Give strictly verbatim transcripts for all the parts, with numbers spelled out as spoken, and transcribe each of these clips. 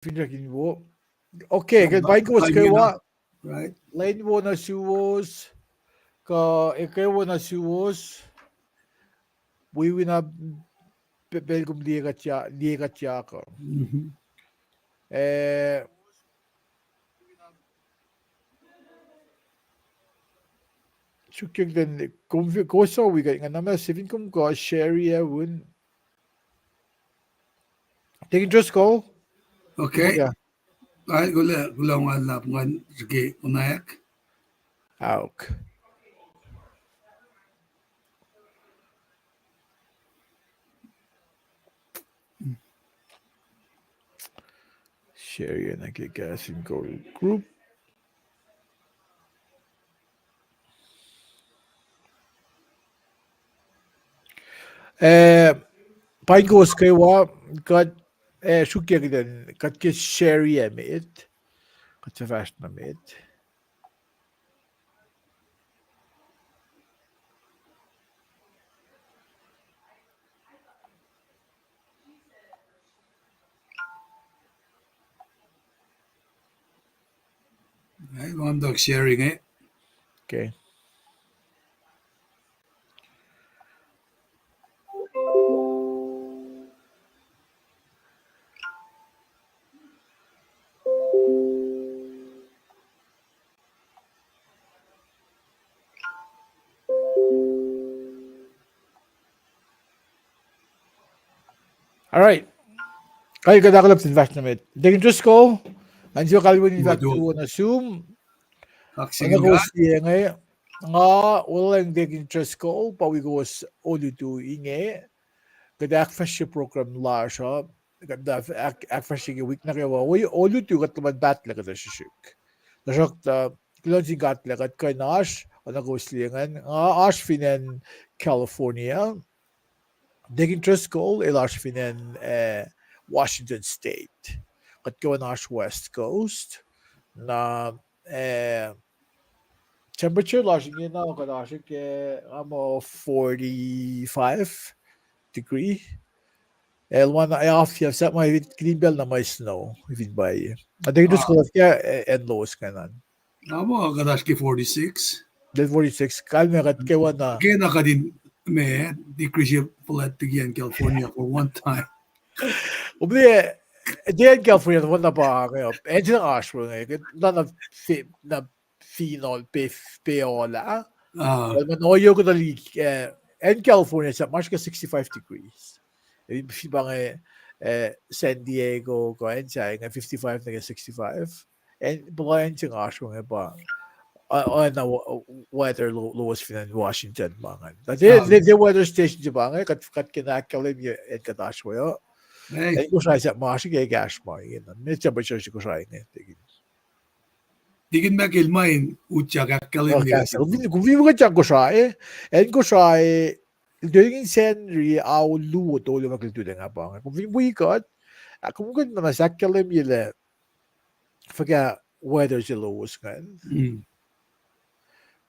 Finsrak in wo. Okay, ke paing kowos kwewa. Lwen wo nuh suwos. Kuh ekwe wo nuh suwos. Wi wi na pacl kom liye kuht yak uh. Eh, suk ke kuht in, kowos wi kuht nga na ma sifin kom kuh Sherry, Evan. Deacon Driscoll? Okay. Ai, kuloh, kuloh ma luhlahp ngan srihke konwacack. Aok. Share nuh ke Kahs in Kol group. Eh, paing kowos kwewa, kuht, eh, suk ke kuht in, kuht ke share met. Kuht fahsr nuh met. Ai, ma tok sharing, eh? Okay. All right. Kai kuht ahkolah in fahsr nuh met. Deacon Driscoll, ngan siyuck kalweni in fahk tuo nuh sum. Oacna kowos liye inge, nga Olweacng Deacon Driscoll, pa wi kowos olutu inge. Kuht ahkfahsrye program lasr uh, kuht ahk-, ahkfahsrye ke wik nuh kwewa. Olutu kuht luhman pahtlac kuhtuh srihsrihk. Tuhsruhktuh, kuloh nuh sin God lah kuht kuh in oasr, oacna kowos liye ingacn, nga oasr fin acn California. Deacon Driscoll el oasr fin acn, eh, Washington State. Kuht kwewa oasr West Coast. Na, eh, temperature lasr ingena kuht oasr ke, nga muh, forty-five degree. El wan, eh, off, sahp ma kihtin pacl na ma snow fin pwacye. Deacon Driscoll, ke, eh, acn lowos ingacn an? Nga muh kuht oasr ke forty-six. Forty-six. Kalmac kuht kwewa na. Ke na kuhtin ma degree se fuhlwact liki acn California for one time. Kom liye, tiac acn California, na pa inge, acn se na oasr we inge, na, na fi-, na final pe, pe ola. Well, ma ohiyac kuhtuh liki, eh, acn California, sahp ma oasr ke sixty-five degrees. Fin pa inge, eh, San Diego, kuh acn se inge fifty-five nuh ke sixty-five. Acn, puhla acn se nga oasr we inge pa, uh, uh, na w-, weather lo-, lowos fin acn Washington pa ingacn. Na tiac, tiac weather station se pa inge, kuht, kuht kena ahkkahlwemye acn kuht oasr we uh. Acn Kosrae sahp ma oasr ke ekahsr ma inge na. Met temperature se Kosrae inge, Deacon? Deacon Michael, ma in utyak ahkkahlwemye. Kom fin wi kuht ke acn Kosrae, acn Kosrae, el tuh ingacn Sacnri ao luo tolu ma ke el tuh nga pa inge. Kom fin wi kuht, ah, kom kuh in muhta ahkkahlwemye lah fuhkah weather se lowos ingacn.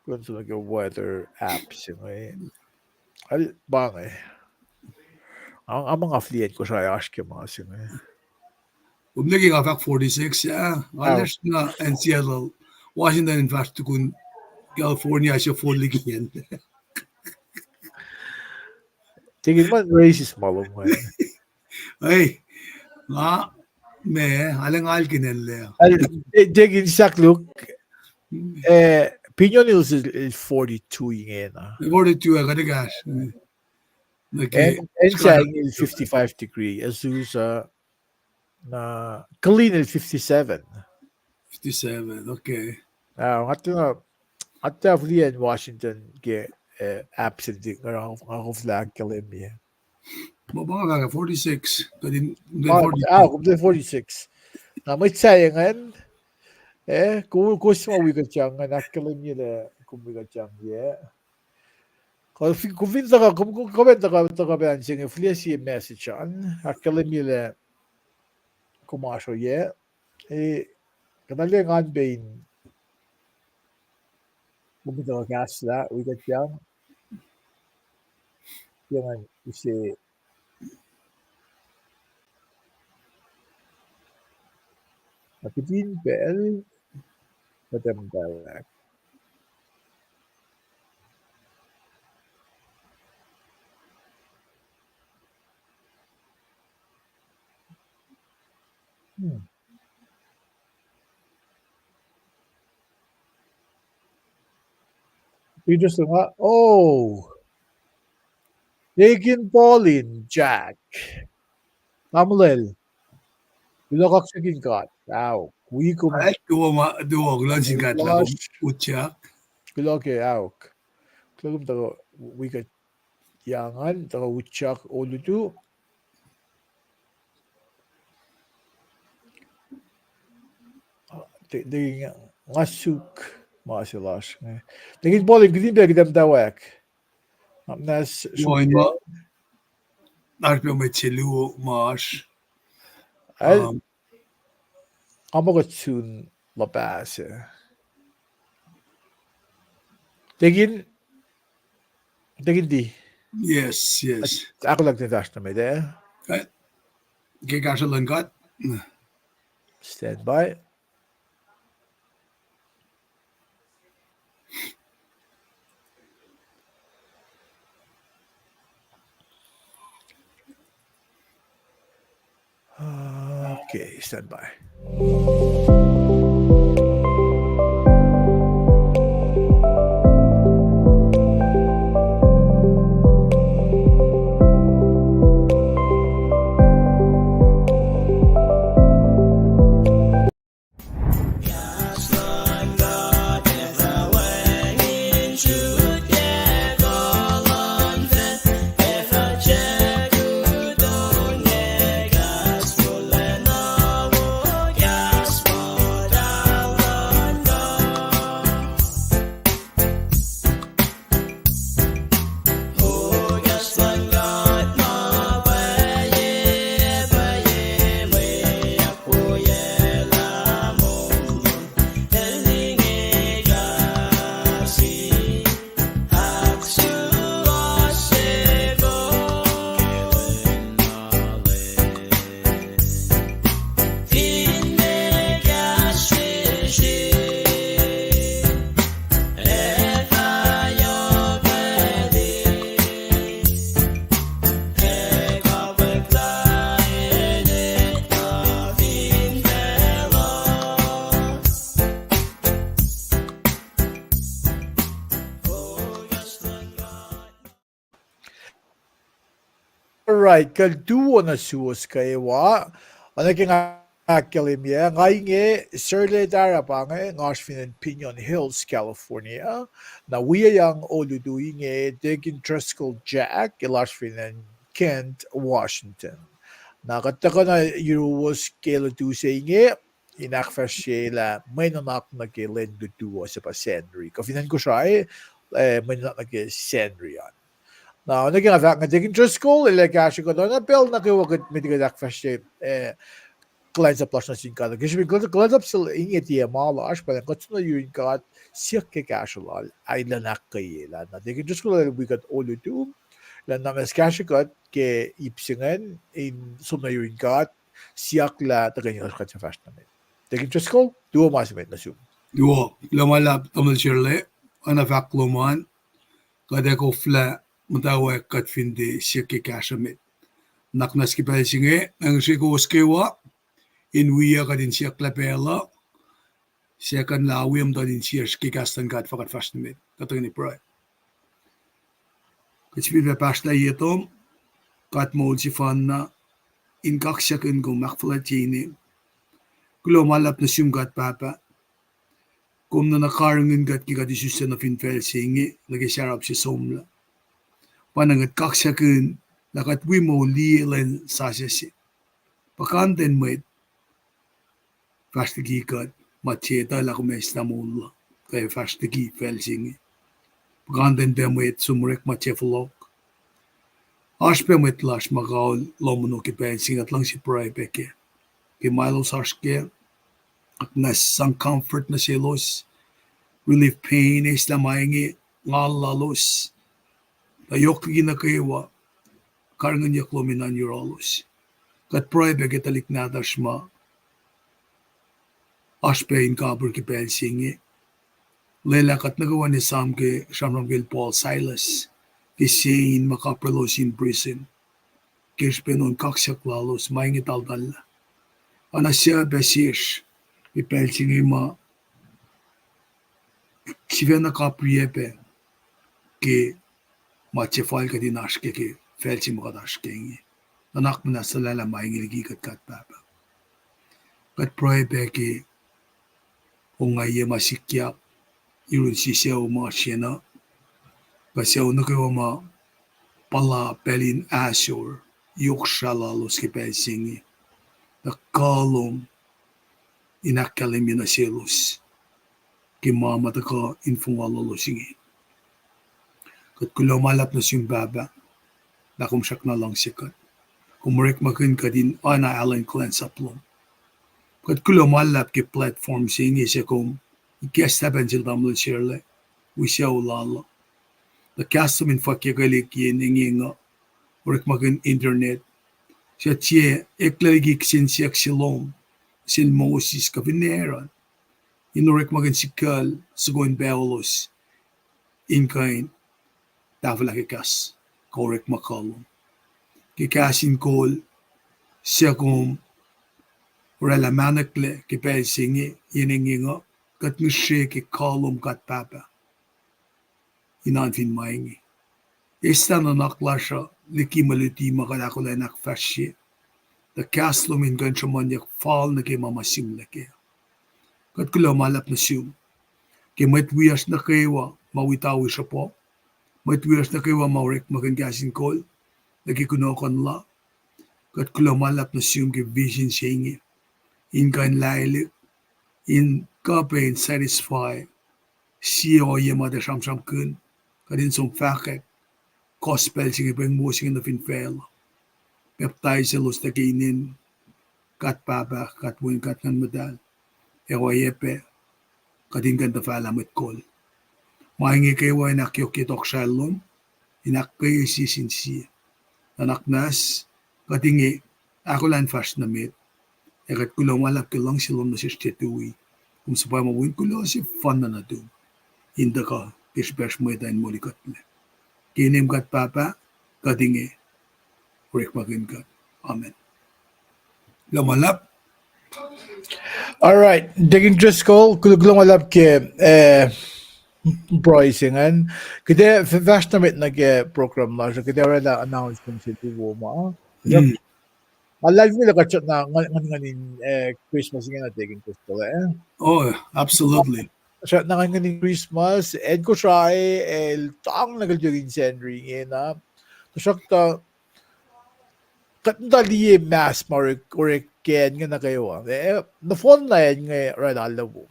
Kuh in som nuh ke weather app se inge. Al pa inge. Nga, nga muh nga fihliyac Kosrae oasr ke ma se inge. Kom nuh ke nga fahk forty-six, ah? Nga lasr na acn Seattle, Washington in fahsr tukun California se forty liki acn. Deacon, ma racist ma lom inge. Ei, nga, ma, arulacna ngal kihnen lac. Deacon, sahk luk, eh, Pinyon Hills el forty-two ingena. Forty-two, ah, kuht ekahsr. Acn se inge el fifty-five degree, Azusa, na Killeen el fifty-seven. Fifty-seven, okay. Ah, nga tiacna, nga tiacna fihliyac Washington ke, eh, app se inge, nga, nga koflah ahkkahlwemye. Ma pa nga forty-six, kuht in, ah, forty-six. Na mwet sahyac ingacn, eh, ko-, kowos ma wi kuht ingacn, ahkkahlwemye lah kom wi kuht ingacn, yeah. Kom fin, kom fin tuhkuh, kom, kom, kom in tuhkuh, tuhkuh pacl se inge, fihliyac sie message an, ahkkahlwemye lah kom oasr oyac. Eh, kuht arlac engan pac in, kom in tuhkuh kahslah wi kuht ingacn. Ke ngan use. Na kihtin pacl, kuht ac muhtwacwacack. Hmm. Interesting, ha? Oh. Deacon Paulin, Jack. Tamuhlwel. Kuloh kaksakihn God. Aok. Wi kom. Ac, tuo ma, tuo, kuloh sin God lah kom utyak. Kuloh ke aok. Kuloh kom tuhkuh wi kuht ingacn, tuhkuh utyak olutu. Te, te nga suk ma se lasr inge. Deacon Paulin, kihtin pacl kuht ac muhtwacwacack. Nga muhnahs suk ma, oasr pac mwet se luo ma oasr. Ac, um, nga muh kuht sun luhpah se. Deacon, Deacon D. Yes, yes. Ahkolah in fahsr nuh met, eh? Eh, ke kahsruh luhn God. Stand by. Okay, stand by. All right, kuht tuh wo nuh suwos kwewa. Oacna ke nga ahkkahlwemye, nga inge Serle Tarapa inge, nga oasr fin acn Pinon Hills, California. Na wiyacng olutu inge Deacon Driscoll Jack, el oasr fin acn Kent, Washington. Na kuht tuhkuh na yuruwos ke olutu se inge in ahkfahsryelah mwe nuhnak nuh ke lwen lutu uh suc pa Sacnri. Kuh fin acn Kosrae, eh, mwe nuhnak nuh ke Sacnri an. Na oacna ke nga fahk inge, Deacon Driscoll el ac kahsre kuht oacna pacl nuh kwewa kuht met kuht ahkfahsrye, eh, kuhlwacnsap lasr nuh sin God. Ke srihpen kuhlwacnsap se inge tiac ma lasr, pa kuht som nuh yurin God siyuck ke kahsruh lal, ac elan ahkkweyelah. Na Deacon Driscoll el wi kuht olutu, elan na mas kahsre kuht ke ip se ingacn in som nuh yurin God, siyuck lah tuhkweni lasr kuht fahsr nuh met. Deacon Driscoll, tuwo ma se met nuh sum. Tuwo, kuloh ma luhlahp tamuhlwel Serle, oacna fahk lom an, kuht ac koflah muhtwacwacack kuht fin tiac siyuck ke kahsruh met. Nuhnak muhnahs ke pacl se inge, nga srihke kowos kwewa in wiyuc kuht in siyuck lah pacl uh, second lah wi muhtuhn insiyacsr ke kahs luhn God fah kuht fahsr nuh met. Kuht tuhkweni pruhe. Kuht sifilpac pahsrlah ye tom, God moul sefanna, in kaksakihn kom ahkfuhlwactye ine. Kuloh ma luhlahp nuh sum God Pahpah. Kom nuhna karihngihn kuht ke kuht isuslac nuh fin facl se inge, nuh ke sarap se somlah. Pa na ngwet kaksakihn lah kuht wi moul liye lwen sasuc se. Puhkantwen mwet fahsr liki kuht, ma tiac etuh lah kom eslah moul uh, kuh fahsr liki facl se inge. Puhkantwen pac mwet som orek ma tiac fohlohk. Oasr pac mwet lasr ma kaul lohm ono ke pacl se inge, kuht luhngse pruhe pac kac. Ke ma elos oasr kac, kuht nuh sang comfort nuh selos, relieve pain, eslah ma inge, ngal lalos, tuh yohk liki nuh kwewa, karihngihnyuck lom in oan yohrohlos. Kuht pruhe pac ke tuhlihk nahtuhsr ma oasr pac in kapihr ke pacl se inge. Lwelah kuht nuh kwewa in esam ke sramsram kacl Paul, Silas, ke sie in ma kapraclos in prison ke srihpen on kaksyak lalos, ma inge taltallah. Oacna suc pac sesr ke pacl se inge ma sifacna kapriyac pac ke ma se fal kuht in oasr kac ke facl se ma kuht oasr kac inge. Nuhnak muhnahs, suhlahlah ma inge liki kuht, God Pahpah. Kuht pruhe pac ke ongaiyac ma sikyak yurin sie sucu ma oasr yen uh, kuh sucu nuh kwewa ma puhla pacl in ahsor yohk srah lalos ke pacl se inge, tuh kuh lom in ahkkahlwemye nuh selos ke ma ma tuhkuh in fongul lalos inge. Kuht kuloh ma luhlahp nuh sum, Pahpah, lah kom srackna luhngse kuht. Kom orekmakihn kuht in oacna alu in kuhlwacnsap lom. Kuht kuloh ma luhlahp ke platform se inge suc kom ikacslah pac nuh sel tamuhlwel Sarla wi sucu lal uh. Tuh kahs lom in fwackyuckwelihk yen engyeng uh, orekmakihn internet, suc tiac eklac liki kihsen siyuck se lom, sel Moses kuh fin Aaron, in orekmakihn sikucl soko in paclos in kuh in tahfwelah ke kahs kuh orekma kuh lom. Ke kahs in kol suc kom oraclah mahneklac ke pacl se inge yen engyeng uh, kuht ngihsre ke kuh lom, God Pahpah, in oan fin ma inge. Eslah nuhnak lasr uh liki mwe luti ma kuht ahkolah in ahkfahsrye, tuh kahs lom in kuh in sruhmuhnyuck fal nuh ke ma ma sihmlac kac. Kuht kuloh ma luhlahp nuh sum ke mwet wiyacsr nuh kwewa ma wi tawi sruhpuh, mwet wiyacsr nuh kwewa ma orekmakihn kahs in kol nuh ke kunohkohn la. Kuht kuloh ma luhlahp nuh sum ke vision se inge, in kuh in lahlihk, in kuh pac in satisfy sie ohiyac ma tiac sramsramkihn, kuht in som fahkwack gospel se inge, pweng wo se inge nuh fin facluh. Pacptais elos nuh ke inen God Pahpah, God Wen, God Nguhn Muhtahl, ac oacyacpac kuht in kuh in tuhfahlah mwet kol. Ma inge kwewa in ahkyohkye tohkohsrahi lom, in ahkkweye sie sin sie. Nuhnak muhnahs, kuht inge ahkolah in fahsr nuh met, ac kuht kuloh ma luhlahp ke luhngse lom nuh sesr tiac tui. Kom suhpwacma wi kuloh sefanna nuhtum, in tuhkuh ke srihpacsr mwet uh in molikuhtlac. Ke inem God Pahpah, kuht inge orekmakihn kuht. Amen. Kuloh ma luhlahp. All right, Deacon Driscoll, kul-, kuloh ma luhlahp ke, eh, pruhe se ingacn. Kuht ac f-, fahsr nuh met nuh ke program lasr uh, kuht ac oraclah announcement se luo ma. Nga luhlahlfongi lah kuht srackna ngan, ngan, ngan in, eh, Christmas ingena, Deacon Driscoll, eh? Oh, absolutely. Srackna ngan, ngan in Christmas, acn Kosrae el tang nuh ke lututacng in Sacnri ingena. Tuhsruhktuh kuht muhta liye mas ma orek, orek ke acn inge nuh kwewa. Eh, nohfohnna acn inge oraclah luo.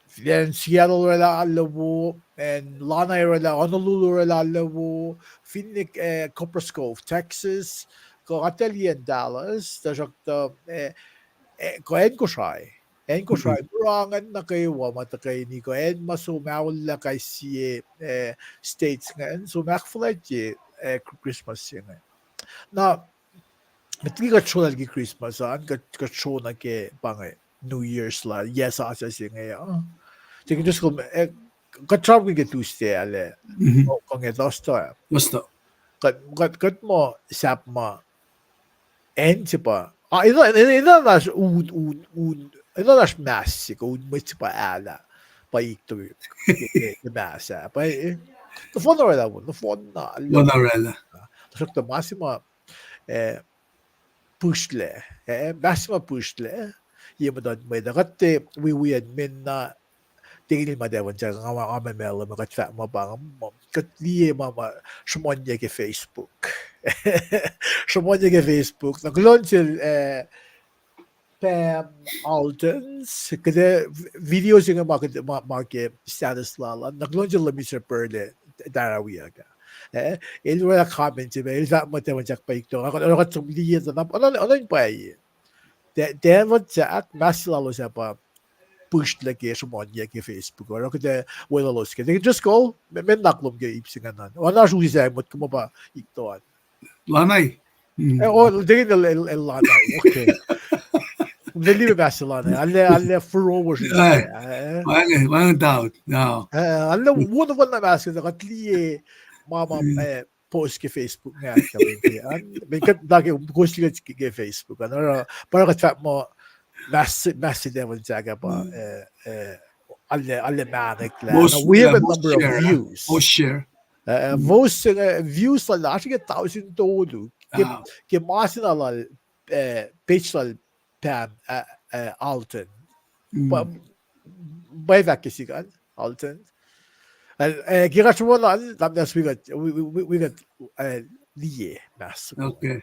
Fin acn Seattle oraclah luo, acn Lanai oraclah, Honolulu oraclah luo, Phoenix, eh, Copperas Cove, Texas, kuh atac liye acn Dallas, tuhsruhktuh, eh, eh, kuh acn Kosrae. Acn Kosrae, mura ingacn nuh kwewa ma tuhkweni, kuh acn ma som aollah kais sie, eh, states ingacn, som ahkfuhlwactye, eh, Christmas se inge. Na met liki kuht srolah liki Christmas an, kuht, kuht srona ke pa inge New Year's la, yac sasuc se inge uh. Deacon Driscoll, eh, kuht sramsramkihn ke Tuesday ah lah, kuh nge Thursday ah. Kuht, kuht, kuht muh sahp ma acn se pa, ah, enenuh, enenuh, enenuh in oasr un, un, un, enenuh in oasr mas se kuh un mwet se pa alah, pa ikto ke, ke, ke mas ah. Pa, eh, nohfohnna oraclah, nohfohnna oraclah. Tuhsruhktuh ma se ma, eh, pihsrlac, eh, ma se ma pihsrlac, ye muhtuhn mwet uh. Kuht tiac wi, wi acn Minna, tiac kuht in muhtwacwacack, nga, nga meac ma luhman kuht fahk ma pa inge, kuht liye ma, ma sruhmuhnyuck ke Facebook. Sruhmuhnyuck ke Facebook. Na kuloh nuh sel, eh, Pam Aldens, kuht, video se inge ma, ma, ma ke status lal an. Na kuloh nuh sel Lemiser Perle, tara wiyuck ah. Eh, el oraclah comment se ma, el fahk muhtwacwacack pa ikto. Oruh kuht som liye tuh na, oacna, oacna in pwacye. Tiac, tiac muhtwacwacack, ma se lalos ah pa pihsrlac ke sruhmuhnyuck ke Facebook. Oruh kuht ac weluhlos ke. Deacon Driscoll, me, meac nuhnak lom ke ip se ingacn an? Oacna oasr use sahyac mwet kuh ma pa ikto an. Lanai. Eh, oh, Deacon el, el, el Lanai. Okay. Tuh liye mas se lana, arlac, arlac foroward. Wacngihn doubt. Arlac wona wona mas se kuht liye ma ma post ke Facebook ingacn, kuht tuh ke post ke Facebook an, oruh pa kuht fahk muh mas se, mas se tevel sahk ah pa, arlac, arlac mahnek lah. We have a number of views. Post se, views lal oasr ke tausin tolu ke ma se na lal, page lal Pam, Alton. Pwacye fahk ke sik an, Alton. Ke kasrwacl an, lam nas wi kuht, wi kuht liye mas. Thank you.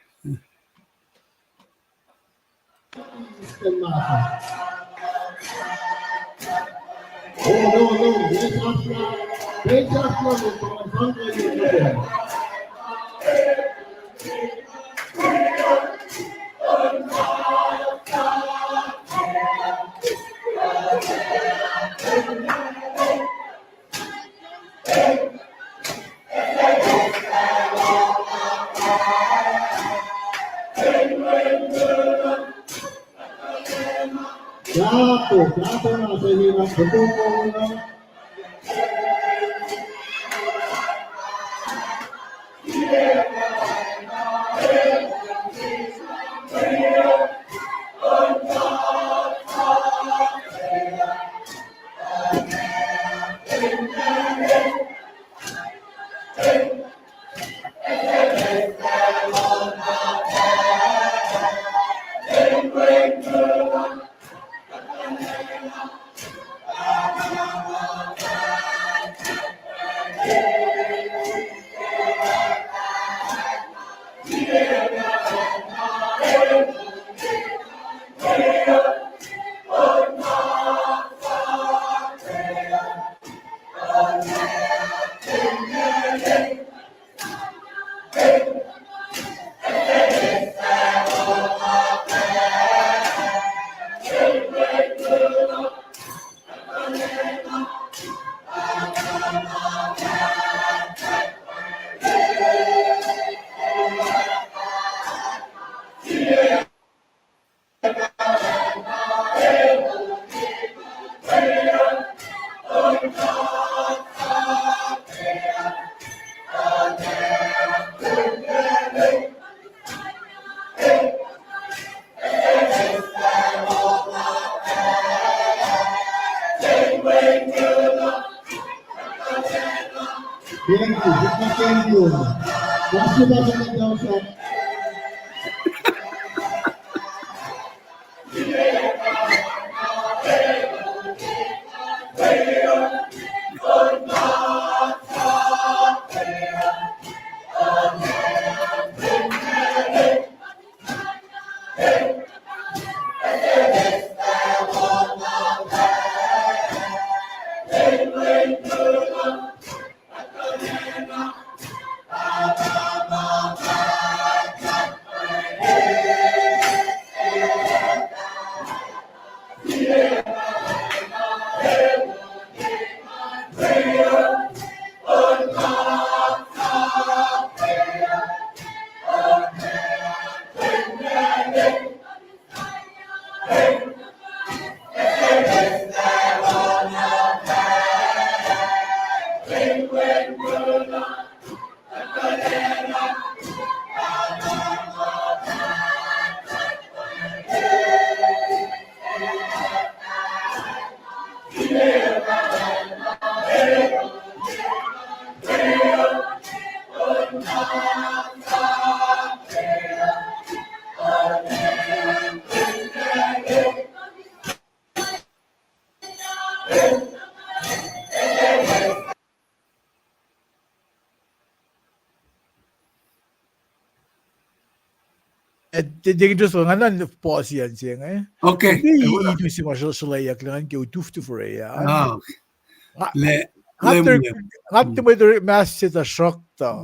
Thank you. Eh, te, te, just nga na pause an se inge. Okay. Itusi ma sroleyuck lah ngan ke u tuftuh fore ah. Nga tiac mwe mas se tuhsruhktuh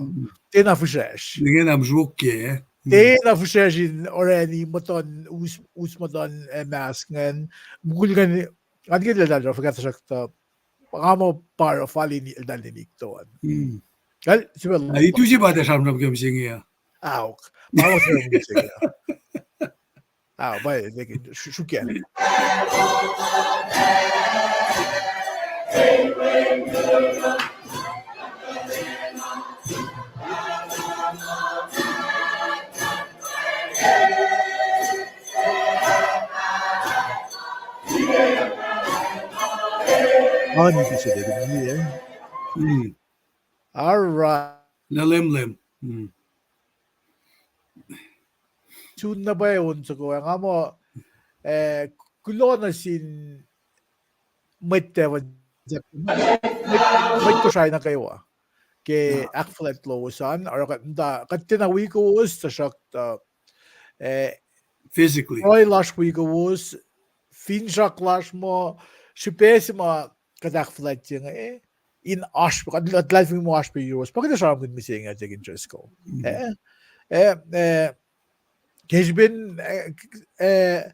tiacna fihsracsr. Tiacna fihsracsr in orani muhtuhn, us, us muhtuhn, eh, mas ingacn. Mukul ingacn, ngan ke lwelah lah fuhkah, tuhsruhktuh nga muh pa fal in eltahl in ikto an. Itusi pa tuh sramsram ke mihsenge uh. Aok. Ma ma sramsram ke mihsenge uh. Ah, pwacye, tekin, sru-, sruokyac. All right. Sun na pwacye on soko, nga muh, eh, kuloh nuh sin mwet Devon, mwet, mwet Kosrae nuh kwewa ke ahkfuhlwact lowos an, oruh kuht muhta, kuht tiacna wi kowos, tuhsruhktuh, eh, physically, pruhe lasr wi kowos, finsrak lasr muh, srihpac se ma kuht ahkfuhlwactye inge, in oasr, kuht luhlahlfongi muh oasr pac yuruwos, pa kuht ac sramsramkihn mihsenge, Deacon Driscoll. Eh, eh, eh, ke srihpen, eh, k-, eh,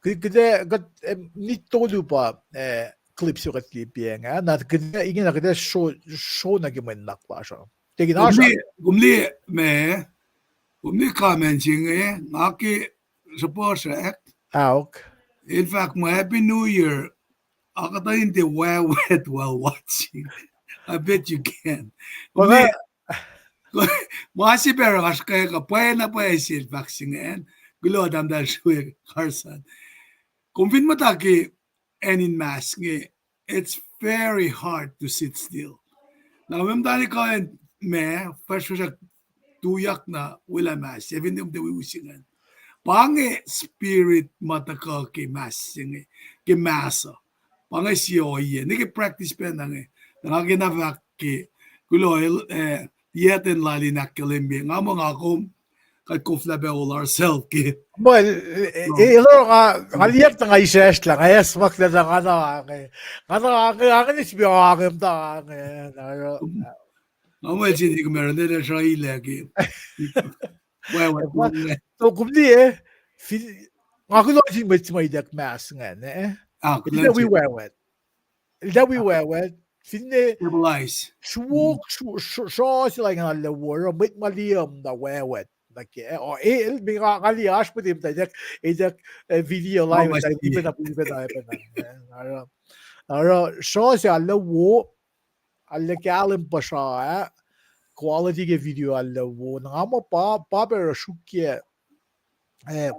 kuht, kuht, eh, kuht, eh, minit tolu pa, eh, clip se kuht liye pacng ah, na kuht, eh, ingena kuht, eh, sro, sro nuh ke mwe nuhnak lasr uh. Tekin, oasr, kom liye, ma, kom liye comment se inge, nga ke srihpac srack. Aok. El fahk muh Happy New Year, akuhtuh in tiac wacwet while watching. I bet you can. Kom liye, ma se pac oruh oasr ke kuh pwacye na pwacye sel fahk se ingacn. Kuloh tahmtahel sruwe Carson. Kom fin muhta ke acn in mask inge, it's very hard to sit still. Na meac muhtani kuh in ma, fahsr fahsr tuyak na welah mask, ac fin tiac wi us ingacn. Pa inge spirit ma tuhkuh ke mask se inge, ke mask uh. Pa inge sie ohiyac, ne ke practice pacna inge. Na nga kena fahk ke, kuloh el, eh, tiac ten lal in ahkkahlwemye, nga muh nga kom, kuht koflah pac hold ourselves ke. Muh, eh, eh, nga, nga liye tuh nga israslah, nga esmaklah tuh nga na ange. Nga na ange, ange ne srihpac ange muhta ange. Nga muh el sini kom arulacna sruhilac ke. Wacwet. So, kom liye, fin, nga kuloh sin mwet se ma ituck mask ingacn, eh? Wi wacwet. Eltahl wi wacwet, finne sruok, sruok, sruok se lal ingacn arlac wo, oruh mwet ma liye muhta wacwet nuh kac. O, el, nga liye oasr mwet muhta, ituck, eh, video live, oruh sruok se arlac wo, arlac kahlwem puhsra ah, quality ke video arlac wo. Na nga muh pa, pa pac oruh sruokyac, eh,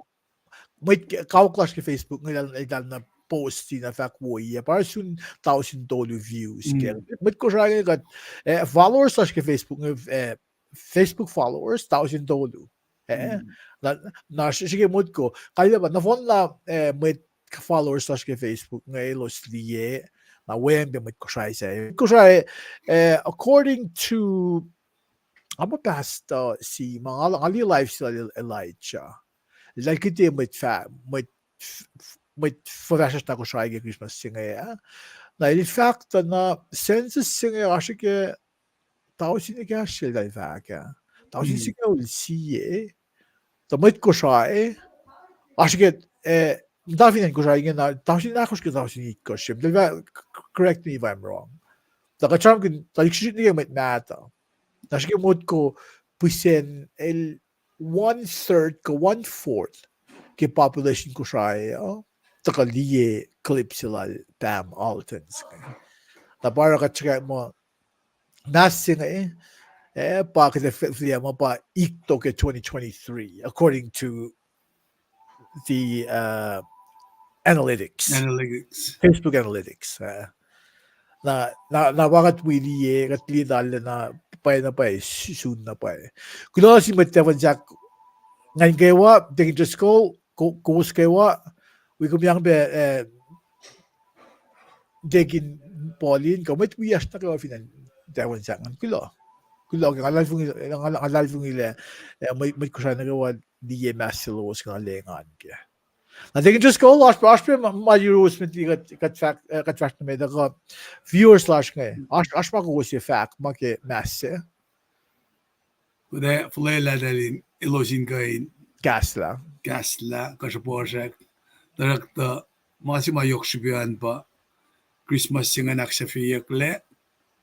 mwet kawuck lasr ke Facebook inge, eltahl, eltahl na post na fahk woiyac, pa sun tausin tolu views ke. Mwet Kosrae inge kuht, eh, followers lasr ke Facebook inge, eh, Facebook followers tausin tolu. Eh, na, na srihke motko, kalmac pa nohfohnna, eh, mwet followers lasr ke Facebook inge elos liye, na weacng pac mwet Kosrae sac. Mwet Kosrae, eh, according to, nga muh pastor se ma nga, nga liye live se lal Elijah. Eltahl kihte mwet fah, mwet, mwet fuhfahsryucsr na Kosrae ke Christmas se inge ah. Na el fahk tuh na census se inge oasr ke tausin ekahsr eltahl fahk ah. Tausin singucul sie. Tuh mwet Kosrae, oasr ke, eh, muhta fin acn Kosrae inge na tausin ahkosr ke tausin itkohsr. Eltahl fah, correct me if I'm wrong. Tuh kuht sramsramkihn, tuh lihksrihsrihk nuh ke mwet mahtuh. Na srihke motko pihsen el one third kuh one fourth ke population Kosrae uh, tuhkuh liye clip se lal Pam Alton se inge. Na pa oruh kuht srihke muh mask se inge, eh, pa kuht ac fihliyac muh pa ikto ke twenty twenty-three, according to the, uh, analytics. Analytics. Facebook analytics, eh. Na, na, na pa kuht wi liye, kuht liye tahl na pwacye na pwacye, sun na pwacye. Kuloh sin mwet Devon sahk ngan kwewa, Deacon Driscoll, ko-, kowos kwewa, wi kom yang pac, eh, Deacon Paulin, kuh mwet wiyacsr nuh kwewa fin acn Devon sahk ngan kuloh. Kuloh ke nga luhlahlfongi, nga luhlahlfongi lah, eh, mwet, mwet Kosrae nuh kwewa liye mask se lowos ke nga lengan ke. Na Deacon Driscoll, oasr pac, oasr pac ma, ma yuruwos met liki kuht, kuht fahk, eh, kuht fahsr nuh met uh kuh viewers lasr inge. Oasr, oasr ma kowos ac fahk ma ke mask se. Kuht ac fuhlwelah tahl in elos in kuh in kahslah, kahslah, kuh srihpac srack. Tuhsruhktuh ma se ma yohk srihpac an pa Christmas se ingacn ahksahfyeyucklac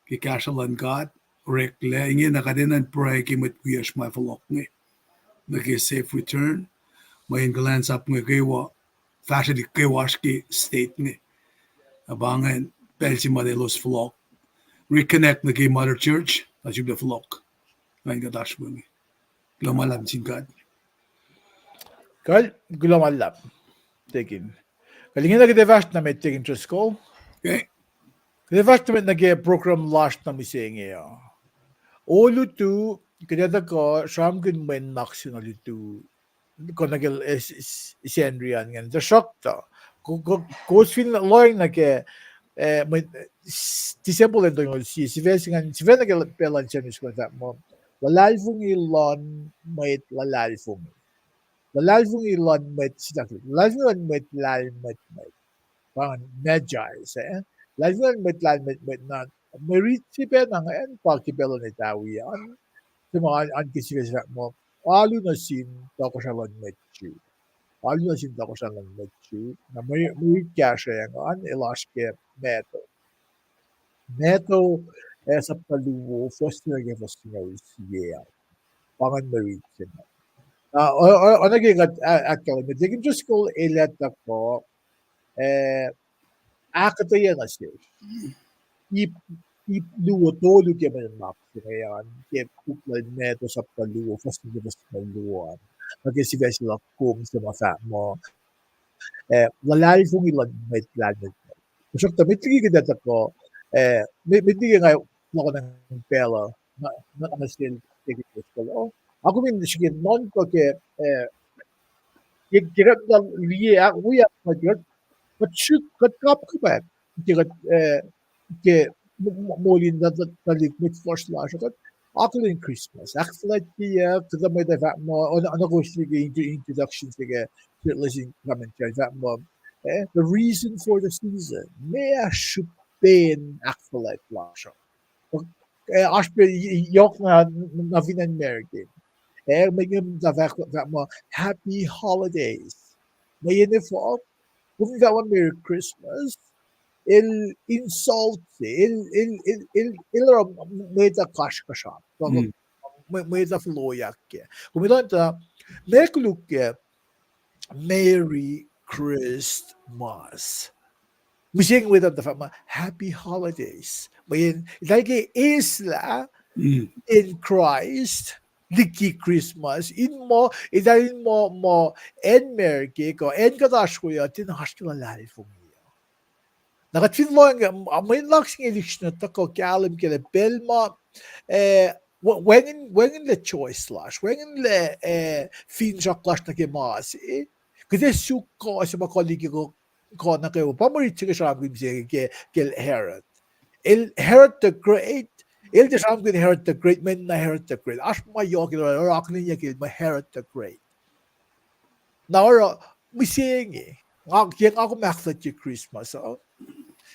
ke kahsruh luhn God, oreklac, ingena kuht enenuh in pruhe ke mwet wiyacsr ma fohlohk inge nuh ke safe return. Mweyen kuhlwacnsap inge kwewa, fahsrwelihk kwewa oasr ke state inge. Na pa ingacn pacl se ma elos fohlohk, reconnect nuh ke mother church, na sifilpac fohlohk. Nga in kuht oasr we inge. Kuloh ma luhlahp sin God. Kal, kuloh ma luhlahp. Tekin. Kal ingena kuht ac fahsr nuh met Tekin Driscoll. Kuht ac fahsr nuh met nuh ke program lasr na mihsenge uh. Olutu, kuht ac tuhkuh sramsramkihn mwe nuhnak se na lutu kuh nuh ke Sacnri an ingacn. Tuhsruhktuh, kowos fin lohacng nuh ke, eh, December lwen tolngoul sie, sifac se ingacn, sifac nuh ke pacl luhn Sacnri School fahk muh, luhlahlfongi luhn mwet luhlahlfongi. Luhlahlfongi luhn mwet sitaklek. Luhlahlfongi luhn mwet lahlmwetmwet. Pa ingacn magi, eh? Luhlahlfongi luhn mwet lahlmwetmwet na, mwe rit se pacna ingacn pa ke pacl luhn Etawi an. Tiac ma an ke sifac se fahk muh, alu nuh sin tohkohsrah luhn mwet Jew. Alu nuh sin tohkohsrah luhn mwet Jew. Na mwe rit kahsruh an, el oasr ke Mattu. Mattu, eh, sapta luo, fuhs se nuh ke fuhs singucul sie. Pa ingacn mwe rit se ingacn. Na, oacna ke kuht ahkkahlwemye, Deacon Driscoll el ac tuhkuh, eh, ahkuhtweyac nuh sesr ip, ip luo tolu ke mwe nuhnak se inge an, ke puk luhn Mattu sapta luo, fuhs singucul, fuhs singucul luo an. Na ke sifac se luhk kom se ma fahk muh, eh, luhlahlfongi luhn mwet lahlmwetmwet. Tuhsruhktuh met liki kuht ac tuhkuh, eh, met liki nga lohkacng pacl uh, nuh sel Deacon Driscoll uh, a kom in srihke nuhnkuh ke, eh, ke kuht liye, wi ahkfuhlwact, kuht srihk, kuht kapkapwack ke kuht, eh, ke molin tuhlihk mwet fuhsr lasr uh, kuht akihlen Christmas, ahkfuhlwactyeyuck, kuhtuh mwet ac fahk muh, oacna kowos liye ke introduction se ke lesson commentary, fahk muh, eh, the reason for the season, meac srihpen ahkfuhlwact lasr uh. Eh, oasr pac yohk na, na fin acn America, eh, mweyen muhta fahk muh happy holidays. Mweyen efuh, kom fin fahk muh Merry Christmas, el insult se, el, el, el, el, el oruh mwet uh kasrkuhsrak, mwet uh fohlohkyak kac. Kom etuh, ma koluk ke Merry Christmas. Mihsenge mwet uh tuh fahk muh happy holidays. Mweyen eltahl ke eislah in Christ liki Christmas, in muh, eltahl in muh, muh acn America kuh acn kuht oasr we uh, tiacna oasr ke luhlahlfongi uh. Na kuht fin lohacng, mwe nuhnak se inge lihksreni tuhkuh kahlwem ke lah pacl ma, eh, wacngihn, wacngihnlac choice lasr, wacngihnlac, eh, finsrak lasr nuh ke ma se, kuht ac suk kuh se ma kuh liki kuh nuh kwewa. Pa mwe rit se ke sramsramkihn se ke, ke Herod. El, Herod the Great, el tiac sramsramkihn Herod the Great, mweyen na Herod the Great. Oasr ma yohk el oruh, oruh akihlenyuck el muh Herod the Great. Na oruh mihsenge, nga, ke nga kom ahkfuhlwactye Christmas uh,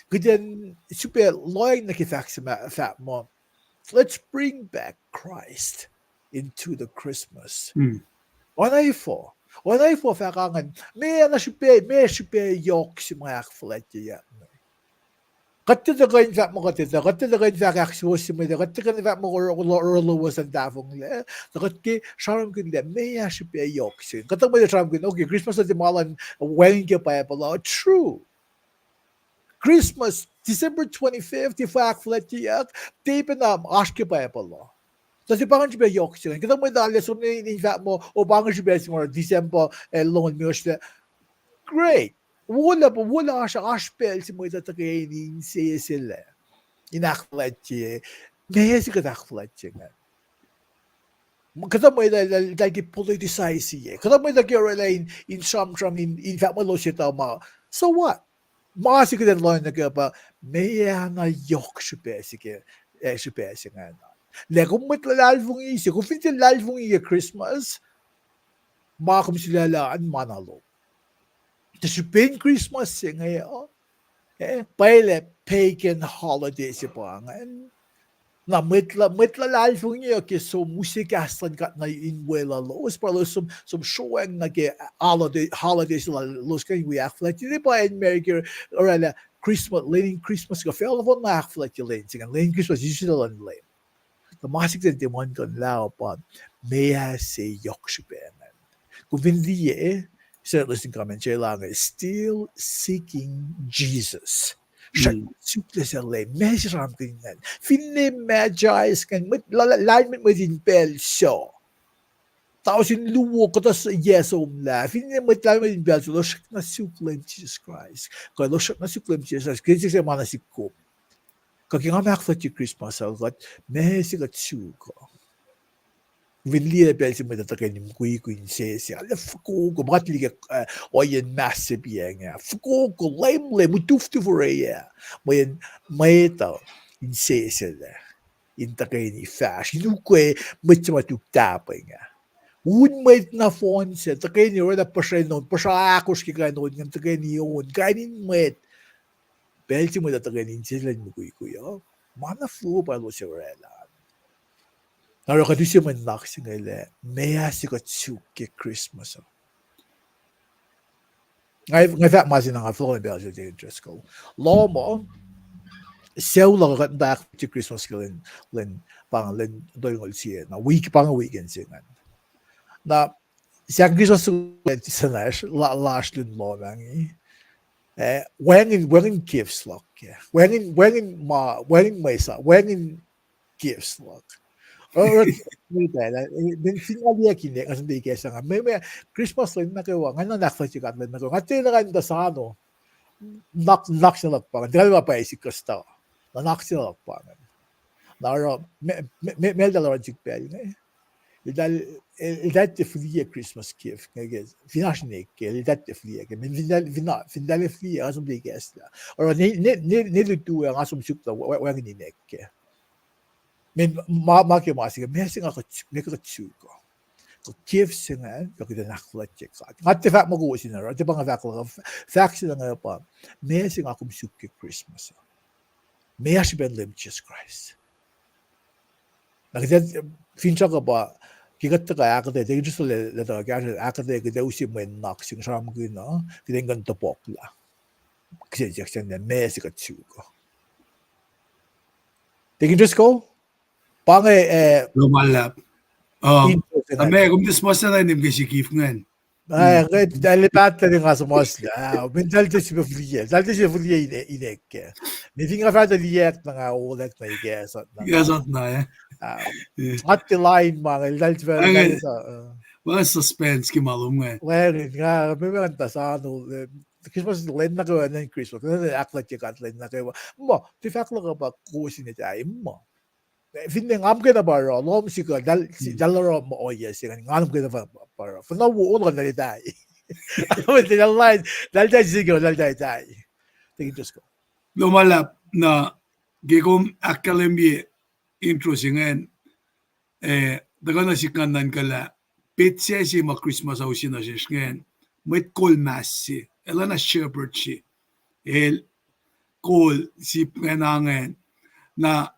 kuht in sifilpac lohacng nuh ke fahk se ma fahk muh, let's bring back Christ into the Christmas. Oacna efuh, oacna efuh fahk ingacn, meac na srihpac, meac srihpac yohk se ma ahkfuhlwactyeyuck inge. Kuht tiac tuhkuh in fahk muh kuht etuh, kuht tiac tuhkuh in fahk ahksuwohsye mwet uh, kuht tiac tuhkuh in fahk muh oruh lowos an tahfonglac, tuh kuht ke sramsramkihn lah meac srihpac yohk se. Kuhtuh mwet uh sramsramkihn, okay, Christmas uh tiac ma luhn wacngihn ke Bible uh, true. Christmas, December twenty-fifth, efuh ahkfuhlwactyeyuck, tiac pacna oasr ke Bible uh. Tuh tiac pa ingacn srihpac yohk se ingacn. Kuhtuh mwet uh arlac som in fahk muh, o pa ingacn srihpac se ma December, eh, longoul limekohsr lac. Great. Wo lah, wo lah oasr, oasr pacl se mwet uh tuhkweni inseselac in ahkfuhlwactye, meac se kuht ahkfuhlwactye ingacn. Kuhtuh mwet uh eltahl ke politicize-ye. Kuhtuh mwet uh ke orwaclah in, in sramsram, in, in fahk muh elos etuh ma. So what? Ma se kuht in lohacng nuh ke pa, meac na yohk srihpac se ke, eh, srihpac se ingacn. Lah kom mwet luhlahlfongi se, kom fin tiac luhlahlfongi ke Christmas, ma kom sulaclah an ma na lom. Tuh srihpen Christmas se inge uh, eh, pwacye lah pagan holiday se pa ingacn. Na mwet, mwet luhlahlfongi uh ke som use kahs luhn God nuh in weluhlos, pa elos som, som sroacng nuh ke holiday, holiday se lalos kuh in wi ahkfuhlwactye. Tiac pa acn America orwaclah Christmas, lwen in Christmas kuh facluh na ahkfuhlwactye lwen se ingacn, lwen in Christmas, Jisus el luhn Leum. Tuh ma se kuht in tiac muhlkuhnlah uh pa, meac se yohk srihpac ingacn. Kom fin liye, Standard Lesson Commentary lah inge, Still Seeking Jesus. Srackna suk lah se Leum, meac se sramsramkihn ingacn. Finne Magi ingacn, mwet, la-, la-, lahlmwetmwet in pacl sac. Tausin luo kuhtuh yac somlah. Finne mwet lahlmwetmwet in pacl sac, elos srackna suk Leum Jisus Kraist. Kuh elos srackna suk Leum Jisus Kraist. Kihtin siyuck se ma nuh sihk kom. Kuh ke nga ahkfuhlwactye Christmas uh, kuht, meac se kuht suk uh. Fin liye pacl se mwet uh tuhkweni mukwikwi insese, arlac fokoko, ma kuht liye ke, uh, ohiyacn mass se pa inge. Fokoko, lemlem, utuftuf orwaclah. Mweyen mwet uh insese lah in tuhkweni fahsr, in ukwe mwet se ma tuk tahpuh inge. Un mwet nohfohn se, tuhkweni orwaclah puhsren on, puhsra ahkosr ke kain on ingacn, tuhkweni on, kain in mwet. Pacl se mwet uh tuhkweni insese in mukwikwi uh, ma na flu pa elos orwaclah. Na oruh kuht use mwe nuhnak se inge lah, meac se kuht suk ke Christmas uh. Nga, nga fahk ma se na nga fohlohk nuh pacl se Deacon Driscoll. Lohm uh, sucu luhk uh kuht muhta ahkfuhlwactye Christmas ke lwen, lwen, pa inge lwen tolngoul sie, na week, pa inge weekend se ingacn. Na, sang Christmas se inge, la-, lasr lun lohm inge. Eh, wacngihn, wacngihn gifts luhk, yeah. Wacngihn, wacngihn ma, wacngihn mwesah, wacngihn gifts luhk. Oruh, oruh, eh, fin nga liye kine, nga som tuh ikacslah nga. Meac, meac, Christmas lwen nuh kwewa, nga nuhnak fahsr God lwen nuh kwewa. Nga tiac nuh kain tuh sano. Nuhnak, nuhnak se luhk pa ingacn. Tiac ma pwacye sik kuhstuh. Nuhnak se luhk pa ingacn. Na oruh, me, me, me, meac eltahl oruh in suk pacl inge. Eltahl, el, eltahl tiac fihliyac Christmas gift inge ke, fin oasr inek ke, eltahl tiac fihliyac ke, fin, fin eltahl, fin, fin eltahl fihliyac, nga som tuh ikacslah. Oruh ne, ne, ne, ne lutu ah nga som suk lah, wa-, wa-, wacngihn inek ke. Meac, ma, ma ke ma se inge, meac se nga kuht, meac kuht suk uh. Kuh gift se ingacn, kuh kuht in ahkfuhlwactye God. Nga tiac fahk ma kowos in oruh, tiac pa nga fahk lah, fahk se inge pa, meac se nga kom suk ke Christmas uh. Meac srihpen Leum Jisus Kraist. Na kuht, finsrak uh pa, ke kuht tuhkuh ahkuhtweyac, tiac just lah, lah tuhkuh kahsruh ahkuhtweyac, kuht ac use mwe nuhnak se inge sramsramkihn uh, kuht in kuh in topuklah. Kihsen siyuck sacn lah, meac se kuht suk uh. Deacon Driscoll? Pa inge, eh, Lom ma luhlahp. Um, intro se ingacn. Meac, kom tiac smaslah na inem ke sikif ingacn. Ah, nga, eltahl pahtlac nga suhmuhslah. Ah, mweyen eltahl tiac sifil fihliyac. Eltahl tiac sifil fihliyac ine-, inek ke. Meac fin nga fahsr tuh liyacack na nga olwack na ikacslah na. Ikacslah na, eh. Ah, nga tiac lain ma inge, eltahl tiac fahsr, ah. Well, suspense ke ma lom inge. Well, nga, me, me, nga tuh sano, eh, Christmas lwen nuh kwewa, lwen Christmas, lwen ahkfuhlwactye God lwen nuh kwewa. Ma, tiac fahk luhk uh pa kowos in etuh, ma. Finne nga muhkwena pa oruh, lohm sihk uh, eltahl, eltahl oruh ma ohiyac se ingacn, nga muhkwena pa, pa oruh. Finne wo, ono eltahl etuh. Eltahl, eltahl, eltahl sihk uh, eltahl etuh. Deacon Driscoll. Lom ma luhlahp, na ke kom ahkkahlwemye intro se ingacn, eh, tuhkuh nuh sihk ngan nuhnkuh lah, petsac se ma Christmas uh use nuh sesr ingacn, mwet kol mas se, el oacna shepherd se, el kol sip ingacn, ingacn. Na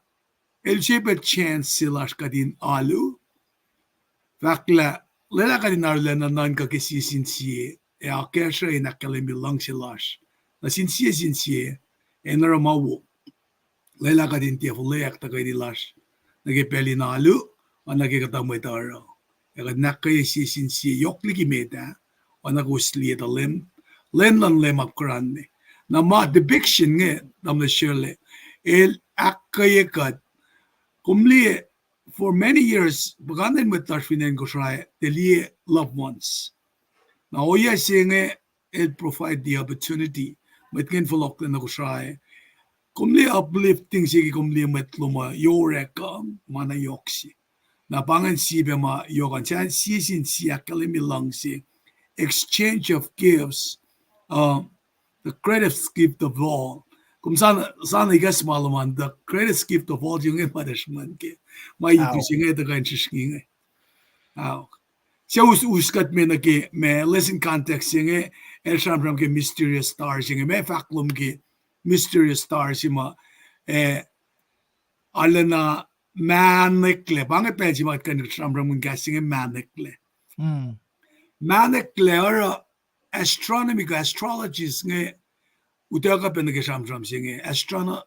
el use pac chance se lasr kuht in alu, fahk lah, lwelah kuht in arulacna nuhnkuh ke sie sin sie, ac akacsruhi in ahkkahlwemye luhngse lasr nuh sin sie sin sie, ac in oruh ma wo. Lwelah kuht in tiac fuhlweack tuhkweni lasr nuh ke pacl in alu, oacna ke kuhtuh mwet oruh. Ac kuht in ahkkweye sie sin sie yohk liki met ah, oacna kowos liye tuh Leum, lwen luhn Leum apkuhran me. Na ma depiction inge, tamuhlwel Shirley, el ahkkweye kuht, kom liye, for many years, puhkantwen mwet lasr fin acn Kosrae, tiac liye loved ones. Na ohiyac se inge, el provide the opportunity. Mwet ingacn fohlohklac nuh Kosrae. Kom liye uplifting se ke kom liye mwet lom uh, yorek uh, ma na yohk se. Na pa ingacn sie pac ma yohk an, sie sin sie ahkkahlwemye luhngse, exchange of gifts, uh, the greatest gift of all. Kom sa na, sa na ikacs ma lom an, the greatest gift of all, inge ma tuh sruhmuhn ke. Ma itu se inge tuhkuh in srihsrngi inge. Ao. Suc us, us kuht me nuh ke, ma lesson context se inge, el sramsram ke mysterious star se inge, ma fahk lom ke mysterious star se ma, eh, arulacna mahneklac, pa inge pacl se ma kuht kuh in sramsramkihn kahs se inge mahneklac. Mahneklac oruh astronomy kuh astrologist inge, utuckuh pac nuh ke sramsram se inge. Astrono-,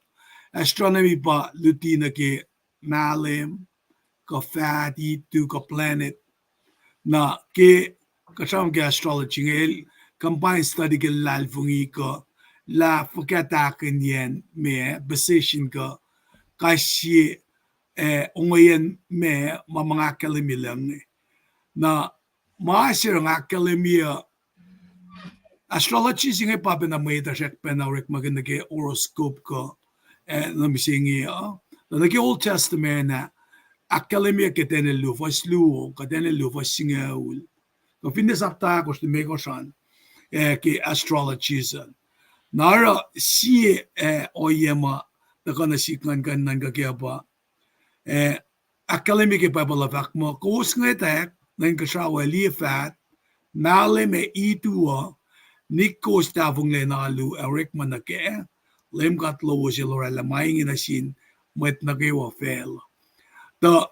astronomy pa luti nuh ke mahlwem, kuh fahti, tu kuh planet. Na ke kuht sramsram ke astrology inge, el combine study ke luhlahlfongi kuh lah fuhkah tahkihnyacn ma position kuh kais sie, eh, ongweacng ma, ma, ma nga ahkkahlwemye lucng inge. Na ma se nga ahkkahlwemye uh, astrology se inge pa pacna mwet uh srack pacna orekmakihn nuh ke horoscope kuh, eh, na mihsenge uh. Na nuh ke Old Testament ah, ahkkahlwemye ke Daniel luo fuhs luo, kuh Daniel luo fuhs singucul. Kuh finne sapta ahkosr limekohsr an, eh, ke astrology se. Na oruh sie, eh, ohiyac ma tuhkuh nuh sihk ngan kuh in nuhnkuh kac pa, eh, ahkkahlwemye ke Bible uh fahk muh, kowos ngwetack nuh inkuhsrao ac liye faht, mahlwem ac itu uh, nik kowos tahfonglac in alu ac orekma nuh kac, Leum God lowos El oraclah ma inge nuh sin mwet nuh kwewa facluh. Tuh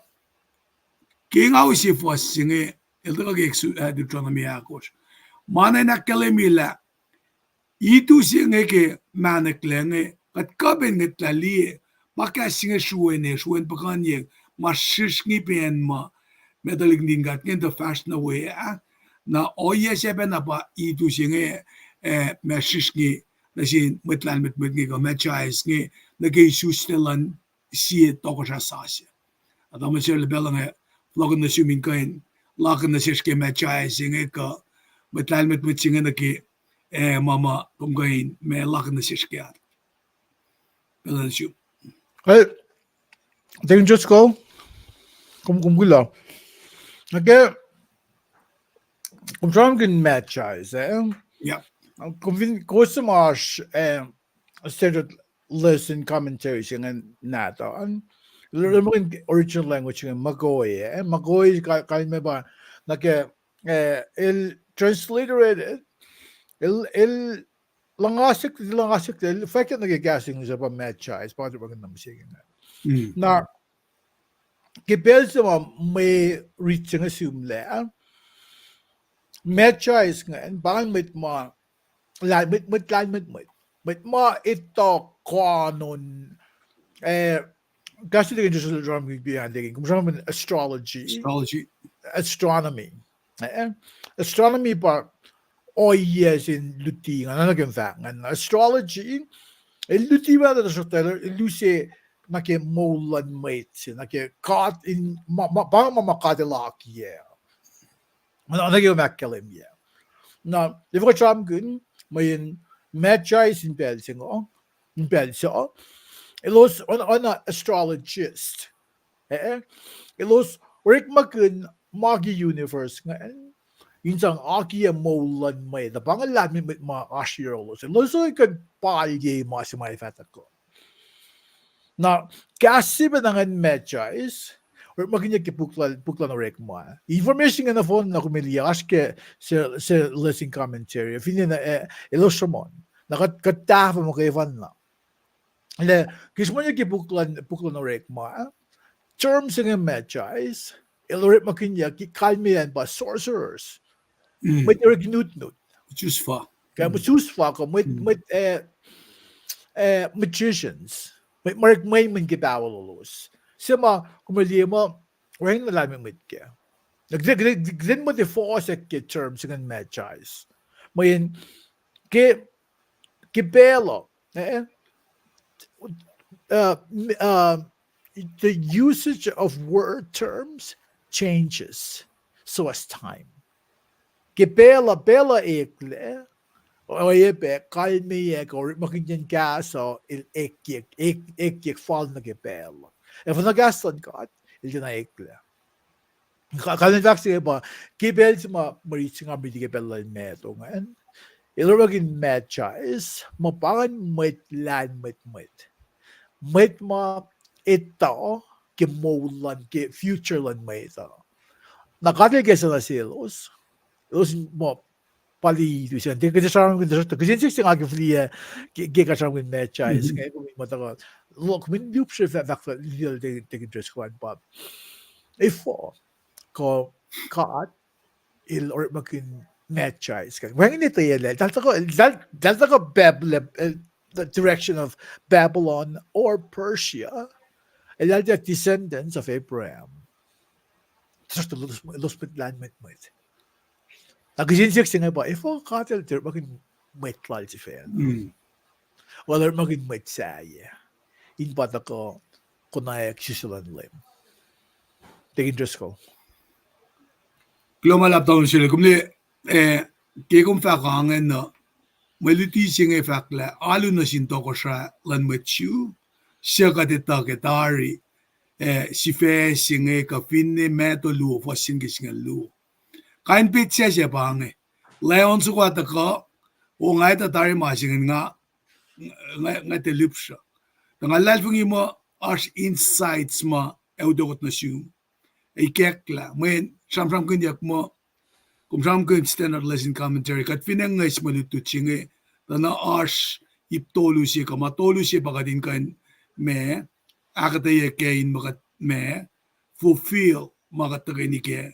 ke nga use fuhs se inge, el tuhkuh ke, eh, Deuteronomy ahkosr. Ma na in ahkkahlwemye lah itu se inge ke mahneklac inge, kuht kuh pac in ngwetlah liye, pa kahs se inge sruene, sruen puhkuhnyeng, ma srihsrngi pacn ma, ma tuhlihk nuhtin God inge tuh fahsr nuh we ah. Na ohiyac se pacna pa itu se inge, eh, ma srihsrngi nuh sin mwet lahlmwetmwet inge kuh Magi inge, nuh ke isuslac luhn sie tohkohsrah sasuc. Atac ma se lipacl inge, fohlohkihn nuh sum in kuh in lakihn nuh sesr ke Magi se inge kuh mwet lahlmwetmwet se inge nuh ke, eh, ma ma kom kuh in ma lakihn nuh sesr ke ah. Pacl nuh sum. Hey, Deacon Driscoll, kom, kom kuloh. Okay. Kom sramsramkihn Magi, eh? Kom fin, kowos suc ma oasr, eh, standard lesson commentary se ingacn nahtuhl an, el, el muh original language ingacn Makoi, eh? Makoi ka-, kalmac pa nuh ke, eh, el transliterated, el, el luhngasek, luhngasek, el fahkyak nuh ke kahs English pa Magi, pa orekmakihn na mihsenge. Na, ke pacl se ma mwe rit se inge sihmlac, Magi ingacn pa ingacn mwet ma, la-, mwet, mwet lahlmwetmwet. Mwet ma etuh koanon, eh, kahs se Deacon Joseph sramsramkihn, kom sramsramkihn astrology, astrology, astronomy. Eh, astronomy pa ohiyac se in luti, nga nuhnkuh ke fahk ingacn. Astrology, el luti ma tuhsruhktuh el use nuh ke moul luhn mwet se, nuh ke God in, ma, ma, pa ma, ma God el akiyac. Nuh, nuh ke ma ahkkahlwemye. Na, efuh kuht sramsramkihn mweyen Magi in pacl se ingo, in pacl se, elos oacna, oacna astrologist. Eh, elos orekmakihn ma ke universe ingacn in sang akiyac moul luhn mwet, pa inge lahlmwetmwet ma oasr yohrohlos. Elos kuh in palye ma se ma ac fah tuhkuh. Na, kahs se pacna ingacn Magi, orekmakihnyuck ke puk luhn, puk luhn Orekma. Information inge nohfohn na kom liye oasr ke se, se lesson commentary. Finne na, eh, elos sruhmuhn. Na kuht, kuht tahfuh muhkwena. Lah, ke sruhmuhnyuck ke puk luhn, puk luhn Orekma, term se inge Magi, el orekmakihnyuck ke kalmeyacn pa sorcerers. Mwet orek nutnut. Suhsfa. Mwet suhsfa kuh mwet, mwet, eh, eh, magicians. Mwet ma orek mwenmwen ke paholulos. Se ma kom liye muh, wacngihn lahlmwetmwet kac. Na kuht, kuht, kuht in muhta fohsack ke term se ingacn Magi. Mweyen ke, ke pacl uh, eh, uh, m-, uh, the usage of word terms changes so as time. Ke pacl uh, pacl uh eklac, oacyacpac kalmeyac kuh orekmakihnyacn kahs uh el ekyek, ek-, ekyek fal nuh ke pacl uh. Efuh na kahs luhn God el tiacna eklac. Ka-, kalmen fahk se inge pa, ke pacl se ma mwe rit se nga riti ke pacl lal Matthew ingacn, el orekmakihn Magi, muh pa ingacn mwet lahlmwetmwet. Mwet ma etuh ke moul luhn, ke future luhn mwet uh. Na God el kesa nuh selos, elos in muh pali tu se, tiac kuht sramsramkihn, kihsen siyuck se nga ke fihliyac, ke, ke kuht sramsramkihn Magi inge, kom in muhta, kom in lihpsre fahk, fahk, fahk, liyacl Deacon Driscoll an pa, efuh kuh God el orekmakihn Magi inge. Wacngihn etweyacl, eltahl tuhkuh, eltahl, eltahl tuhkuh Babylon, eh, the direction of Babylon or Persia. Eltahl tiac descendants of Abraham. Tuhsruhktuh elos, elos mwet lahlmwetmwet. Na kihsen siyuck se inge pa, efuh God El tiac orekmakihn mwet Lal sifacna? Well, orekmakihn mwet sahyac in pa tuhkuh konwacack srihsrihk luhn Leum. Deacon Driscoll. Kuloh ma luhlahp tamuhlwel Sele, kom liye, eh, ke kom fahk ange na, mwe luti se inge fahk lah alu nuh sin tohkohsrah luhn mwet Jew, suc kuht etuh ke tari, eh, sifac se inge kuh finne Matthew luo, fuhs se ke singucul luo. Kain petsac se se pa inge. Lah on soko ah tuhkuh, o nga etuh tari ma se inge nga, nga, nga tiac lihpsruhk. Tuh nga luhlahlfongi muh oasr insights ma ac utuckot nuh sum. Ikacklah, mweyen sramsramkihnyuck muh, kom sramsramkihn Standard Lesson Commentary, kuht fin acngacsmac lutlut se inge, tuh na oasr ip tolu se kuh ma tolu se pa kuht in kuh in ma, ahkuhtweyac kac in ma kuht ma, fulfill ma kuht tuhkweni kac,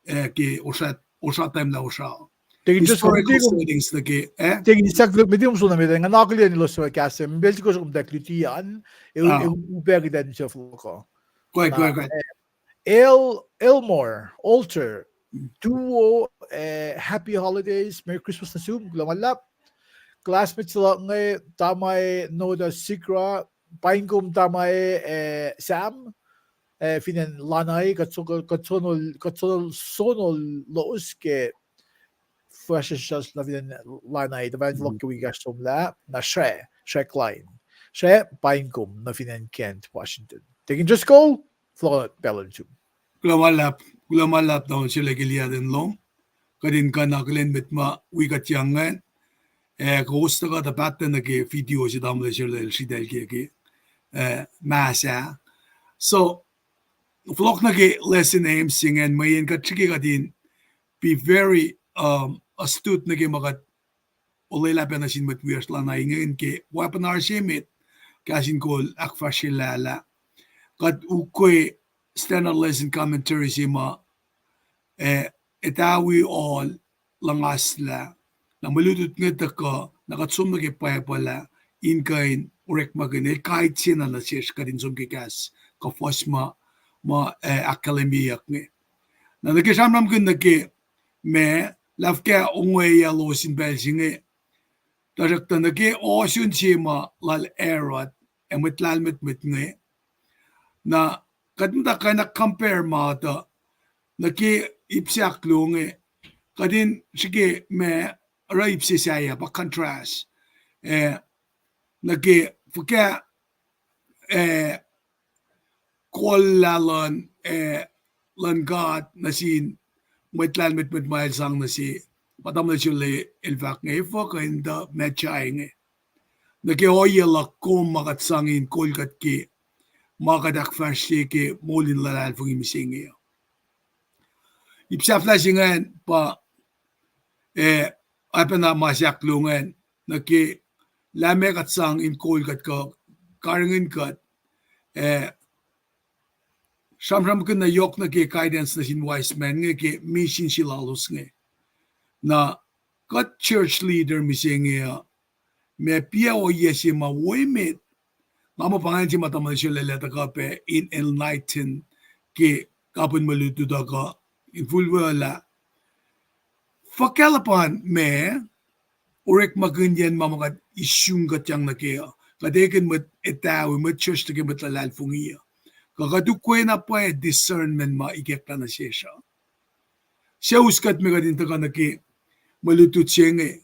eh, ke osra, osra time lah osra. Historical settings nuh ke, eh? Deacon, sahk luk, met kom sona met, nga na akihlen elos suc kahs se, mbe sikohsr kom tak luti an, e, ah, e, upac kuht in sef loko. Go ahead, go ahead, go ahead. Eh, El, Elmore, Alter, mm, Duo, eh, happy holidays, Merry Christmas nuh sum, kuloh ma luhlahp. Classmates luhk inge, Tamae, Noda, Sigra, paing kom Tamae, eh, Sam, eh, fin acn Lanai, kuht so-, kuht sonol, kuht sonol, sonol lowos ke fahsr nuh fin acn Lanai, tuh pa fohlohk ke wik ekahsr somlah, na Sre, Sre Klein. Sre, paing kom nuh fin acn Kent, Washington. Deacon Driscoll, fohlohk pacl lom sum. Kuloh ma luhlahp, kuloh ma luhlahp tamuhlwel Sele ke liyacten lom. Kuht in kuh in akihlen mwet ma wi kuht yang ingacn. Eh, kowos tuhkuh tuh pahtlac nuh ke video se tamuhlwel Sele el sritacl ke, ke, eh, mas ah. So, fohlohk nuh ke lesson aims se ingacn, mweyen kuht srihke kuht in be very, um, astute nuh ke ma kuht olwelah pac nuh sin mwet wiyacsr Lanai ingacn ke webinar se met, kahs in kol ahkfahsryelah lah kuht ukwe Standard Lesson Commentary se ma, eh, etawi ol luhngaslah, na mwe lutlut inge tuhkuh, na kuht som nuh ke Bible ah, in kuh in orekmakihn, el guide se na nuh sesr kuht in som ke kahs kuh fuhs ma, ma, eh, ahkkahlwemyeyuck inge. Na nuh ke sramsramkihn nuh ke ma, lah fuhkah ongweyac lowos in pacl se inge, tuhsruhktuh nuh ke ohsun se ma lal Herod ac mwet lahlmwetmwet inge, na kuht muhta kuh na compare ma tuh nuh ke ip se ahkluo inge, kuht in srihke ma oruh ip se sahyac pa contrast, eh, nuh ke fuhkah, eh, kohllah luhn, eh, luhn God nuh sin mwet lahlmwetmwet ma el sang nuh se, pa tamuhlwel Sele el fahk inge, efuh kuh in tuh Magi inge. Nuh ke ohiyac luhk kom ma kuht sang in kol kuht ke, ma kuht ahkfahsrye ke moul in luhlahlfongi mihsenge uh. Ip sahflah se ingacn pa, eh, oacpacna ma se ahkluo ingacn, nuh ke lah meac kuht sang in kol kuht kuh karihngihn kuht, eh, sramsramkihn na yohk nuh ke guidance nuh sin wise men inge ke mission se lalos inge. Na kuht church leader mihsenge uh, ma piac ohiyac se ma wo emet, nga muh pa ingacn se ma tamuhlwel Sele el ac tuhkuh pac in enlighten ke kapihn mwe lutlut uh kuh in fuhlwelah fuhkah luhpan ma orekmakihnyacn ma ma kuht isun kuht yang nuh ke uh. Kuht ekihn mwet etawi, mwet church nuh ke mwet luhlahlfongi uh. Kuh kuht ukwe na pwacye discernment ma ikacklah nuh sesr uh. Suc us kuht me kuht in tuhkuh nuh ke mwe lutlut se inge.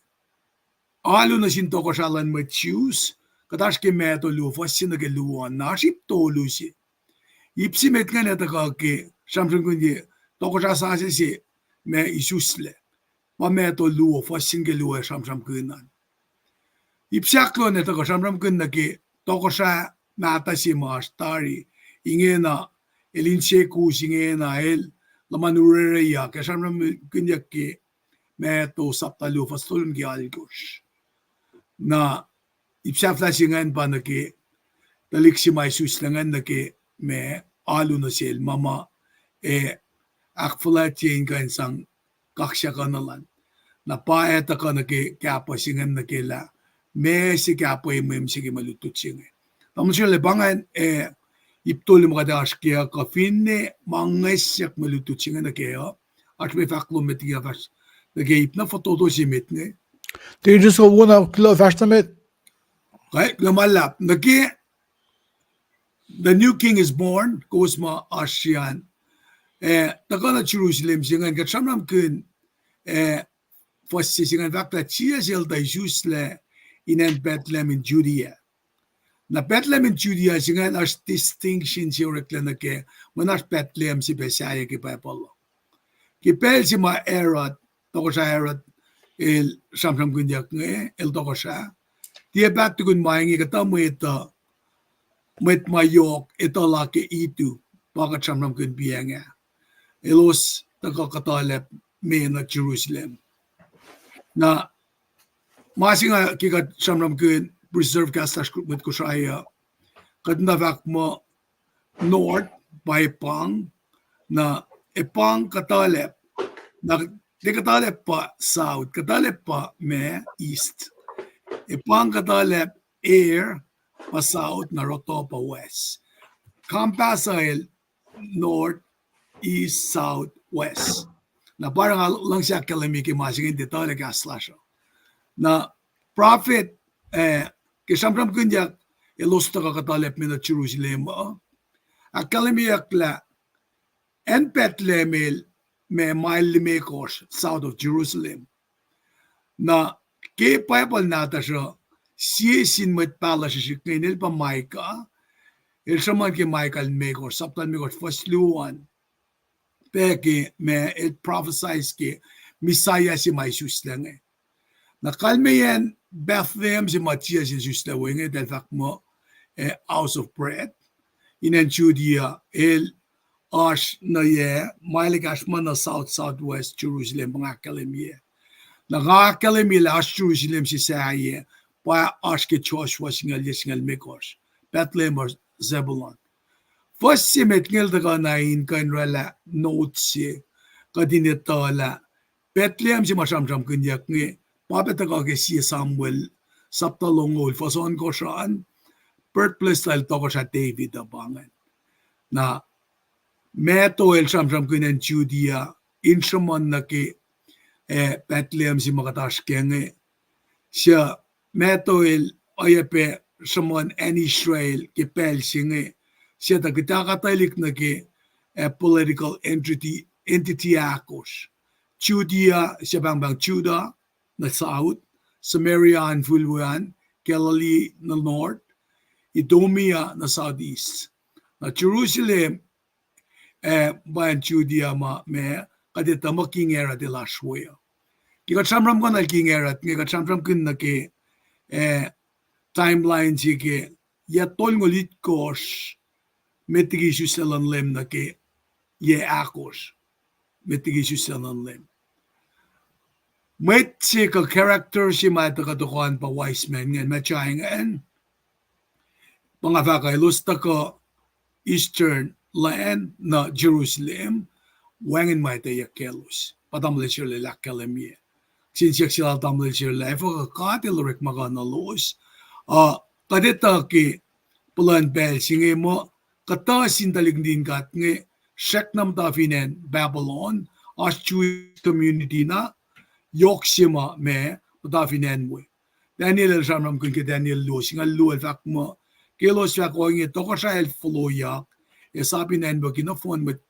Alu nuh sin tohkohsrah luhn mwet Jews, kuht oasr ke Matthew luo, fuhs se nuh ke luo an, na oasr ip tolu se. Ip se met ingacn ac tuhkuh ke sramsramkihn ke tohkohsrah sasuc se ma isuslac. Pa Matthew luo, fuhs se nuh ke luo ac sramsramkihn an. Ip se ahkluo an ac tuhkuh sramsramkihn nuh ke tohkohsrah mahtuh se ma oasr tari. Ingena el insekus, ingena el luhman urereyuck, ac sramsramkihnyuck ke Matthew sapta luo fuhs tolngoul alkosr. Na ip sahflah se ingacn pa nuh ke tuhlihk se ma isuslac ingacn nuh ke ma alu nuh sel ma ma, eh, ahkfuhlwactye in kuh in sang kaksakuhnuhlan. Na pa ac tuhkuh nuh ke kahpah se ingacn nuh ke lah meac se kahpah mwe mihs ke mwe lutlut se inge. Tamuhlwel Sele, pa ingacn, eh, ip tolu ma kuht oasr ke uh, kuh finne ma ngwesyak mwe lutlut se inge nuh ke uh, oasr mwe fahk lom met ke fahsr Nuh ke ip na fototo se met inge. Tikin Driscoll, wona kuloh, fahsr nuh met. Kuh, kuloh ma luhlahp. Nuh ke The New King is Born, kowos ma oasr an. Eh, tuhkuh nuh Jerusalem se ingacn, kuht sramsramkihn, eh, fuhs se se ingacn fahk lah Jisus el tuh isuslac in acn Bethlehem in Judea. Na Bethlehem in Judea se ingacn oasr distinction se oreklac nuh ke, mweyen oasr Bethlehem se pac sahyac ke Bible uh. Ke pacl se ma Herod, tohkohsrah Herod, el sramsramkihnyuck inge, el tohkohsrah. Tiac paht tukun ma inge kuhtuh mwet uh, mwet ma yohk etuh lah ke itu, pa kuht sramsramkihn piacng ah. Elos tuhkuh kuhtuhlacp me nuh Jerusalem. Na ma se inge ke kuht sramsramkihn preserve kahs lasr mwet Kosrae uh, kuht na fahk muh north pa epang, na epang kuhtuhlacp, na tiac kuhtuhlacp pa south, kuhtuhlacp pa ma east. Epang kuhtuhlacp, air pa south, na rohtoh pa west. Compass uh el north, east, south, west. Na pa oruh nga luhngse ahkkahlwemye ke ma se inge in tiac tuhlac kahs lasr uh. Na prophet, eh, ke sramsramkihnyuck elos tuhkuh kuhtuhlacp me nuh Jerusalem uh, ahkkahlwemyeyuck lah acn Bethlehem el ma mile limekohsr south of Jerusalem. Na ke Bible nahtuhsr uh, sie sin mwet pahluh srihsrihk inge el pa Micah, el sruhmuhn ke Micah limekohsr, sapta limekohsr, fuhs luo an, pac ke ma el prophesies ke Messiah se ma isuslac inge. Na kalmeyacn Bethlehem se ma Jisus el isuslac we inge, eltahl fahk muh, eh, house of bread, in acn Judea, el oasr nuh yac mile ekahsr ma nuh south southwest Jerusalem, pa nga ahkkahlwemye. Na nga ahkkahlwemye lah oasr Jerusalem se sahyac, pa oasr ke Joshua singucul yac singucul limekohsr, Bethlehem of Zebulun. Fuhs se met inge el tuhkuh na in kuh in oraclah note se, kuht in etuh lah Bethlehem se ma sramsramkihnyuck inge, pa pac tuhkuh ke sie Samuel, sapta longoul, fuhs ohnkohsr an, birthplace lal tohkohsrah David uh pa ingacn. Na Matthew el sramsramkihn acn Judea, in sruhmuhn nuh ke, eh, Bethlehem se ma kuht oasr kac inge. Suc Matthew el oacyacpac sruhmuhn acn Israel ke pacl se inge, suc tuh kuht ahkuhtweyac nuh ke, eh, political entity, entity ahkosr. Judea, suc pahngpahng Judah, nuh south, Samaria in fihl we an, Galilee nuh north, Idumea nuh southeast. Na Jerusalem, eh, pa acn Judea ma, ma, kuht etuh muh King Herod el oasr we uh. Ke kuht sramsramkihn King Herod inge, kuht sramsramkihn nuh ke, eh, timeline se ke yac tolngoul itkohsr met liki isuslac luhn Leum nuh ke yac ahkosr met liki isuslac luhn Leum. Mwet se kuh character se ma tuhkuh tokon pa wise men ingacn, Magi ingacn, pa nga fahk uh elos tuhkuh Eastern land nuh Jerusalem, wacngihn ma etweyuck kaclos. Pa tamuhlwel Sirlac el ahkkahlwemye. Kihsen siyuck se lal tamuhlwel Sirlac, efuh kuh God el orekmakihnuhlos? Uh, kuht etuh ke puhlan pacl se inge muh, kuhtuh sin tuhlihk nuhtin God inge srackna muhta fin acn Babylon, oasr Jewish community na, yohk se ma ma muhta fin acn we. Daniel el sramsramkihn ke Daniel luo, singucul luo el fahk muh, ke elos fahk ohinge, tohkohsrah el foloyak, ac sap in acn we ke nohfohn mwet,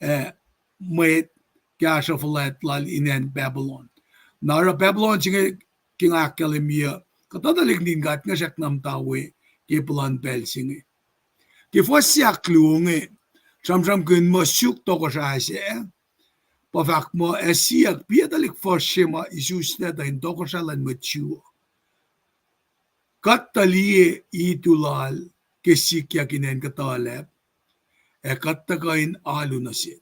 eh, mwet kahsruh fuhlwact lal in acn Babylon. Na oruh Babylon se inge ke nga ahkkahlwemye, kuhtuh tuhlihk nuhtin God inge srackna muhta we ke puhlan pacl se inge. Ke fuhs se ahkluo inge, sramsramkihn muh suk tohkohsrah sac, pa fahk muh ac siyuck, piac tuhlihk fuhsr se ma isuslac tuh in tohkohsrah luhn mwet Jew uh? Kuht tuh liye itu lal ke sikyak in acn kuhtuhlacp, ac kuht tuh kuh in alu nuh sel.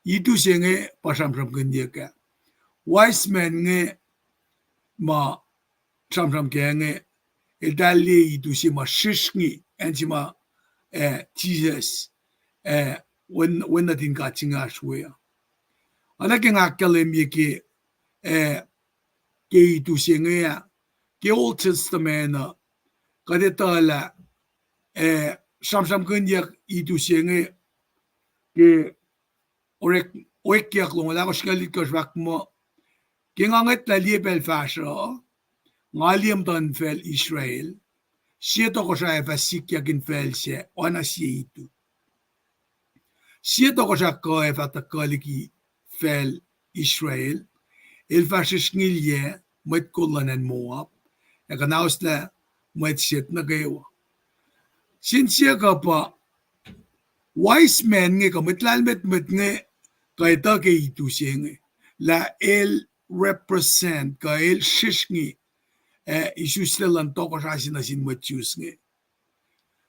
Itu se inge pa sramsramkihnyuck ah. Wise men inge ma sramsram kac inge, eltahl liye itu se ma srihsrngi, acn se ma, eh, Jisus, eh, wen, wen nuhtin God se inge oasr we uh. Oacna ke nga ahkkahlwemye ke, eh, ke itu se inge ah, ke Old Testament uh, kuht etuh lah, eh, sramsramkihnyuck itu se inge ke Orek, Orek Oekyuck longoul ahkosr, singucul itkohsr fahk muh, Ke nga ngwetlah liye pacl fahsruh, nga liye muhtuhnfacl Israel, sie tohkohsrah ac fah sikyak in facl sac oacna sie itu. Sie tohkohsrah kuh ac fah tuhkuh liki facl Israel, el fah srihsrngilyac mwet kol luhn acn Moab, ac kuhnahoslah mwet Seth nuh kwewa. Sin siyuck uh pa wise man inge kuh mwet lahlmwetmwet inge kuh etuh ke itu se inge lah el represent kuh el srihsrngi, eh, isuslac luhn tohkohsrah se nuh sin mwet Jews inge.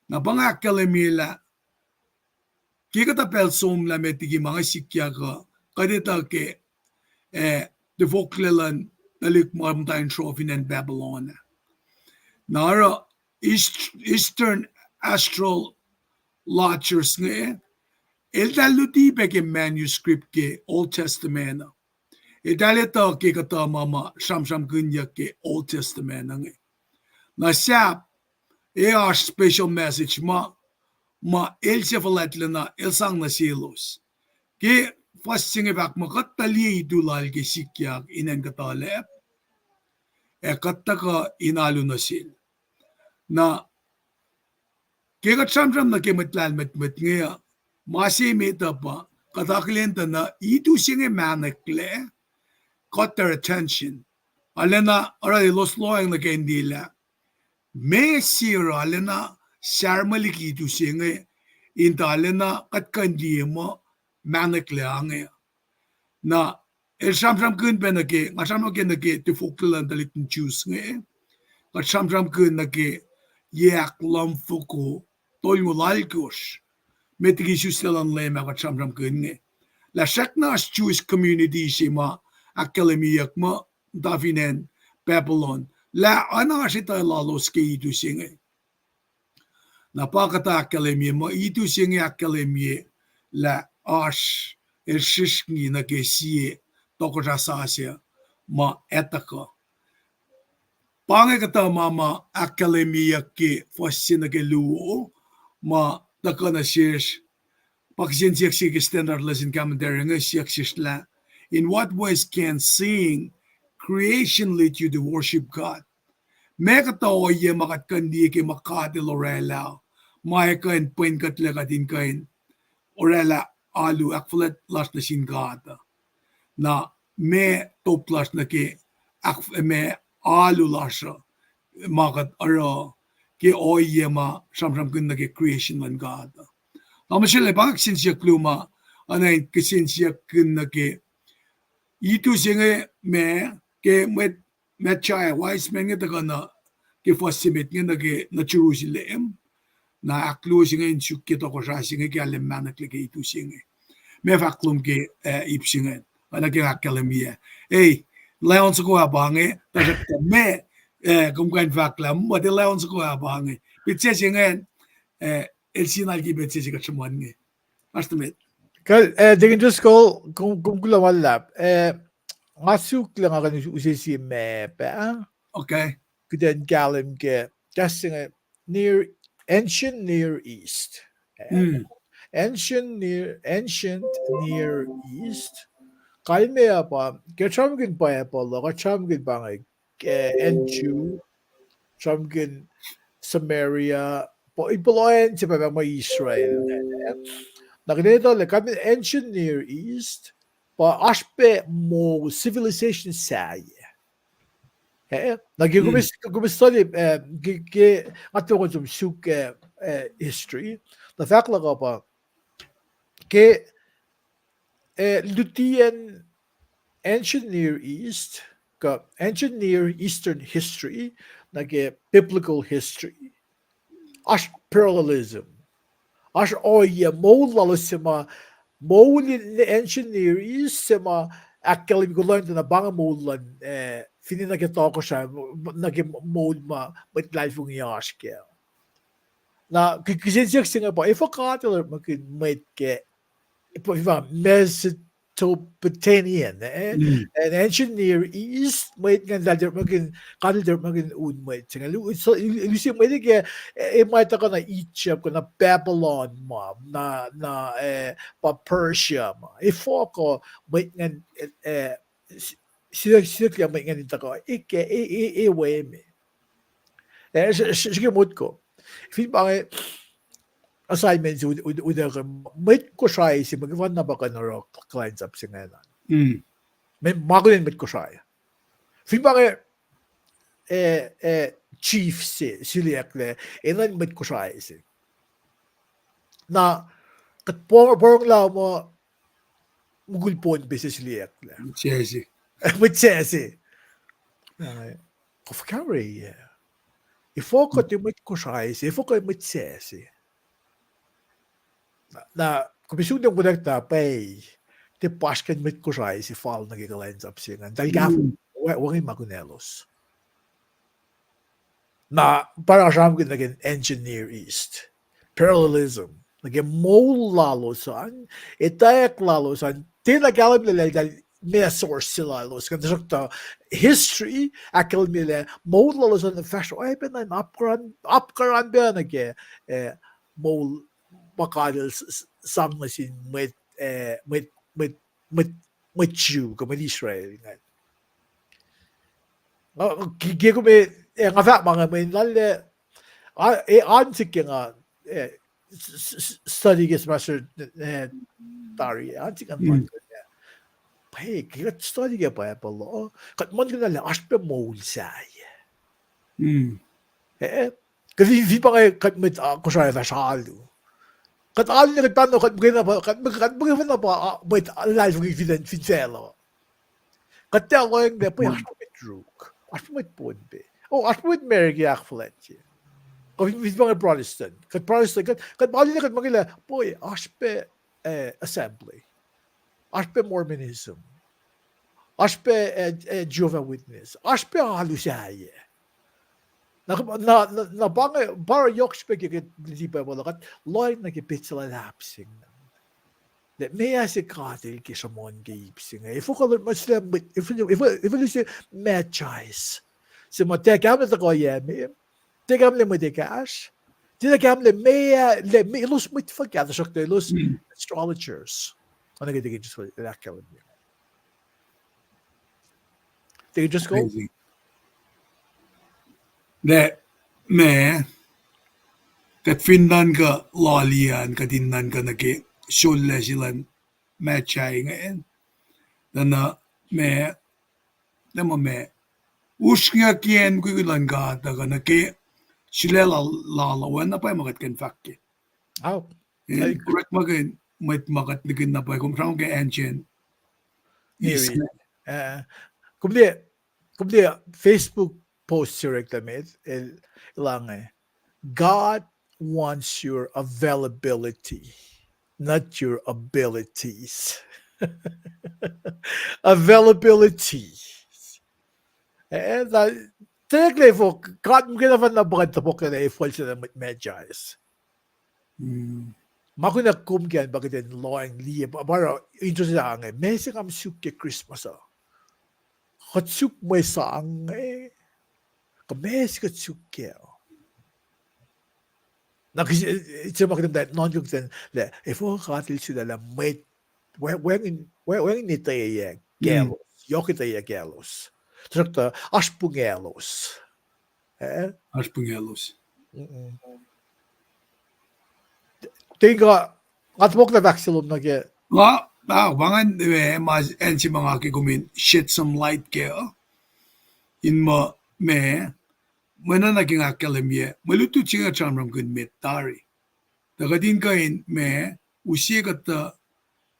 Na pa nga ahkkahlwemye lah ke kuhtuh pacl somlah met liki ma inge sikyak uh, kuht etuh ke, eh, tifoklac luhn tuhlihk ma muhta in sruoh fin acn Babylon ah. Na oruh East-, Eastern Astrologer inge, eltahl luti pac ke manuscript ke Old Testament uh. Eltahl etuh ke kuhtuh ma ma sramsramkihnyuck ke Old Testament uh inge. Na sahp, e oasr special message ma, ma el se fuhlwactlacna el sang nuh selos. Ke fuhs se inge fahk muh kuht tuh liye itu lal ke sikyak in acn kuhtuhlacp, ac kuht tuhkuh in alu nuh sel. Na ke kuht sramsram nuh ke mwet lahlmwetmwet inge uh, ma se met uh pa, kuht akihlen tuh na itu se inge mahneklac, caught their attention. Arulacna oruh elos lohacng nuh ke in liye lah meac se oruh arulacna sarma liki itu se inge, in tuh arulacna kuht kuh in liye muh mahneklac inge. Na el sramsramkihn pac nuh ke, nga sramsram ke nuh ke tifoklac luhn tuhlihk nuhtin Jews inge, kuht sramsramkihn nuh ke yac ahkluhmfoko tolngoul alkosr, met liki isuslac luhn Leum ah kuht sramsramkihn inge. Lah srackna oasr Jewish community se ma ahkkahlwemyeyuck muh muhta fin acn Babylon, lah oacna oasr etuh lalos ke itu se inge. Na pa kuhtuh ahkkahlwemye muh itu se inge ahkkahlwemye lah oasr el srihsrngi nuh ke sie tohkohsrah sasuc ma etuh kuh. Pa inge kuhtuh ma ma ahkkahlwemyeyuck ke fuhs se nuh ke luo, ma tuhkuh nuh sesr, pa kihsen siyuck se ke Standard Lesson Commentary inge siyuck sesr lah, in what ways can seeing creation lead you to worship God? Meac kuhtuh ohiyac ma kuht kuh in liye ke ma God El orwaclah, ma ac kuh in pwen kuhtlac kuht in kuh in orwaclah alu ahkfuhlwact lasr nuh sin God uh? Na meac top lasr nuh ke ahk-, meac alu lasr uh, ma kuht oruh ke ohiyac ma sramsramkihn nuh ke creation luhn God uh? Na ma srihke pa kihsen siyuck luo ma, oacna in kihsen siyuck kihn nuh ke itu se inge ma, ke mwet Magi, wise men inge tuhkuh nuh ke fuhs se met inge nuh ke, nuh Jerusalem. Na ahkluo se inge in suk ke tohkohsrah se inge ke arlac mahneklac ke itu se inge. Meac fahk lom ke, eh, ip se inge, oacna ke ahkkahlwemye. Ei, lion soko ah pa inge, tuhsruhktuh meac, eh, kom kuh in fahk lah, muh tiac lion soko ah pa inge. Petsac se inge, eh, el sinal ke petsac se kuht sruhmuhn inge. Oasr tuh met. Kal, eh, Deacon Driscoll, kom, kom kuloh ma luhlahp. Eh, nga suk lah nga kuh in use sie map ah. Okay. Kuht in kahlwem ke, kahs se inge, Near, Ancient Near East. Eh, Ancient Near, Ancient Near East. Kalmac uh pa, ke sramsramkihn Bible uh, kuht sramsramkihn pa inge, eh, acn Jew, sramsramkihn Samaria, pa, ipol acn se pa ma Israel. Na kuht etuh lah kalmac Ancient Near East, pa oasr pac moul civilization sahyac. Eh, na ke kom, kom study, eh, ke, ke, nga tuh kom suk, eh, eh, history. Na fahk luhk uh pa, ke, eh, lutiyacn Ancient Near East, kuh Ancient Near Eastern history, nuh ke biblical history, oasr parallelism. Oasr ohiyac moul lalos se ma, moul in Ancient Near East se ma ahkkahlwemye kuloh na pa inge moul luhn, eh, finne nuh ke tohkohsrah, nuh ke moul ma mwet luhlahlfongi oasr kac. Na, k-, kihsen siyuck se inge pa, efuh God El orekmakihn mwet ke, pa, pa Mesopotamian, eh? An Ancient Near East, mwet ingacn eltahl orekmakihn, God El orekmakihn un mwet se inge. Lu-, so, lu-, luti mwet ke, eh, ma tuhkuh nuh Egypt, kuh nuh Babylon ma, na, na, eh, pa Persia ma. Efuh kuh mwet ingacn, eh, s-, siyuck, siyuck lah mwet ingacn in tuhkuh, e, e, e, e, we me. Eh, srihke motko. Fin pa inge assignment se utuckuh, mwet Kosrae se, ma ke fanna pa kuh in oruh kuhlwacnsap se ingacn. Ma kunen mwet Kosrae. Fin pa inge, eh, eh, chief se suliyucklac, enenuh in mwet Kosrae se. Na, kuht porongo lah muh mukul Pohnpei se suliyucklac. Mwet sac se. Kof kare, efuh kuh tiac mwet Kosrae se, efuh kuh mwet sac se. Na, kom sun tiac konwacack na pwacye, tiac pasr kuh in mwet Kosrae se fal nuh ke kuhlwacnsap se ingacn. Eltahl kaf, wacngihn ma kunalos. Na, pa oasr sramsramkihn nuh ke engineer east. Parallelism. Nuh ke moul lalos an, etwacack lalos an, tiacna kahlwem lah eltahl meac source se lalos ingacn, tuhsruhktuh history ahkkahlwemye lah moul lalos an fahsr oacpacna in apkuhran, apkuhran pac nuh ke, eh, moul ma God El sang nuh sin mwet, eh, mwet, mwet, mwet, mwet Jew kuh mwet Israel ingacn. Ke kom, eh, nga fahk ma inge mweyen lallac, eh, an sik ke nga, eh, study ke semester, eh, tari, an sik an, pwacye, ke kuht study ke Bible uh, kuht muhlkuhnlah oasr pac moul sahyac. Eh, kuh fin pa inge kuht mwet Kosrae fahsr alu, kuht alu na kuht pahno, kuht muhkwena pa, kuht muhkwena pa mwet luhlahlfongi fin facluh. Kuht tiac lohacng lah pwacye oasr pac mwet Ruk, oasr pac mwet Pohnpei, oh, oasr pac mwet Merike ahkfuhlwactye. Kuh fin pa inge Protestant, kuht Protestant, kuht, kuht alu na kuht muhkwena lah pwacye oasr pac, eh, Assembly, oasr pac Mormonism, oasr pac, eh, eh, Jehovah Witness, oasr pac alu sahyac. Na, na, na pa inge pa yohk srihpac ke kuht luti Bible uh, kuht lohacng nuh ke petsac luhlahp se ingacn. Lah meac se God El ke sruhmuhn ke ip se inge. Efuh kuh luhn mwet, efuh, efuh luhn se Magi se ma tiac kahlwem lah tuhkuh yac me, tiac kahlwem lah mwet ekahsr, tiac kahlwem lah meac, lah elos mwet fuhkah, tuhsruhktuh elos astrologers. Oacna ke tikin just ahkkahlwemye. They just go. Lah, ma, kuht fin nuhnkuh loaliyac an, kuht in nuhnkuh nuh ke sollah se luhn Magi ingacn. Tuh na, ma, na ma, ma, usrnguckiyacn mukwikwi luhn God uh kuh nuh ke sulaclah lal oacna pwacye ma kuht kuh in fahk ke. Orekmakihn mwet ma kuht nihkihn na pwacye, kom sramsram ke ancient. Kom liye, kom liye Facebook post se orek tuh met, el, el ange, God wants your availability, not your abilities. Availability. Eh, na, tiac eklac efuh God muhkwena fanna pa topuk lah efuh el sena mwet Magi. Ma kunac kom ke an pa kuht in lohacng liye, pa, pa oruh interesting ange, meac se nga suk ke Christmas uh. Kuht suk mwe sang, eh, kuh meac se kuht suk kac. Na kihtin, eh, se ma kuht in nuhnkuh kuht in lah efuh God El sulaclah mwet, wacngihn, wacngihn etweyuck kaclos, yohk etweyuck kaclos. Tuhsruhktuh oasr pungaclos. Eh? Oasr pungaclos. Tiac kuh, nga topuk lah fahk se lom nuh ke. Nga, ah, pa ingacn, eh, ma acn se ma nga ke kom in shed some light kac uh. In muh, ma, mwe nuhnak ke nga ahkkahlwemye, mwe lutlut se inge sramsramkihn met tari. Tuh kuht in kuh in, ma, use kuhtuh,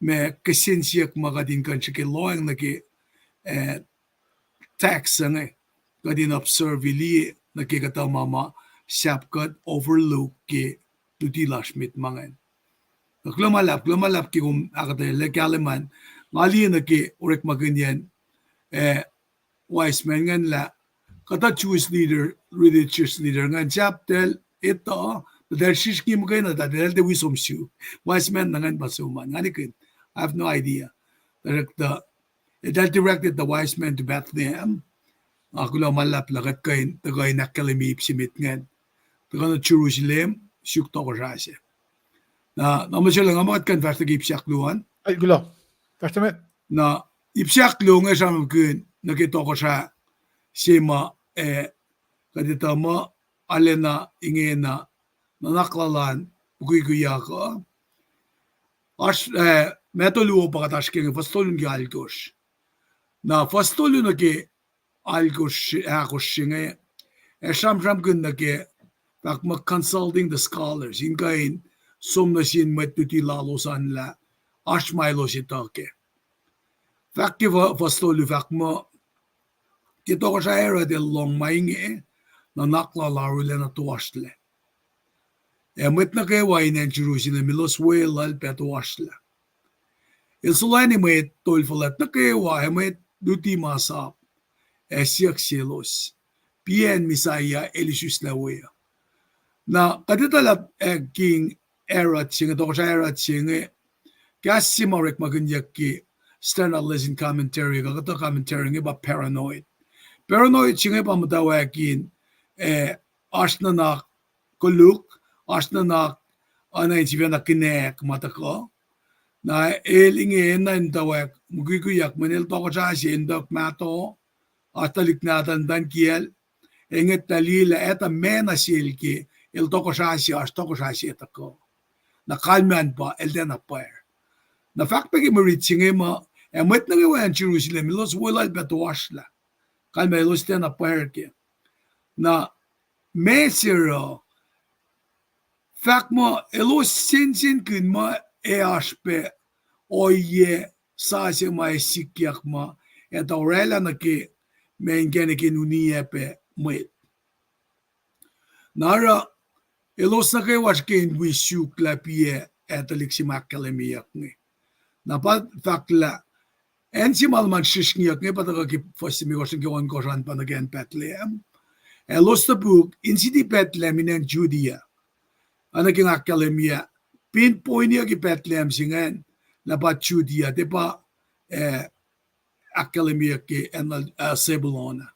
ma, kihsen siyuck ma kuht in kuh in srihke lohacng nuh ke, eh, text se inge, kuht in observe liye nuh ke kuhtuh ma ma sahp kuht overlook ke luti lasr met ma ingacn. Kuloh ma luhlahp, kuloh ma luhlahp ke kom ahkuhtweyac kahlwem an. Nga liye nuh ke orekmakihnyacn, eh, Wiseman ingacn lah kuhtuh Jewish leader, religious leader ingacn sahp eltahl etuh, eltahl srihsrngi muhkwena, eltahl tiac wi som suk. Wiseman na ingacn pa som an, nga nihkihn, I have no idea. Tuhsruhktuh, eltahl directed the wise men to Bethlehem. Nga kuloh ma luhlahp lah kuht kuh in, tuhkuh in ahkkahlwemye ip se met ingacn. Tuhkuh nuh Jerusalem, suk tohkohsrah se. Na, na mihsenge nga muh kuht kuh in fahsr nuh ke ip se ahkluo an. Kuloh. Fahsr nuh met. Na, ip se ahkluo inge sramsramkihn nuh ke tohkohsrah se ma, eh, kuht etuh muh arulacna ingena nuhnak lal an mukwikwiyak uh. Oasr, eh, ma tolu uh pa kuht oasr ke inge, fuhs tolu nuh ke alkosr. Na fuhs tolu nuh ke alkosr, ahkosr se inge, ac sramsramkihn nuh ke, fahk muh consulting the scholars, in kuh in som nuh sin mwet luti lalos an lah oasr ma elos etuh kac. Fahk ke fuhs tolu fahk muh, ke tohkohsrah Herod el lohng ma inge, nuhnak lal arulacna toasrlac. Ac mwet nuh kwewa in acn Jerusalem elos weluhl pac toasrlac. El sulacni mwet tol fuhlwact nuh kwewa ac mwet luti masap, ac siyuck selos, piacn Messiah el isuslac we uh. Na kuht etuh lah, eh, King Herod se inge, tohkohsrah Herod se inge, kahs se ma orekmakihnyuck ke Standard Lesson Commentary, kuh kuhtuh commentary inge pa paranoid. Paranoid se inge pa muhtwacwacack in, eh, oasr nuhnak koluk, oasr nuhnak oacna in sifacna kinack ma tuhkuh. Na el inge enenuh in muhtwacwacack mukwikwiyak mweyen el tohkohsrah se in tuh mahtuh, oasr tuhlihk nahtuhl muhtwacn kiyacl, ac ngwetlah liye lah etuh ma nuh sel ke el tohkohsrah se, oasr tohkohsrah se tuhkuh. Na kalmacn pa el tiacna pwacr. Na fahk pac ke mwe rit se inge muh, ac mwet nuh kwewa acn Jerusalem elos weluhl pac toasrlac. Kalmac elos tiacna pwacr kac. Na ma se oruh, fahk muh elos sensenkihn muh ac oasr pac ohiyac sasuc ma ac sikyak ma ac tuh orwaclah nuh ke ma inkacnek in uniyac pac mwet. Na oruh, elos nuh kwewa srihke in wi suk lah piac ac tuhlihk se ma ahkkahlwemyeyuck inge. Na pa fahk lah, acn se ma luhman srihsrngiyuck inge pa tuhkuh ke fuhs limekohsr nuh ke ohnkohsr an pa nuh ke acn Bethlehem. Elos topuk in city Bethlehem in acn Judea. Oacna ke nga ahkkahlwemye, pinpointiyuck ke Bethlehem se ingacn, lah pa Judea, tiac pa, eh, ahkkahlwemyeyuck ke acn, eh, Zebulun ah.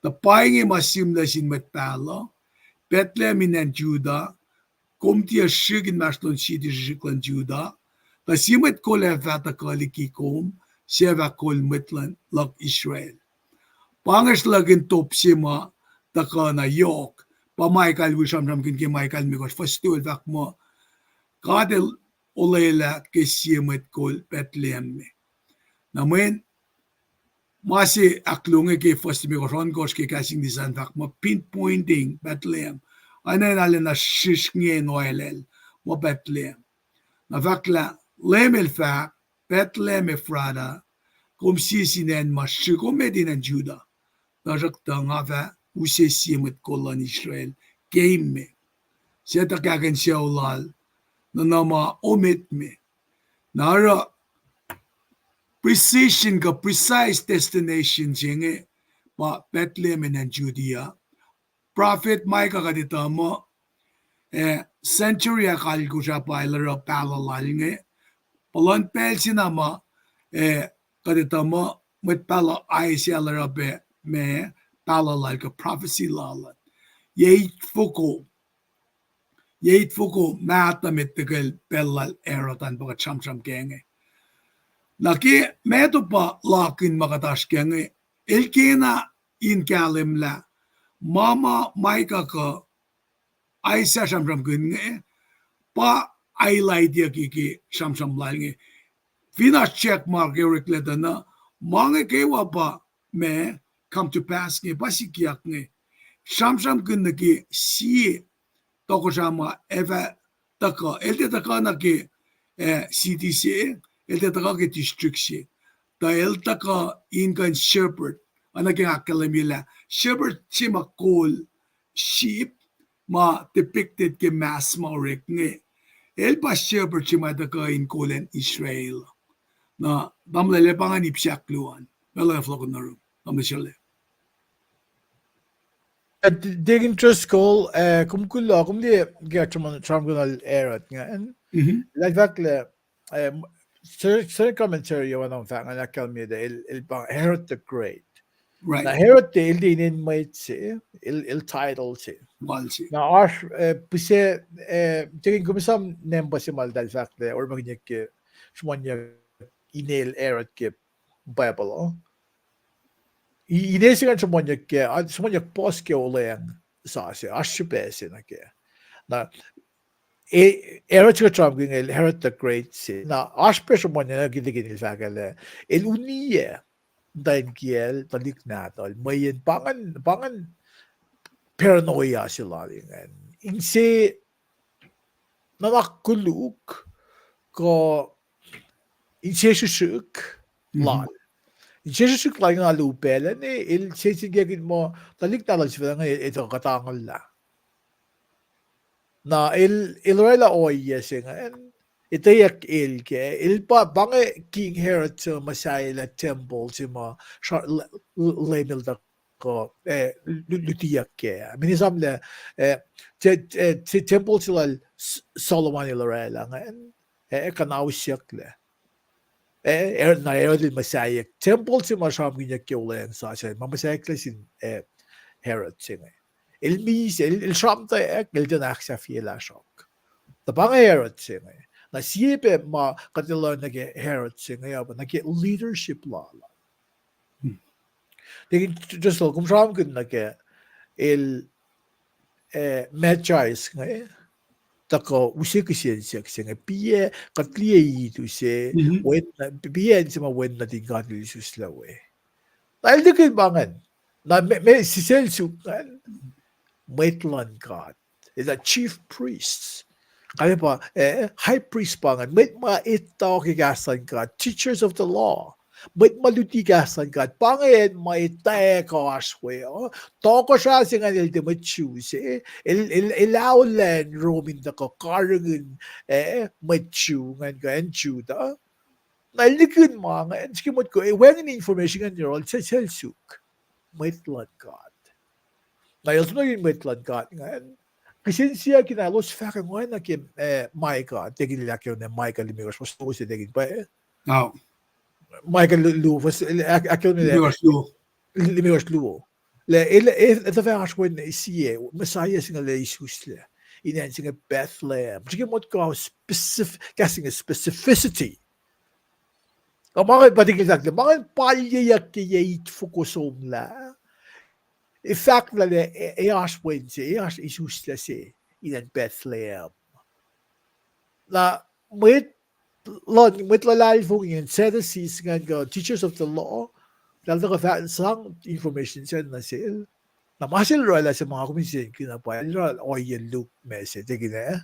Tuh pa inge ma sihmlac sin mwet pahluh, Bethlehem in acn Judah, kom tiac srihk inmahsrlon city srihsrihk luhn Judah, tuh sie mwet kol ac fah tuhkuh liki kom, suc fah kol mwet luhn luhk Israel. Pa inge sruhlwackin top se ma tuhkuh na yohk, pa Michael wi sramsramkihn ke Michael limekohsr fuhs tolu el fahk muh, God el olwelah ke sie mwet kol Bethlehem me. Na mweyen ma se ahkluo inge ke fuhs limekohsr ohnkohsr ke kahs English an fahk muh pinpointing Bethlehem. Oacna in arulacna srihsrngi in oalel muh Bethlehem. Na fahk lah, Leum el fahk, Bethlehem Ephrata, kom sie sin acn ma srihk, kom met in acn Judah. Tuhsruhktuh nga fah use sie mwet kol luhn Israel keim me, suc tuhkahkihn sucu lal nuhna ma omet me. Na oruh precision kuh precise destination se inge pa Bethlehem in acn Judea. Prophet Micah kuht etuh muh, eh, century ahkalkosr ah pa el oruh pahluh lal inge. Puhlan pacl se na ma, eh, kuht etuh muh mwet pahluh Isaiah el oruh pac ma pahluh lal kuh prophecy lal an. Yac itfoko, yac itfoko mahtuh met tuhkuh pacl lal Herod an pa kuht sramsram kac inge. Na ke Matthew pa lakihn ma kuht oasr kac inge, el kena in kahlwem lah ma ma Micah kuh Isaiah sramsramkihn inge, pa highlightiyuck ke sramsram lal inge. Fin oasr check mark ke oreklac tuh na, ma inge kwewa pa ma come to pass inge, pa sikyak inge. Sramsramkihn nuh ke sie tohkohsrah ma ac fah tuhkuh, el tiac tuhkuh nuh ke, eh, city se, el tiac tuhkuh ke district se. Tuh el tuhkuh in kuh in shepherd, oacna ke nga ahkkahlwemye lah shepherd se ma kol sheep, ma depicted ke mask ma orek inge. El pa shepherd se ma tuhkuh in kol acn Israel. Na tamuhlwel, pa ingacn ip se ahkluo an. Meac luhn fohlohk nuh yurum, tamuhlwel Sele. Eh, Deacon Driscoll, eh, kom kuloh, kom liye ke sramsramkihn lal Herod ingacn. Lah el fahk lah, eh, Standard Commentary oacna fahk ingacn ahkkahlwemye lah el, el pa Herod the Great. Na Herod el tiac inen mwet se, el, el title se. Na oasr, eh, pihsac, eh, tikin kom esam nampa se ma eltahl fahk lah orekmakihnyuck ke sruhmuhnyuck inel Herod ke Bible uh. I-, ine se ingacn sruhmuhnyuck ke, a, sruhmuhnyuck puhs ke olweacng sasuc, oasr srihpac se nuh kac. Na, e, Herod se kuht sramsramkihn inge, Herod the Great se. Na, oasr pac sruhmuhnyuck nuh ke, tikin el fahk lah el uniyac muhtwacn kiyacl, tuhlihk nahtuhl, mweyen pa ingacn, pa ingacn paranoia se lal ingacn. Inse nuhnak koluk, kuh inse srihsrihk lal. Inse srihsrihk lal ingena lupaclah ne, el sensenkackihn muh tuhlihk nahtuhl sifacna inge etuh kuhtanglah. Na el, el oraclah ohiyac se ingacn, etweyuck el kac, el pa, pa inge King Herod se muhsahelah tempuhl se ma sra-, l-, l-, Leum el tuhkuh, eh, lu-, lutiyuck kac. Mini samlah, eh, te-, eh, te-, tempuhl se lal S-, Solomon el oraclah ingacn, eh, kuhnausyucklac. Eh, Herod, na Herod el muhsaheack tempuhl se ma sramsramkihnyuck ke olweacng sasuc, ma muhsaheack sin, eh, Herod se inge. El misac, el, el sramtweack, el tiacna ahksahfyelah sruhk. Tuh pa inge Herod se inge. Na sie pac ma kuht lohng nuh ke Herod se inge, uh, pa nuh ke leadership lal. Tikin Joseph, kom sramsramkihn nuh ke el, eh, Magi se inge, tuhkuh use kihsen siyuck se inge, piac kuht liye itu se, wen, piac acn se ma wen nuhtin God el isuslac we. Na el tikin pa ingacn, na me, me sisel suk ingacn, mwet luhn God, el chief priests. Kalmac pa, eh, high priest pa ingacn, mwet ma etuh ke kahs luhn God, teachers of the law. Mwet ma luti kahs luhn God, pa ingacn ma etwacack oasr we uh. Tohkohsrah se ingacn el tiac mwet Jew se, el, el, el aolan Rome in tuhkuh karihngihn, eh, mwet Jew ingacn kuh acn Judah. Na el nikihn ma ingacn, srihke motko, eh, wacngihn information ingacn yohrohl, sel, sel suk. Mwet luhn God. Na el som nuh ke mwet luhn God ingacn, kihsen siyuck ingacn elos fahk oacna ke, eh, Micah, tikin el ahkkahlwemye Micah limekohsr, fuhs tolu se tikin pa, eh? Micah lu-, luo, fuhs, el ahk-, ahkkahlwemye limekohsr luo. Lah el, el, el tuh fahk oasr wen sie, Messiah se inge el isuslac in acn se inge Bethlehem. Srihke motko specif-, kahs se inge specificity. Ac ma inge pa tikin el fahk lah ma ingacn palyeyuck ke yac itfoko somlah, e fahk lah, lah e, e oasr wen se, e oasr isuslac se in acn Bethlehem. Na mwet luhn, mwet luhlahlfongi ingacn, Sadducees ingacn kuh teachers of the law, eltahl tuhkuh fah sang information sacn nuh sel. Na ma sel oraclah se ma kom in sensen kihn ah pa el oruh ohiyac Luke ma se, tikin ah.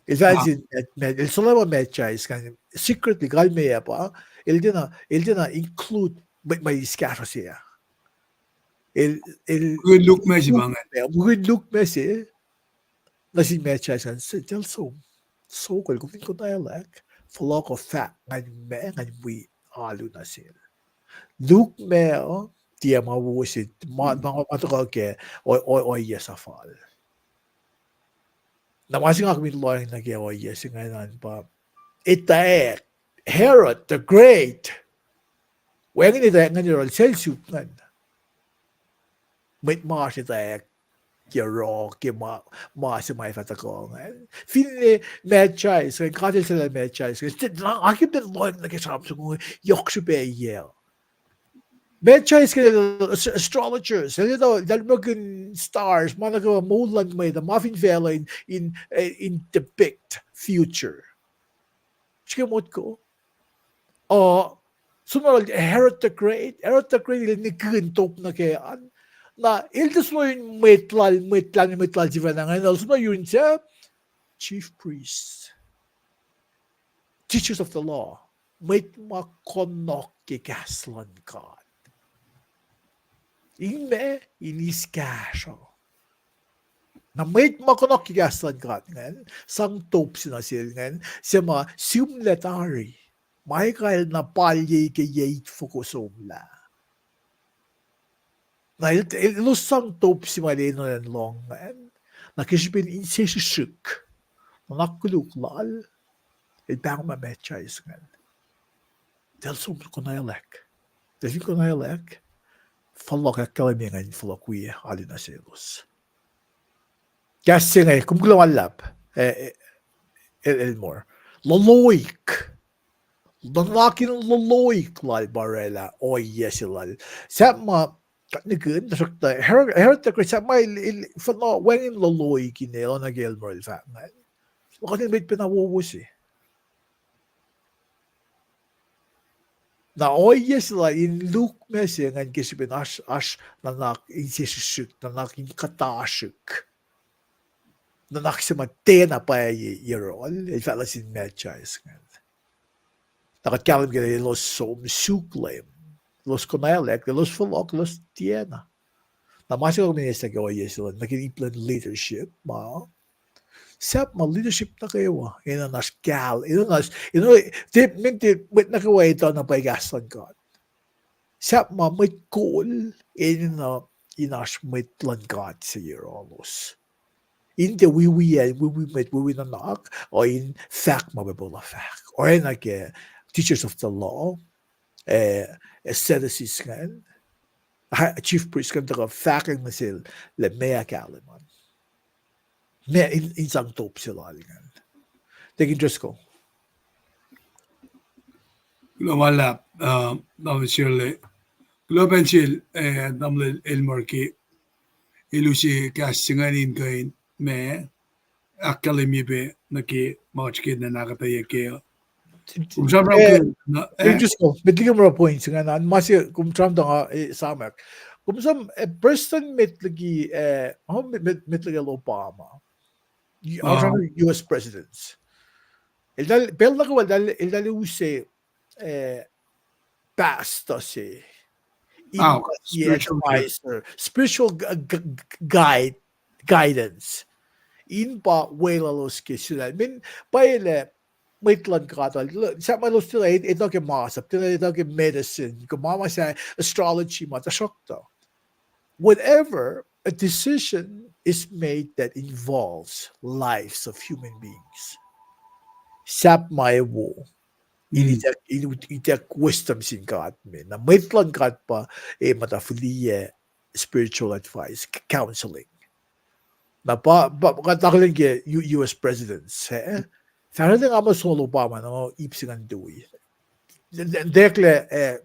El fah sin, ma, ma, el solwacma Magi se ingacn secretly, kalmeyac pa, el tiacna, el tiacna include mwet ma eis kahsruh se ah. El, el, Luke ma se, mukul Luke ma se, nuh sin Magi se ingacn, sel som, sokol, kom fin konwaclwack, fohlohk uh fahk ngan ma, ngan wi alu nuh sel. Luke ma, uh, tiac ma wo se, ma, ma, ma tuhkuh ke, o, o, ohiyac suhfal. Na ma se nga kom in lohacng nuh ke ohiyac se ingacn pa, etwacack, Herod the Great. Wacngihn etwacack ingacn yohrohl sel suk ingacn. Mwet ma oasr etwacack yohrohl ke ma, ma se ma fah tuhkuh ingacn. Finne Magi se ingacn, God el sel Magi se ingacn. Akihlen lohacng nuh ke sramsram inge, yohk srihpac yac. Magi se ingacn, astrologers, el, el, eltahl muhkihn stars, ma nuh ke moul luhn mwet uh, ma fin facluh in, in, eh, in depict future. Srihke motko. Uh, som na Herod the Great, Herod the Great el nikihn top nuh ke an. Na el tuh som na yurin mwet lal, mwet lal, mwet lal sifacna ingacn, el som na yurin se chief priests, teachers of the law, mwet ma kunohkohn ke kahs luhn God. In ma, in eis kahsruh. Na mwet ma kunohkohn ke kahs luhn God ingacn, sang top se nuh sel ingacn, se ma sihmlac tari, Micah el na palye ke yac itfoko somlah. Na el, el, elos sang top se ma el enenuh in lohng ingacn, na ke srihpen inse srihsrihk, nuhnak koluk lal, el pahngon ma Magi se ingacn, eltahl som konwaclwack. Eltahl fin konwaclwack, fohlohk ahkkahlwemye ingacn, fohlohk wi alu nuh selos. Kahs se inge, kom kuloh ma luhlahp, eh, eh, El-, Elmore. Lolohik. Nuhnak in lolohik lal pa orwaclah ohiyac se lal. Sahp ma, kuht nihkihn, tuhsruhktuh, Herod, Herod the Great, sahp ma el, el, fuhnuh wacngihn lolohik in el oacna ke el muh el fahk ingacn. Kuht in met pacna wowo se. Na ohiyac se lal in lukmac se ingacn ke srihpen oasr, oasr nuhnak in sessesrihk, nuhnak in kuhtasrihk. Nuhnak se ma tiacna pwacye yohrohl, el fahk nuh sin Magi ingacn. Na kuht kahlwem ke elos som suk Leum, elos konwaclwack, elos fohlohk, elos tiacna. Na ma se kuh in eis nuh ke ohiyac se lal, nuh ke ip luhn leadership ma, sahp ma leadership nuh kwewa enenuh in oasr kahl, enenuh in oasr, enenuh, tiac, meac tiac mwet nuh kwewa etuh na pwacye kahs luhn God. Sahp ma mwet kol enenuh in oasr mwet luhn God se yohrohlos. In tiac wiwi acn, wiwi mwet, wiwi nuhnak, uh, in fahk ma pwepuh lah fahk. Oacna ke teachers of the law, eh, Sadducees ingacn, chief priest ingacn tuhkuh fahkwacng nuh sel lah meac kahlwem an. Meac in, in sang top se lal ingacn. Deacon Driscoll. Kuloh ma luhlahp, uh, Tamuhlwel Shirley. Kuloh pac sel, eh, Tamuhlwel Elmer ke el use kahs se ingacn in kuh in ma ahkkahlwemye pac nuh ke ma kuht srihke in ahkuhtweyac kac. Kom sramsramkihn, eh, met liki muh point se ingacn, ma se kom sramsram tuh nga, eh, samak. Kom sram, eh, President met liki, eh, met, met liki Obama. U S presidents. El, pacl nuh kwewa el, el use, eh, pastor se in advisor, spiritual guide, guidance in pa weluhlos ke sulaclah. Min pwacye lah mwet luhn God, sahp ma elos tiacna etuh ke masap, tiacna etuh ke medicine, kuh ma ma se astrology ma, tuhsruhktuh whenever a decision is made that involves lives of human beings, sahp ma wo in ituck wisdom sin God me. Na mwet luhn God pa e muhta fihliyac spiritual advice, counseling. Na pa, pa kuht akihlen ke U S presidents, eh? Fahsrwelihk nga muh Obama, na ip se ingacn tui. Tiac lah, eh,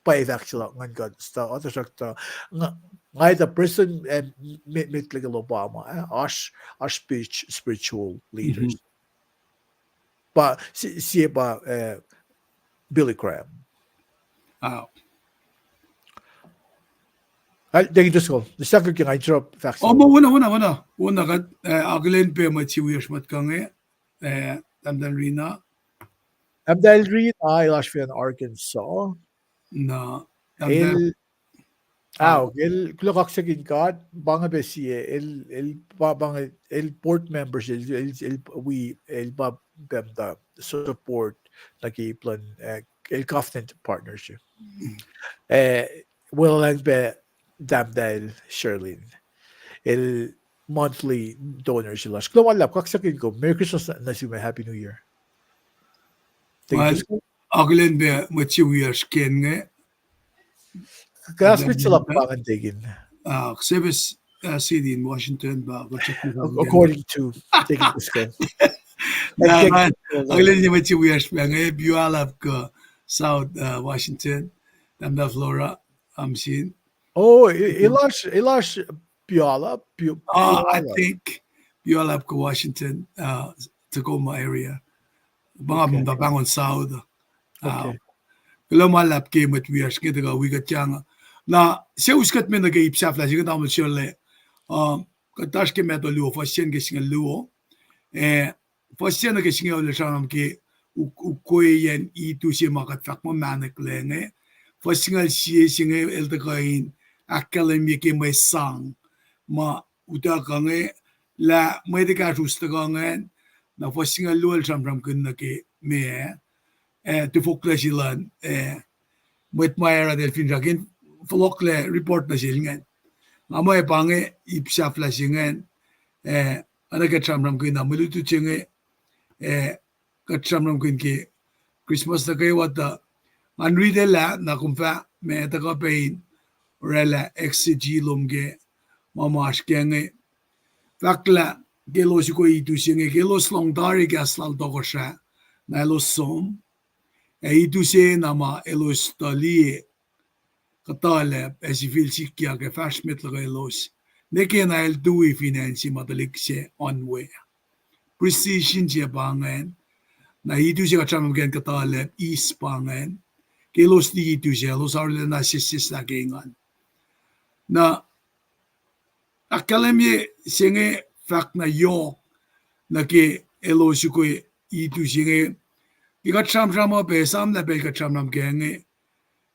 pwacye fahk se luhk ingacn kuht, tuhsruhktuh nga etuh President, eh, met liki Obama, eh, oasr, oasr spiritual leaders. Pa, sie pa, eh, Billy Graham. Deacon Driscoll, nga interrupt fahk se. Wona, wona, wona, wona kuht, eh, akihlen pac mwet se wiyacsr mwet kuh inge, eh, Tahmtahel Rina. Tahmtahel Rina el oasr fin acn Arkansas. Na, el, el kuloh kaksakihn God, pa inge pac sie, el, el pa, pa inge, el board members, el, el, el wi, el pa, pa muhta support nuh ke ip luhn, eh, el covenant partnership. Eh, weluhlwacng pac Tahmtahel Sherlyn, el monthly donor se lasr. Kuloh ma luhlahp, kaksakihn kom. Merry Christmas nuh sum, Happy New Year. Akihlen pac mwet se wiyacsr ke inge. Kuh sipit se luhk pa ingacn, Deacon? Ah, Service, uh, City in Washington, pa, according to Deacon Driscoll. Akihlen mwet se wiyacsr pa inge, Puyallup kuh South, uh, Washington, Tahmtahel Flora, am sin. Oh, el oasr, el oasr Puyallup, I think Puyallup kuh Washington, uh, Tacoma area. Pa nga muhta pahngon South. Kuloh ma luhlahp ke mwet wiyacsr inge tuhkuh wi kuht yang. Na, se us kuht me nuh ke ip sahflah se inge, Tamuhlwel Sherlyn, uh, kuht oasr ke matwac luo, fuhs se nuh ke singucul luo. Eh, fuhs se nuh ke singucul el sramsram ke ukwe yen itu se ma kuht fahk muh mahneklac inge. Fuhs singucul sie se inge el tuhkuh in ahkkahlwemye ke mwe sang ma utuckuh inge, lah mwet ekahsr us tuhkuh ingacn. Na fuhs singucul luo el sramsramkihn nuh ke meac, eh, tufoklac se luhn, eh, mwet ma Herod el finsrak in fohlohklac report nuh sel ingacn. Nga muh pa inge ip sahflah se ingacn, eh, oacna kuht sramsramkihn na mwe lutlut se inge, eh, kuht sramsramkihn ke Christmas nuh kwewa tuh, ngan ritilah na kom fah ma tuhkuh pac in oraclah exegete lom ke ma ma oasr ke inge. Fahk lah ke elos ukwe itu se inge, ke elos lohng tari kahs lal tohkohsrah, na elos som, Ac itu se na ma elos tuh liye kuhtuhlacp ac sifil sikyak ac fahsr met luhkwelos. Nwe ke na el tui fin acn se ma tuhlihk se oan we. Precision se pa ingacn. Na itu se kuht sramsramkihn kuhtuhlacp, east pa ingacn. Ke elos liye itu se, elos arulacna sesseslah ke engan. Na ahkkahlwemye se inge fahk na yohk nuh ke elos ukwe itu se inge. Ke kuht sramsram uh pac, esam lah pacl kuht sramsram kac inge,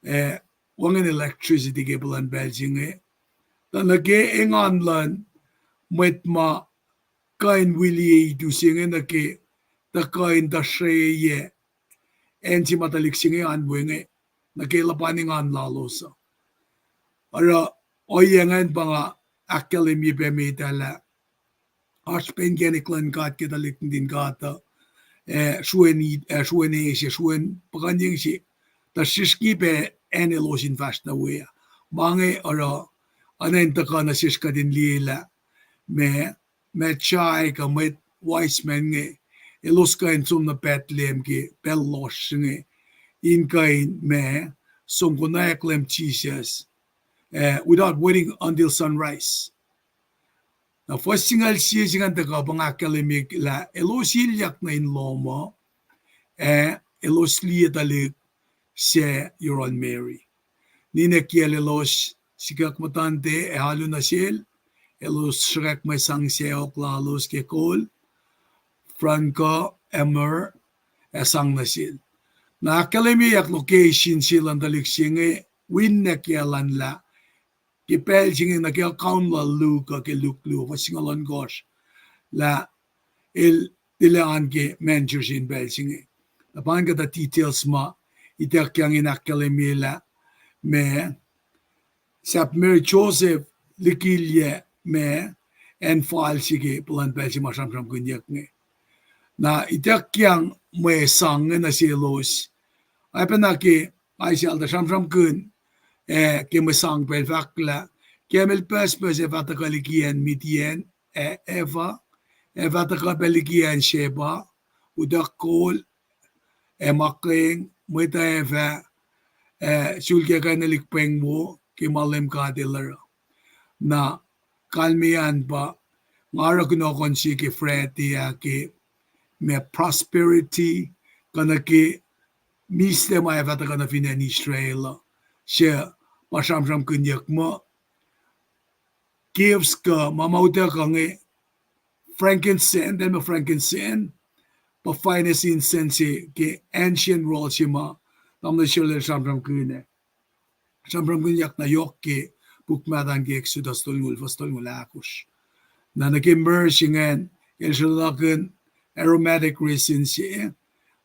ah, wacngihn electricity ke puhlan pacl se inge. Tuh nuh ke engan luhn mwet ma kuh in wi liye itu se inge nuh ke, tuh kuh in tuhsrweyuc acn se ma tuhlihk se inge oan we inge, nuh ke luhpan engan lalos uh. Oruh ohiyac ingacn pa nga ahkkahlwemye pac met ah lah oasr pac inkacnek luhn God ke tuhlihk nuhtin God uh, ah, sruen i-, ah, sruen eis, sruen puhkuhnyeng se, tuh srihsrngi pac acn elos in fahsr nuh we ah. Ma inge oruh oacna in tuhkuh nuh sesr kuht in liye lah ma Magi kuh mwet wise men inge, elos kuh in som nuh Bethlehem ke pacl lohsr inge, in kuh in ma, som konwacack Leum Jisus, ah, without waiting until sunrise. Na fuhs singucul sie se ingacn tuhkuh pa nga ahkkahlwemye lah elos ilyak nuh in lohm uh, ac elos liye tuhlihk sac yohrohl Mary. Ninac kiyacl elos sikuck muhtuhnte ac alu nuh sel, elos sruhkwack mwe sang sacohk lalos ke kol, frank uh, myrrh, ac sang nuh sel. Na ahkkahlwemyeack location se luhn tuhlihk se inge, wi ninac kiyacl an lah ke pacl se inge nuh ke account lal Luke uh ke Luke luo, fuhs singucul ohnkohsr, lah el tilac oan ke manger se in pacl se inge. Na pa ingacn kuhtuh details ma ituckyang in ahkkahlwemye lah ma sahp Mary Joseph likilyac ma acn fal se ke puhlan pacl se ma sramsramkihnyuck inge. Na ituckyang mwe sang inge nuh selos. Oacpacna ke Isaiah el tuh sramsramkihn, ah, ke mwe sang pacl fahk lah, camel pucspucs ac fah tuhkuh liki acn Midian, ac ephah, ac fah tuhkuh pac liki acn Sheba, utuck kol, ac makeng, mwet uh ac fah, ah, sulkac kacnelihk pweng wo ke ma Leum God El oruh. Na kalmeyac an pa, nga oruh kunohkohn se ke Friday ah ke ma prosperity, kuh nuh ke mihslac ma ac fah tuhkuh nuh fin acn Israel uh, se pa sramsramkihnyuck muh gifts kuh ma ma utuckuh inge, frankincense, el ma frankincense, pa finest incense se ke ancient world se ma tamuhlwel Israel el sramsramkihn ah. Sramsramkihnyuck na yohk ke puk mahtuh an ke Exodus tolngoul, fuhs tolngoul ahkosr. Na nuh ke myrrh se ingacn, el sruhnakihn aromatic resin se,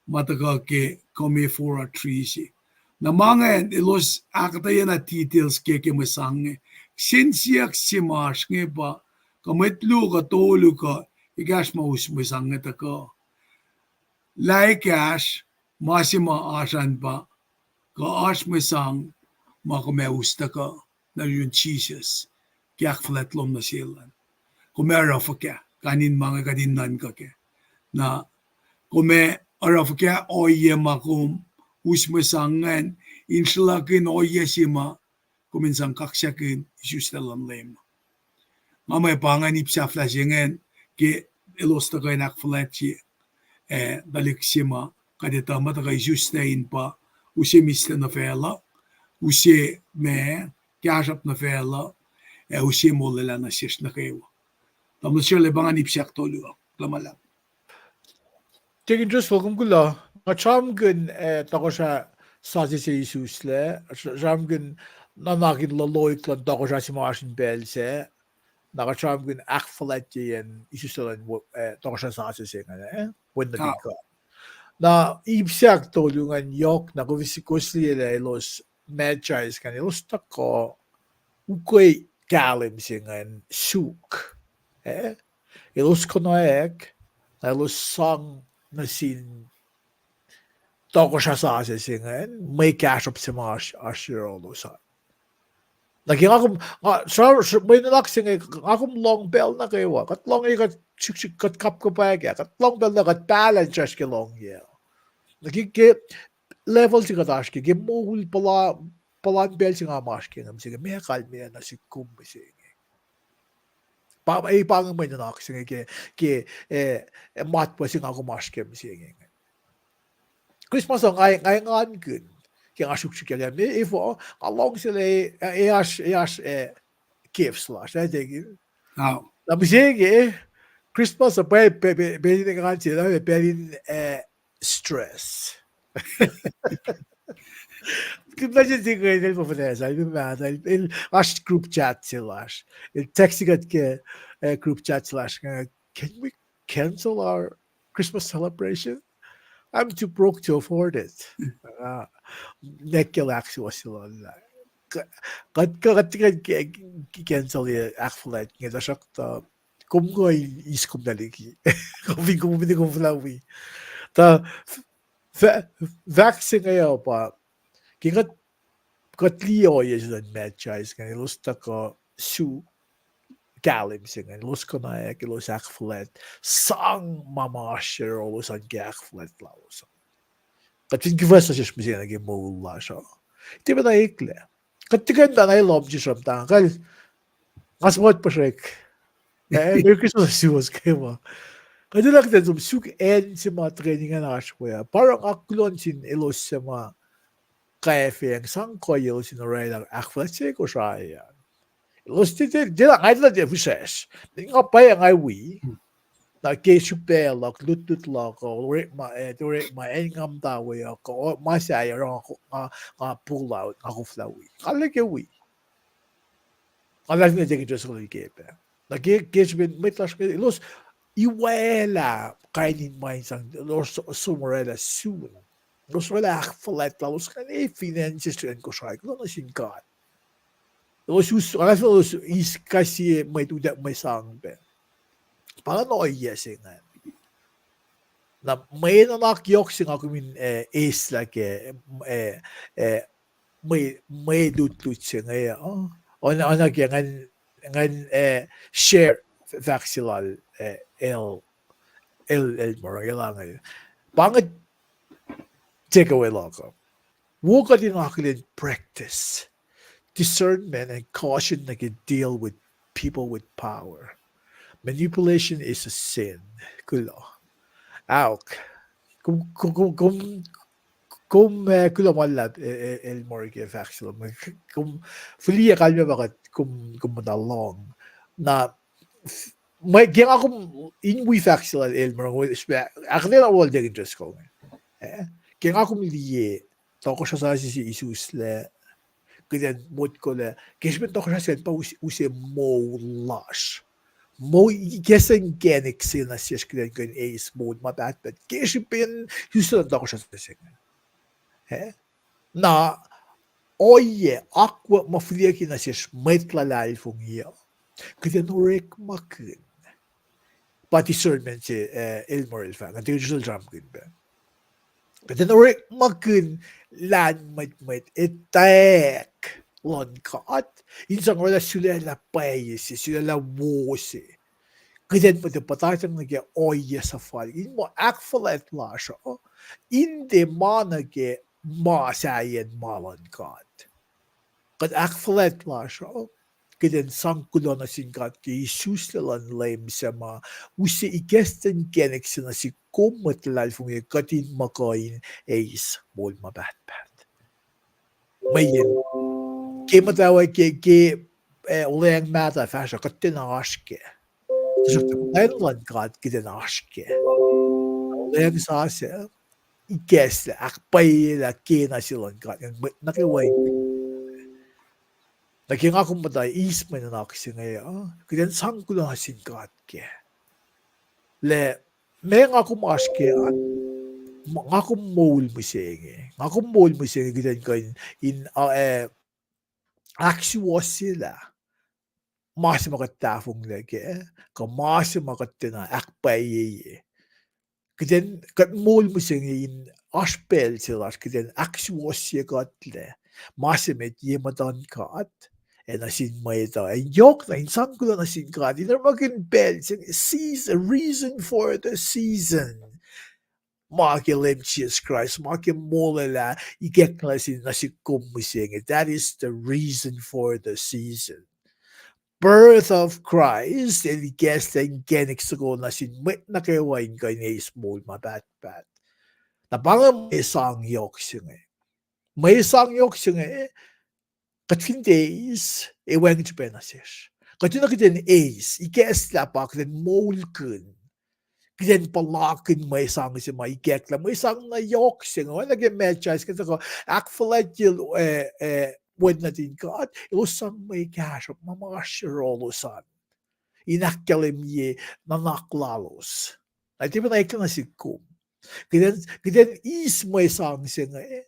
ma tuhkuh ke commiphora tree se. Na ma ingacn elos ahkuhtweyac na details ke, ke mwe sang inge. Kihsen siyuck se ma oasr inge pa, kuh mwet luo kuh tolu kuh ekahsr ma us mwe sang inge tuhkuh. Lah ekahsr, ma se ma oasr an pa, kuh oasr mwe sang ma kom ac us tuhkuh nuh yurin Jisus ke ahkfuhlwact lom nuh sel an. Kom ac oruh fuhkah, kain in ma inge kuht in nuhnkuh kac. Na kom ac oruh fuhkah ohiyac ma kom us mwe sang ingacn, in sruhlakihn ohiyac se ma kom in sang kaksakihn isuslac luhn Leum. Nga mwe pa ingacn ip sahflah se ingacn ke elos tuhkuh in ahkfuhlwactye, ah, tuhlihk se ma kuht etuh muh tuhkuh isuslac in pa use mihslac nuh facluh, use ma kahsruhp nuh facluh, ac use molwelah nuh sesr nuh kwewa. Tamuhlwel Srele, pa ingacn ip se ahktolu uh, kuloh ma luhlahp. Tekin Joseph, kom kuloh. Nga sramsramkihn, ah, tohkohsrah sasuc se isuslac, sramsramkihn nuhnak in lohoh luhn tohkohsrah se ma oasr in pacl sac, na kuht sramsramkihn ahkfuhlwactyeyacn isuslac luhn, ah, tohkohsrah sasuc se ingacn, ah, wen nuhtin God. Na ip se ahktolu ingacn yohk, na kowos, kowos liye lah elos Magi ingacn, elos tuhkuh ukwe kahlwem se ingacn suk, ah, elos konwacack, na elos sang nuh sin tohkohsrah sasuc se ingacn mwe kahsruhp se ma oasr, oasr yohrohlos an. Na ke nga kom, nga, sra-, sra-, mwe nuhnak se inge, nga kom lohng pacl nuh kwewa, kuht lohng, kuht suk-, suk-, kuht kapkapwack ah, kuht lohng pacl nuh, kuht pahlah in sracsr ke lohng ah. Na ke, ke level se kuht oasr ke, ke moul puhla, puhlan pacl se nga oasr ke inge mihsenge, meac kalmac nuh sihk kom mihsenge. Pa, e pa inge mwe nuhnak se inge ke, ke, eh, matwac se nga kom oasr ke mihsenge inge. Christmas uh nga, nga engankihn ke nga sruhksruhkyacl, efuh, nga luhngse lah, eh, oasr, oasr, eh, gifts lasr, eh, thank you. Na mihsenge, Christmas uh pacl, pacl, pacl, pacl in engan se, pacl in, eh, stress. Imagine thing el, el, el, el, oasr group chat se lasr. El text kuht ke, eh, group chat se lasr. Uh, can we cancel our Christmas celebration? I'm too broke to afford it. Uh, nekelak se was sel. Kuht, kuht, kuht, kuht cancel ahkfuhlwact inge, tuhsruhktuh kom kuh in eis kom tuhlihk. Kom fin kom, kom fin kom fuhla wi. Tuh, fahk se inge uh pa, ke kuht, kuht liye ohiyac se luhn Magi se ingacn, elos tuhkuh suk kahlwem se ingacn, elos konwacack, elos ahkfuhlwact, sang ma ma oasr yohrohlos an ke ahkfuhlwact lalos an. Kuht fin kihfasr nuh sesr mihsenge nuh ke moul lasr uh, tiac pacna eklac. Kuht tiac kuh in pacna lohm sesr sramtang kal, nga suhmuhn puhsrek. Eh, Merry Christmas suwos kwewa. Kuht elah kuht in som suk acn se ma tuhkweni ingacn oasr we uh. Pa oruh nga kuloh nuh sin elos suc ma kwacfweacng sang kuhiyaclos in orwaclah ahkfuhlwact se Kosrae an. Elos tiac, tiac, tiac, nga etuh lah tiac fihsracsr. Nga pwacye nga wi. Na ke srihpac luhk, lutlut luhk uh, orekma, eh, orekma, acn nga muhta we uh, kuh ma sahyac, nga, nga pull out, nga koflah wi. Nga lah ke wi. Nga lah fin tiac ke Jerusalem ke pac. Na ke, ke srihpen mwet lasr inge, elos iwaclah kain in ma in sang, elos som orwaclah sun. Elos orwaclah ahkfuhlwact lalos ingacn, finances luhn Kosrae, kuloh nuh sin God. Elos us, nga lah fin elos eis kais sie mwet utuck mwe sang pac. Pa inge ohiyac se ingacn. Na mwe nuhnak yohk se nga kom in, eh, eislah ke, eh, eh, mwe, mwe lutlut se inge, uh, oacna, oacna ke ngan, ngan, eh, share fahk se lal, eh, el, el, el moro, el ange. Pa inge take away luhk uh. Wo kuht in akihlen practice discernment and caution nuh ke deal with people with power. Manipulation is a sin. Kuloh. Aok. Kom, kom, kom, kom, kom, eh, kuloh ma luhlahp, eh, eh, el moro ke fahk se lom. Kom fihliyac kalmac pa kuht, kom, kom muhta lohng. Na, mwe, ke nga kom in wi fahk se lal el moro, ahkuhtweyac na wal tekin dress code. Eh, ke nga kom liye, tohkohsrah sasuc se isuslac, kuht in motko lah ke srihpen tohkohsrah se pa use, use moul lasr. Moul, ikacslah inkacnek se nuh sesr kuht in kuh in eis moul ma pahtpaht ke srihpen isuslac luhn tohkohsrah se inge. Eh? Na ohiyac akwuck ma fihliyucki nuh sesr mwet luhlahlfongi uh, kuht in orekmakihn. Pa discernment se, eh, el moro el fahk, nga tiac sramsramkihn pac. Kuht in orekmakihn lahlmwetmwet etwacack luhn God in sang orwaclah sulaclah pwacye se, sulaclah wo se. Kuht in muhta puhtatyang nuh ke ohiyac suhfal in muh ahkfuhlwact lasr uh in tiac ma nuh ke ma sahyacn ma luhn God. Kuht ahkfuhlwact lasr uh, kuht in sang kuloh nuh sin God ke isuslac luhn Leum suc ma use ikacslah inkacnek se nuh sin kom mwet luhlahlfongi kuht in muh kuh in eis moul ma pahtpaht. Mweyen ke muhtwacwacack ke, ke, eh, olweacng mahtuh fahsruh kuht tiacna oasr kac. Tuhsruhktuh muhtwacn luhn God kuht in oasr kac. Olweacng sasuc ikacslah, ahkpwacyelah kena se luhn God ingacn mwet nuh kwewa. Na ke nga kom muhta eis mwe nuhnak se inge uh, kuht in sang kuloh nuh sin God kac. Lah meac nga kom oasr kac an, nga kom moul mihsenge. Nga kom moul mihsenge kuht in kuh in, in, uh, eh, ahksuwohsyelah ma se ma kuht tahfonglac kac, kuh ma se ma kuht tiacna ahkpwacyeye. Kuht in, kuht moul mihsenge in oasr pacl se lasr kuht in ahksuwohsye kuhtlac ma se met ye muhtuhn God ac nuh sin mwet uh. Ac yohkna in sang kuloh nuh sin God in orekmakihn pacl se inge, season, reason for the season. ma ke Leum Jisus Kraist, ma ke molwelah ikacklah sin nuh sihk kom mihsenge. That is the reason for the season. Birth of Christ el ikacslah inkacnek soko nuh sin mwet nuh kwewa in kuh in eis moul ma pahtpaht. Na pa inge mwe sang yohk se inge. Mwe sang yohk se inge, kuht fin tiac eis, ac wacngihn srihpac nuh sesr. Kuht enenuh kuht in eis, ikacslah pa kuht in moulkihn. Kuht in puhlakihn mwe sang se ma ikacklah, mwe sang na yohk se inge, oacna ke Magi, kuht tuhkuh ahkfuhlwactyacl, eh, eh, wen nuhtin God, elos sang mwe kahsruhp ma oasr yohrohlos an. In ahkkahlwemye nuhnak lalos. Na tiac pacna eklac nuh sihk kom. Kuht in, kuht in eis mwe sang se inge,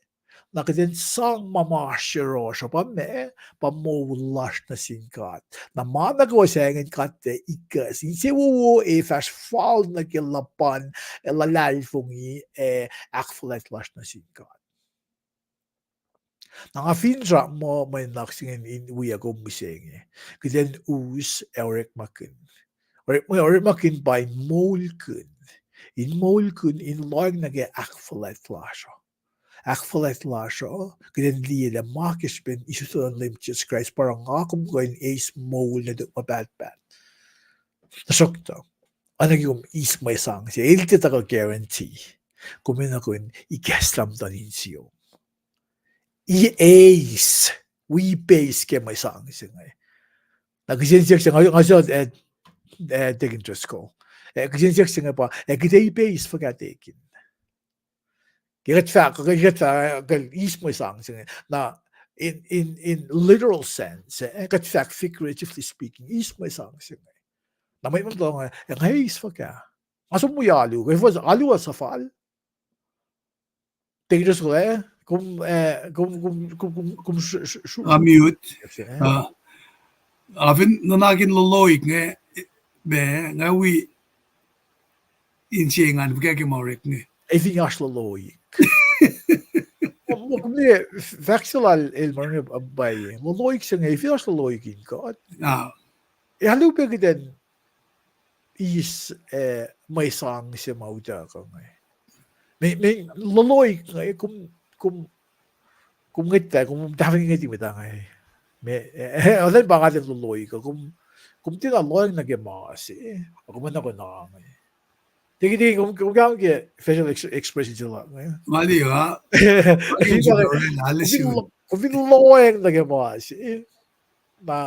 na kuht in sang ma oasr yohrohsr uh, pa meac, pa moul lasr nuh sin God. Na ma nuh kwewa se ingacn God El ikacs. Insewowo ac fahsr fal nuh ke luhpan, ac luhlahlfongi, ac ahkfuhlwact lasr nuh sin God. Na nga finsrak muh mwe nuhnak se ingacn in wiyuck kom mihsenge. Kuht in us ac orekmakihn. Orek-, orekmakihn pa in moulkihn. In moulkihn, in lohacng nuh ke ahkfuhlwact lasr uh. Ahkfuhlwact lasr uh, kuht in liye lah ma ke srihpen isuslac luhn Leum Jisus Kraist pa oruh nga kom kuh in eis moul nuh tok ma pahtpaht. Tuhsruhktuh, oacna ke kom eis mwe sang se, el tiac tuhkuh guarantee. Kom enenuh kom in ikacslah muhtuhn insiyom. Eis, wi ipeis ke mwe sang se inge. Na kihsen siyuck se, nga, nga siyuck, eh, eh, Deacon Driscoll. Eh, kihsen siyuck se inge pa, eh, kuht ac ipeis fuhkah Deacon? Ke kuht fahk, ke kuht fahk, eh, kuht eis mwe sang se inge. Na, in, in, in literal sense, eh, kuht fahk figuratively speaking, eis mwe sang se inge. Na mwet ma muhtwacta, eh, nga eis fuhkah? Nga som wi alu, ke fos alu uh suhfal. Deacon Driscoll, eh, kom, eh, kom, kom, kom, kom, kom, sh-, sh-, sh-, unmute. Eh? Ah, a fin nuhnak in lolohik inge, ma, nga wi inse ngan fuhkah ke ma orek inge. Ac fin oasr lolohik. Kom, kom ne, f-, fahk se lal Elmer inge, uh, pwacye. Lolohik se inge, ac fin oasr lolohik in God. Ah. Ac alu pac kuht in eis, eh, mwe sang se ma utuckuh inge. Me, me, lolohik inge, kom, kom, kom ngwetlah, kom tahfongiti mwet inge. Me, eh, eh, oacna pa nga ten lolohik uh, kom, kom tiacna lohacng nuh ke ma se, eh, kom nuh ke na inge. Tiki, tiki, kom, kom kahlwem ke facial ex-, expression se lal inge. Mali, ah. Kom fin lo-, kom fin lohacng nuh ke ma se, eh. Na,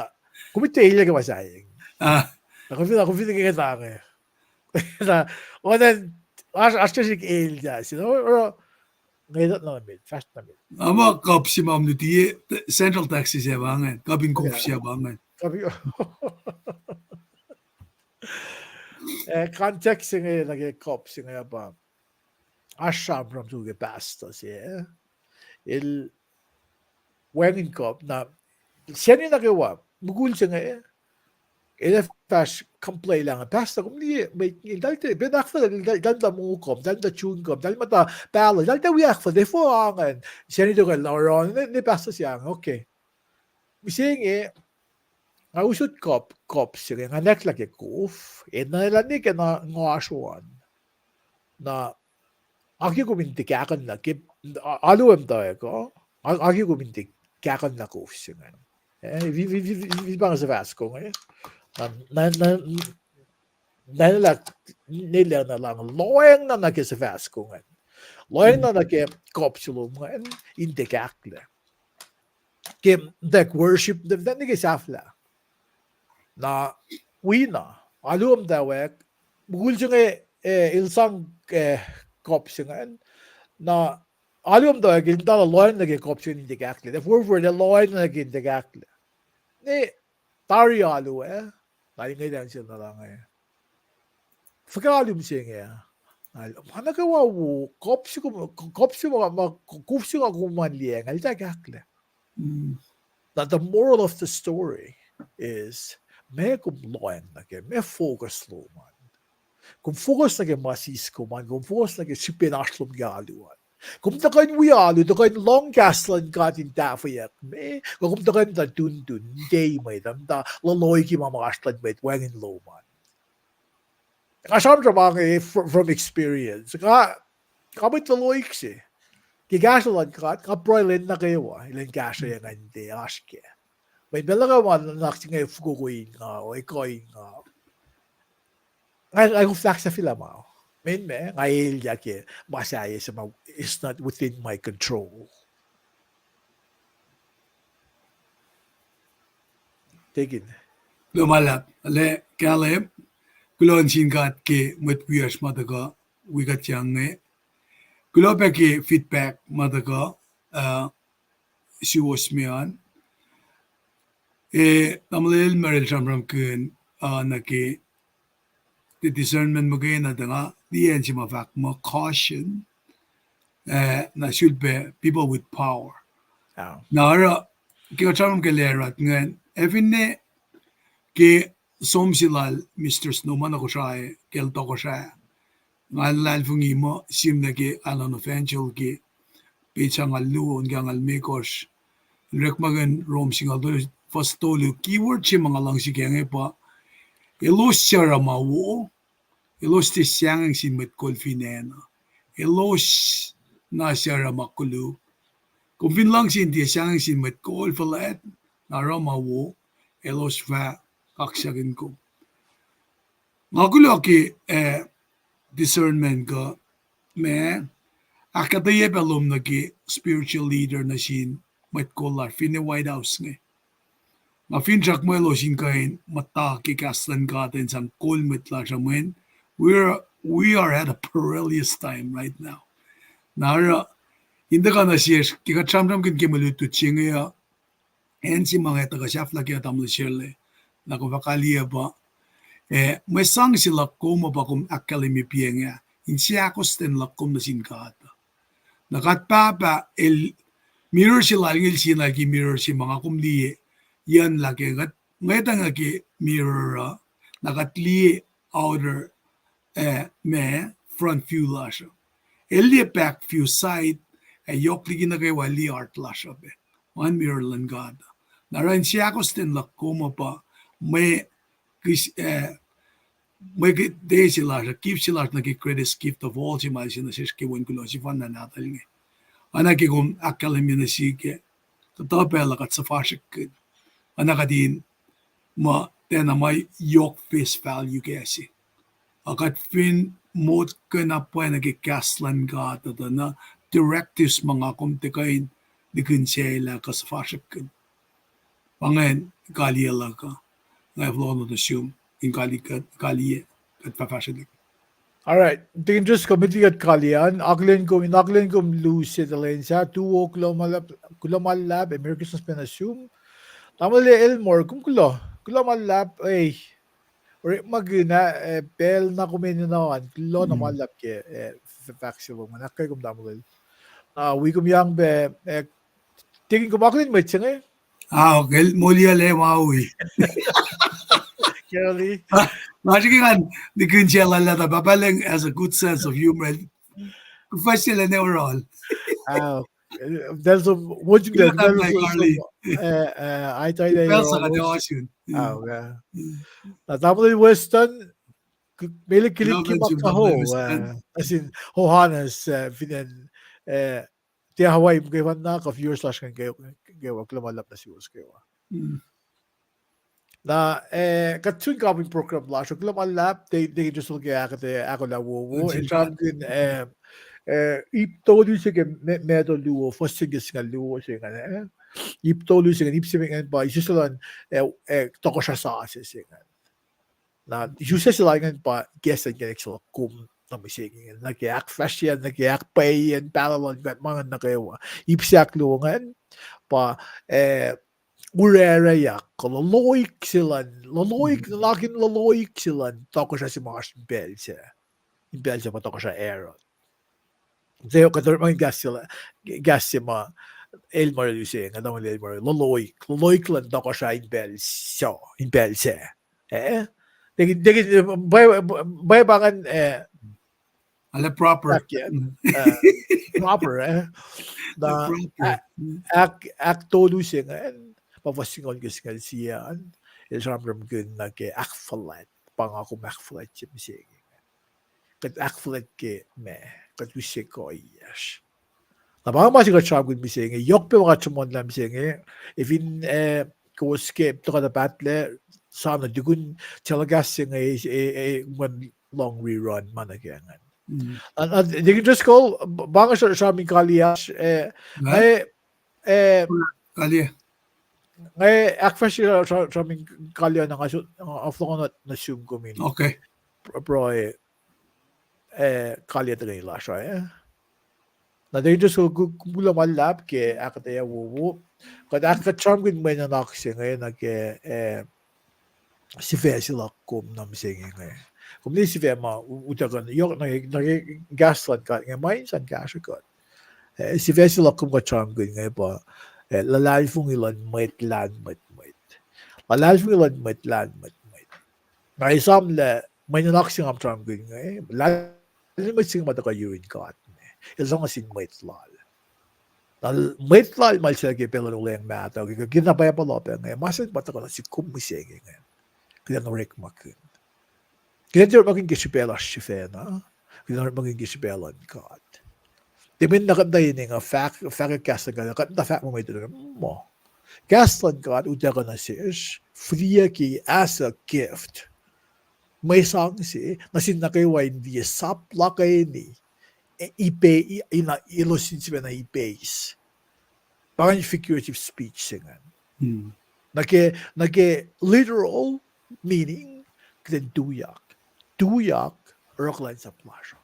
kom tiac elyah ke ma sahyac. Ah. Na, kom fin, kom fin ke nge tange. Na, oacna, oasr, oasr srihsrihk elyah se. Oruh, oruh, nge tuh na met, fahsr na met. Ama cup se ma luti, central tax se pa ingacn, cup in kof se pa ingacn. Cup in, eh, context se inge nuh ke cup se inge pa. Oasr sramsram soko ke pastor se, eh. El wacngihn cup, na, sani nuh kwewa, mukul se inge, el ac fahsr complain lah, pastor, kom liye, mwet inge, eltahl tiac, pacna ahkfuhlwact, eltahl, eltahl muhta mongo cup, eltahl muhta chewing gum, eltahl muhta pahluh, eltahl tiac wi ahkfuhlwact, efuh ingacn, sani tohkohl oruh, ne, ne pastor se ingacn, okay. Mihsenge, nga usot cup, cup se inge, nga nwacklah ke kof, ac na elan ne ke na ngoasr an. Na, nga ke kom in tiac kahkuhnlah, ke, a-, alu uh muhtwacwacack uh, nga, nga ke kom in tiac kahkuhnlah kof se ingacn. Eh, wi, wi, wi, wi, wi pa inge suhfahs ko inge. Na, na, na, na, na, na, lohacng na nuh ke suhfahs ko ingacn. Lohacng na nuh ke cup se lom ingacn, in tiac kahklac. Ke, tak worship, tak, tak nuh ke sahflah. Na, wi na, alu uh muhtwacwacack, mukul se inge, eh, el sang, eh, cup se ingacn. Na, alu uh muhtwacwacack, el muhtana lohacng nuh ke cup se ingacn in tiac kahklac. Ac forfor, el lohacng nuh ke in tiac kahklac. Ne, tari alu, eh, na inge, tari se na lah inge. Fuhkah alu mihsenge? Na, ma nuh kwewa wo, cup se kom, cup se ma, ma, kof se ma kom an liyacacng, el tiac kahklac. Na the moral of the story is, meac kom lohacng nuh ke, meac focus lom an. Kom focus nuh ke ma sis kom an, kom focus nuh ke srihpen oasr lom ke alu an. Kom tuhkuh in wi alu, tuhkuh in lohng kahs luhn God in tahfweyuck me, kuh kom tuhkuh in tuh tuntun, tei mwet, muhta lolohiki ma oasr luhn mwet, wacngihn lom an. Nga sramsram inge fr-, from experience. Nga, Ka mwet luhloik se. Ke kahsruh luhn God, nga pruhe lwen nuh kwewa, elan kahsrweyuc ngan tiac oasr kac. Mweyen pacl nuh kwewa ma nuhnak se inge fokoko in nga, ekuh in nga. Nga, nga kom fahk sahflah ma. Mweyen ma, nga elyah ke ma sahyac se ma is not within my control. Tekin. Kuloh ma luhlahp, le Caleb, kuloh nuh sin God ke mwet wiyacsr ma tuhkuh wi kuht inge. Kuloh pac ke feedback ma tuhkuh, uh, suwohs me an. Eh, tamuhlwel Merel sramsramkihn, uh, nuh ke the discernment muhkwena tuh nga, the end se ma fahk muh caution, eh, na sulpac people with power. Na oruh, ke kuht sramsram ke Lerat ingacn, ac finne ke som se lal Mister Snowman na Kosrae, kacl tohkohsrah. Nga luhlahlfongi muh sim nuh ke Alon Evangel ke page angngaul luo, onke angngaul limekohsr. Orekmakihn Rom singucul tolu, fuhs tolu, keyword se ma nga luhngse ke inge pa, elos suc oruh ma wo, elos tiac sahngweng sin mwet kol fin acn uh. Elos na suc oruh ma koluk. Kom fin luhngse in tiac sahngweng sin mwet kol fuhlwact, na oruh ma wo, elos fah kaksakihn kom. Nga kuloh ke, eh, discernment kuh, ma, ahkuhtweyac pac lom nuh ke spiritual leader nuh sin mwet kol lasr finne White House inge. Nga finsrak muh elos in kuh in muhta ke kahs luhn God in sang kol mwet lasr uh mweyen we are, we are at a perilous time right now. Na oruh, in tuhkuh nuh sesr, ke kuht sramsramkihn ke mwe lutlut se inge uh, acn se ma nga tuhkuh sahflah ke tamuhlwel Sele, na kom fah kaliyac pa, eh, mwe sang se luhk kom uh pa kom ahkkahlwemye piac inge, inseakosten luhk kom nuh sin God. Na God Pahpah el mirror se lal inge el sie na ke mirror se ma nga kom liye, yucnlah ke kuht ngwetacng ke mirror uh, na kuht liye outer, eh, ma, front view lasr uh. El liye back view side, ac yohk liki nuh kwewa el liye heart lasr uh pac. Oan mirror luhn God. Na oruh inseakosten luhk kom uh pa mwe, kis, eh, mwe ke-, de se lasr uh, gift se lasr nuh ke greatest gift of all se ma el se nuh sesr ke wen kuloh sefanna nahtuhl inge. Oacna ke kom ahkkahlwemye nuh sihk, kuhtuh pacl uh kuht suhfasrihkkihn. Oacna kuht in muh tiacna ma yohk face value kac se. A kuht fin motkwacna pwacye nuh ke kahs luhn God, tuh na directives ma nga kom tiac kuh in nihkihn sel ah kuh suhfasrihkkihn. Pa ingacn kaliyac luhk uh. Nga fohlohk nuh sum in kali-, kaliyac, kuht fahfahsrwelihk. All right. Tikin Driscoll, met liki kuht kaliyac an, akihlen kom, in akihlen kom lusen tuhlihk sahyac, tuwo, kuloh ma luhlahp, ac Merry Christmas pac nuh sum. Tamuhlwel Elmore, kom kuloh, kuloh ma luhlahp, eh, orekmakihn, eh, pacl na kom enenuh an, kuloh na ma luhlahp ke, eh, f-, fahk se lom an, ahkkweye kom tamuhlwel. Na wi kom yang pac, eh, tikin kom akihlen mwet se inge? Ah, okay, moliyuclac ma wi. Carol. Ah, nga srihke ngan nihkihn sel lal ah, Pahpah Lucng has a good sense of humor. Kuhfa sel an overall. Ah, eh, pacl som, wonjin pacl, pacl som, eh, eh, ai tailacl, pacl som, ah, yeah. Na tamuhlwel Weston, k-, mele kilik kimak taho, eh, as in, Johannes, eh, fin acn, eh, tiac Hawaii muhkwena, kuh viewers lasr ingacn ke, ke, kuloh ma luhlahp nuh suwos kwewa. Na, eh, kuht sun kapin program lasr uh, kuloh ma luhlahp, te, te just ke ahkuhtweyac, ahkolah wowo, in sramsramkihn, eh, eh, ip tolu se ke me-, Matthew luo, fuhs se ke singucul luo se ingacn, eh. Ip tolu se ingacn, ip se ingacn pa, isuslac luhn, eh, eh, tohkohsrah sasuc se ingacn. Na isuslac se lal ingacn pa kahs se inkacnek se luhk kom nuh mihsenge ingacn, nuh ke ahkfahsryeyacn, nuh ke ahkpwacyeiyacn pahluh luhn God ma ingacn nuh kwewa. Ip se ahkluo ingacn pa, eh, urareyuck, kuh luhloik se luhn, luhloik, nuhnak in luhloik se luhn tohkohsrah se ma oasr in pacl sac. In pacl sac pa tohkohsrah Aaron. Sac kuht orekmakihn kahs se, kahs se ma Elmer el use, nga tamuhlwel Elmer, luhloik, luhloik luhn tohkohsrah in pacl sac, in pacl sac. Eh? Tekin, tekin, pwacye, pwacye pa ingacn, eh, ale proper. Proper, eh? Na, ahk-, ahktolu se ingacn, pa fuhs singucul ke singucul sie an, el sramsramkihn nuh ke ahkfuhlwact, pa nga kom ahkfuhlwact se mihsenge ingacn. kuht ahkfuhlwact ke ma, kuht use kuhiyacsr. Na pa ma se kuht sramsramkihn mihsenge, yohk pac ma kuht sruhmuhnlah mihsenge, efin, eh, kowos ke tuhkuh tuh pahtlac, sa na tukun telecast se inge, eh, eh, mweyen lohng rerun ma nuh ke ingacn. Na, na, Deacon Driscoll, pa inge sra-, sramsram in kaliyac, eh, nga, eh, nga ahkfahsrye sra-, sramsram in kaliyac na nga so-, nga fohlohk nuh sum kom in pr-, pruhe, eh, kaliyac tuhkweni lasr uh, eh. Na Deacon Driscoll, ku-, kuloh ma luhlahp ke ahkuhtweyac wowo. Kuht ahk-, kuht sramsramkihn mwe nuhnak se inge nuh ke, eh, sifac se luhk kom nuh mihsenge inge. Kom ne sifac ma u-, utuckuh yohk nuh ke, nuh ke kahs luhn God inge, ma in sang kahsruh kuht. Eh, sifac se luhk kom kuht sramsramkihn inge pa, eh, luhlahlfongi luhn mwet lahlmwetmwet. Luhlahlfongi luhn mwet lahlmwetmwet. Na esam lah mwe nuhnak se nga sramsramkihn inge, lahlmwetmwet se inge ma tuhkuh yurin God me. El sang nuh sin mwet lal. Na mwet lal ma el sang ke pacl in olweacng mahtuh, ke, ke na pwacpa lal pac inge, ma se ma tuhkuh nuh sihk kom mihsenge inge. Kuht in orekmakihn. Kuht in orekmakihn ke srihpac lasr sifacna. Kuht in orekmakihn ke srihpac luhn God. Tiac mwe na kuht in engan fahk, fahk kahs luhn God, kuht in fahk ma mwet uh, muh kahs luhn God utuckuh nuh sesr, fihliyucki as a gift. Mwe sang se, nuh sin nuh kwewa in liye sap luhkweni, eh, ipe-, i-, ina, elos in sifacna ipeis. Pa ingacn figurative speech se ingacn. Nuh ke, nuh ke literal meaning, kuht in tuyak. Tuyak oruh kuhlwacnsap lasr.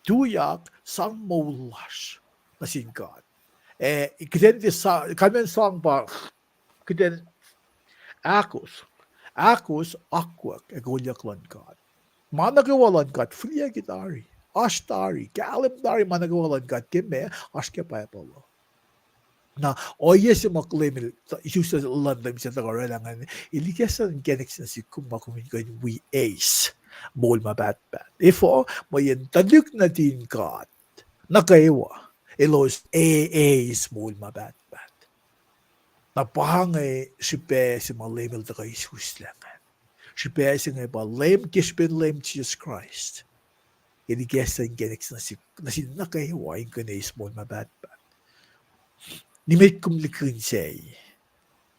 Tuyak sang moul lasr nuh sin God. Eh, kuht in tiac sa-, kalmacn sang pa, kuht in ahkos. Ahkos akwuck ac kolyuck luhn God. Ma nuh kwewa luhn God, fihliyucki tari. Oasr tari, kahlwem tari ma nuh kwewa luhn God ke meac, oasr ke Bible uh. Na ohiyac se ma Leum el, isuslac luhn Leum se tuhkuh oraclah ingacn, el ikacslah inkacnek se nuh sihk kom ma kom in kuh in wi eis moul ma pahtpaht. Efuh, mweyen tuhlihk nuhtin God nuh kwewa elos e-, eis moul ma pahtpaht. Na pa inge srihpac se ma Leum el tuhkuh isuslac ingacn. Srihpac se inge pa Leum, ke srihpen Leum Jisus Kraist, el ikacslah inkacnek se nuh sihk, nuh sin nuh kwewa in kuh in eis moul ma pahtpaht. Nimet kom lihkihn sac.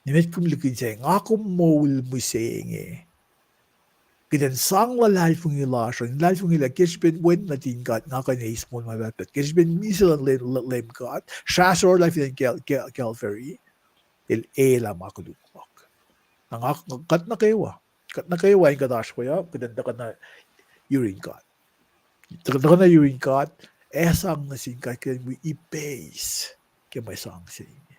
Nimet kom lihkihn sac. Nga kom moul mihsenge. Kuht in sang luhlahlfongi lasr uh, luhlahlfongi lah ke srihpen Wen nuhtin God nga kuh in eis moul ma pahtpaht. Ke srihpen misac luhn Leum, Leum God, srahsor lah fin acn Cal-, Cal-, Calvary, el elah ma koluk luhk. Na nga, kuht nuh kwewa, kuht nuh kwewa in kuht oasr we uh, kuht in tuhkuh nuh yurin God. Tuhkuh, tuhkuh nuh yurin God, ac sang nuh sin God, kuht in wi ipeis ke mwe sang se inge.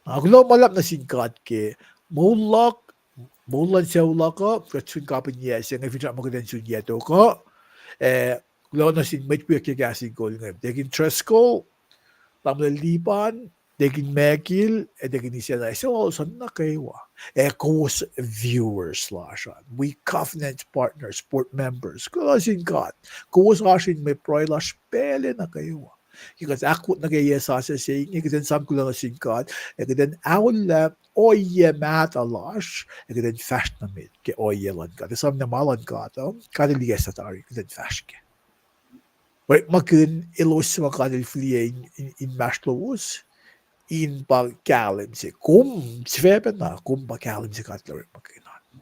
Nga kuloh ma luhlahp nuh sin God ke moul luhk, moul luhn sucu luhk uh, kuht sun kapihn yac se inge, finsrak muh kuht in sun yac tok uh, eh, kuloh nuh sin mwet wiyuck ke kahs in kol inge. Deacon Driscoll, Tamuhlwel Lipan, Deacon Mekil, ac Deacon Isacna, ac suc lalos an nuh kwewa, ac kowos viewers lasr an, wi covenant partners, board members, kuloh nuh sin God, kowos oasr in mwe pruhe lasr pacl nuh kwewa. Ke kuht ahkwot nuh ke yac sasuc se inge, kuht in sang kuloh nuh sin God, ac kuht in aollah ohiyac mahtuh lasr, ac kuht in fahsr nuh met ke ohiyac luhn God. Ac sang na ma luhn God uh, God el ikacslah tari, kuht in fahsr kac. Orekmakihn elos suc ma God el fihliyac in, in, inmahsrlowos, in pa kahlwem se. Kom, sifacpacna, kom pa kahlwem se God el orekmakihn an.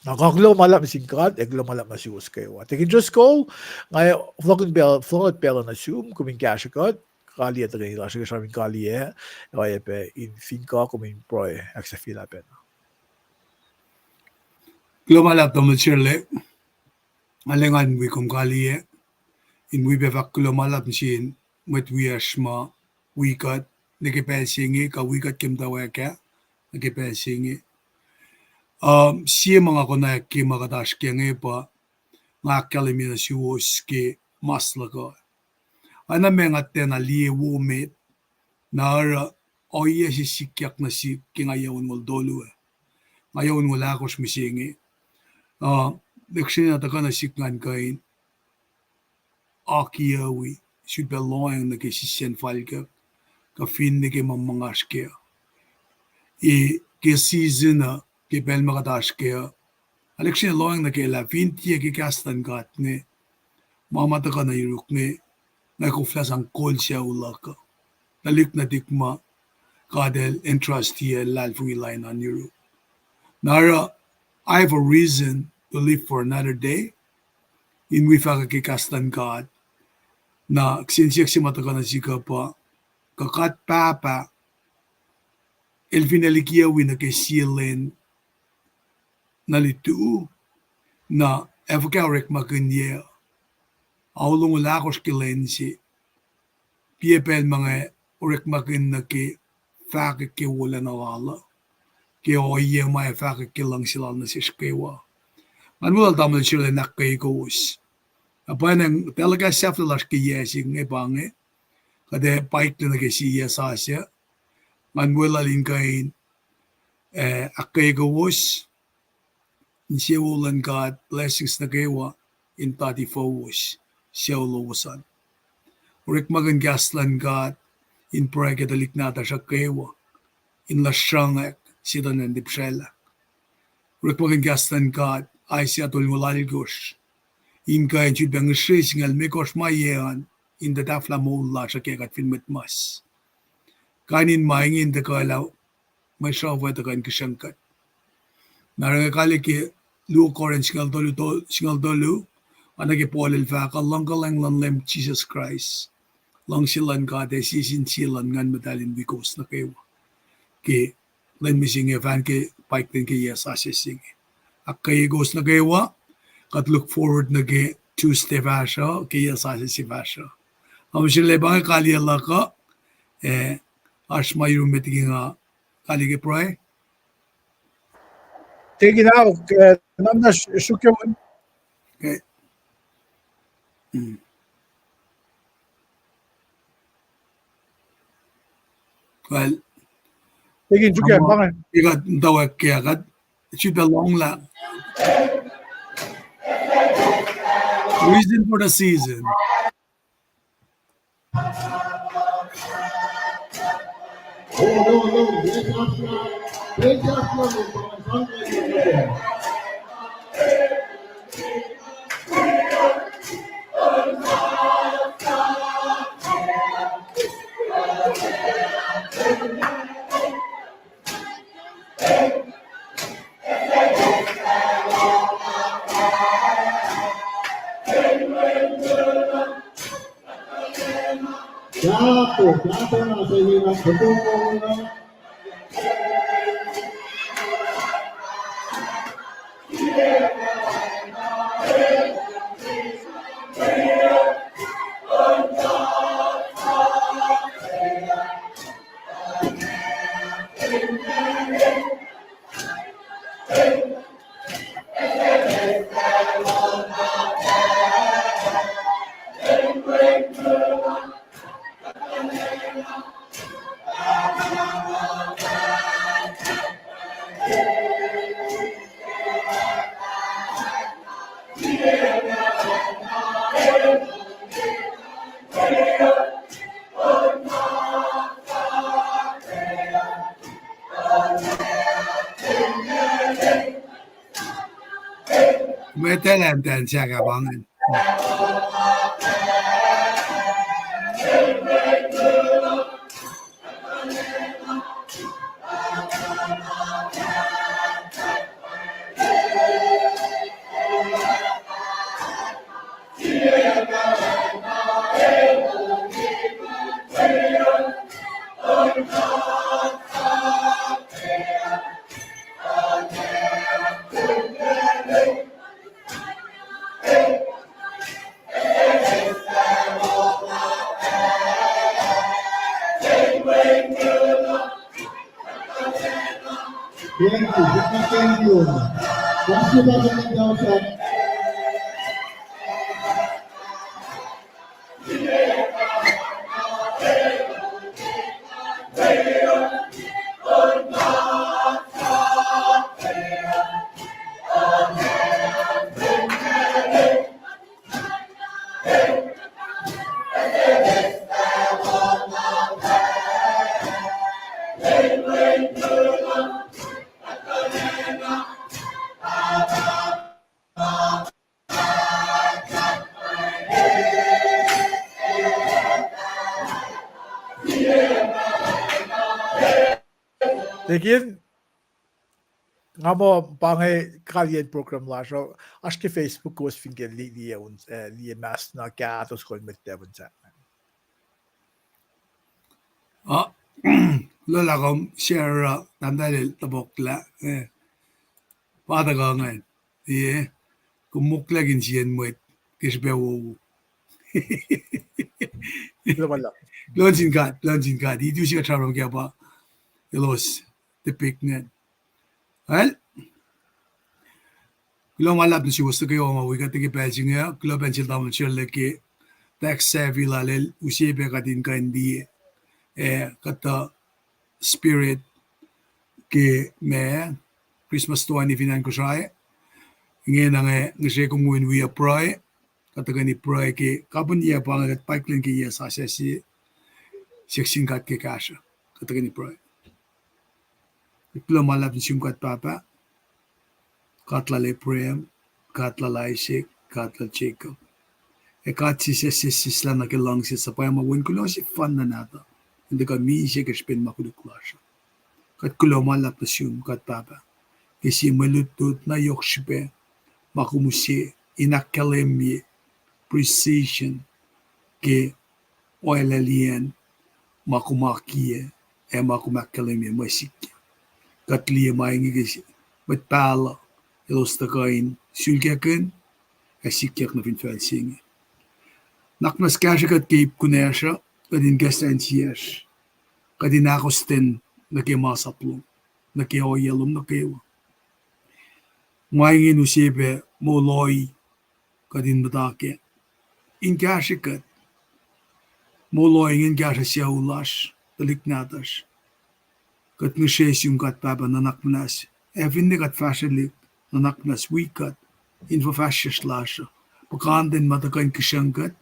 Na nga kuloh ma luhlahp nuh sin God, ac kuloh ma luhlahp nuh suwos kwewa. Deacon Driscoll, nga fohlohk pacl, fohlohk pacl nuh sum, kom in kahsruh kuht, kaliyac tuhkweni lasr uh, sramsram in kaliyac, ac oacyacpac in fin kuh kom in pruhe, ahksahfyelah pacna. Kuloh ma luhlahp Tamuhlwel Sirlac, nga lwengan wi kom kaliyac, in wi pac fahk kuloh ma luhlahp nuh sin mwet wiyacsr ma wi kuht nuh ke pacl se inge, kuh wi kuht ke muhtwacwacack ah nuh ke pacl se inge. Uh, sie ma nga konwacack ke ma kuht oasr kac inge pa nga ahkkahlwemye nuh suwos ke mas luhk uh. Oacna ma nga tiacna liye wo met, na oruh ohiyac se sikyak nuh sihk ke nga yac onngoul tolu ah. Nga yac onngoul ahkosr mihsenge. Uh, lihksreni na tuhkuh nuh sihk ngan kuh in akiyac wi, sulpac lohacng nuh ke sisacn falkack, kuh fin nuh ke ma ma nga oasr kac. E, ke season uh, ke pacl ma kuht oasr kac uh, Alex se lohacng nuh ke lah fin tiac ke kahs luhn God inge, ma ma tuhkuh nuh yuruk inge, nga koflah sang kol sucu luhk uh. Tuhlihk nuhtihk ma God el entrust, el luhlahlfongi lah in oan yuruk. Na oruh, I have a reason to live for another day. In wi fahkwack ke kahs luhn God, na kihsen siyuck se ma tuhkuh nuh sihk uh pa, kuh God Pahpah el fin ac likiyac wi nuh ke sie lwen nuh lutu, na ac fuhkah orekmakihnyac? Ao longoul ahkosr ke lwen se, piac pacl ma nga orekmakihn nuh ke fahkwack ke wolacna lal uh, ke ohiyac ma ac fahkwack ke luhngse lal nuh sesr kwewa. Ngan weluhl tamuhlwel Sherlin ahkkweye kowos. Na pwacnwacng telecast sahflah lasr ke yac se inge pa inge, kuht ac paiklac nuh ke sie yac sasuc. Ngan weluhl in kuh in, eh, ahkkweye kowos, insewowo luhn God, blessings nuh kwewa in tati fowos, sucu lowos an. Orekmakihn kahs luhn God in pruhe ke tuhlihk nahtuhsr uh kwewa, in lusrongwack setuhn an tipsraclah. Orekmakihn kahs luhn God, Isaiah tolngoul alkosr, in kuh in sulpac ngihsre singucul limekohsr ma yac an, in tuhtahflah moul lasr uh ke kuht fin mwet mas. Kain in ma inge in tuhkuh lah mwe sruhf uh tuhkuh in kihsruhng kuht. Na oruh nga kaliyac ke luo Corinth singucul tolu, to-, singucul tolu, oacna ke Paul el fahk uh, luhngkuhlwacng luhn Leum Jisus Kraist, luhngse luhn God, ac sie sin sie luhn Nguhn Muhtahl in wi kowos nuh kwewa. Ke lwen mihsenge, fan ke paik ten ke yac sasuc se inge. Ahkkweye kowos nuh kwewa, kuht look forward nuh ke Tuesday fahsruh, ke yac sasuc se fahsruh. Nga mihsenge pa inge kaliyac luhk uh, eh, oasr ma yurun met liki nga kaliyac ke pruhe. Take it out, eh, namna suk ke. Okay. Hmm. Well, take it, suk ke, ma inge. Ika tawek ke, kuht, it should be long la. Reason for the season. Mwe telan ten saka bangen. Thank you. Thank you. Tekin, nga muh pa inge kalyen program lasr uh, oasr ke Facebook kowos fin ke li-, liye, eh, liye mas na kahtos kol mwet tafun sahk. Ah, luhlah kom share, tahmtahel Topuklah, eh, pa tuhkuh ingacn, eh, kom moklah ke insiyacn mwet ke srihpac wo. Kuloh ma luhlahp. Kuloh sin God, kuloh sin God. Itu se kuht sramsram ke pa elos topic ingacn. Well, kuloh ma luhlahp nuh suwos nuh kwewa ma wi kuht ke pacl se inge, kuloh pac sel tamuhlwel Sherle ke tech savvy lal el use pac kuht in kuh in liye, eh, kuhtuh spirit ke ma Christmas toeni fin acn Kosrae. Ingena inge, ngihsre kom in wi pruhe, kuht tuhkweni pruhe ke kapihn yac pa inge, kuht paik lwen ke yac sasuc se, siyuck sin God ke kahsruh, kuht tuhkweni pruhe. Kuloh ma luhlahp nuh sum God Pahpah, God lal Abraham, God lal Isaac, God lal Jacob. Ac God se sesseslah nuh ke luhngse suhpwacma, Wen kuloh sefanna nahtuhl, in tuhkuh misac ke srihpen ma koluk lasr uh. Kuht kuloh ma luhlahp nuh sum God Pahpah ke sie mwe lutlut na yohk srihpac ma kom use in ahkkahlwemye precision ke oalacliyacn ma kom akiyac ac ma kom ahkkahlwemye mwe sikyak. Kuht liye ma inge ke mwet pahluh elos tuhkuh in sulkakihn ac sikyak nuh fin facl se inge. Nuhnak muhnahs kahsrwe kuht ke ip kunacsr uh, kuht in kahsruh insiyacsr, kuht in ahkostwen nuh ke masap lom, nuh ke ohiyac lom nuh kwewa. Ma inge in use pac moul ohi kuht in muhta kac, in kahsrwe kuht. Moul ohi inge in kahsruh sucu lasr, tuhlihk nahtuhsr. Kuht ngihsre sum God Pahpah, nuhnak muhnahs, ac finne kuht fahsrwelihk, nuhnak muhnahs wi kuht in fuhfahsryucsr lasr uh, puhkantwen ma tuhkuh in kihsrucng kuht,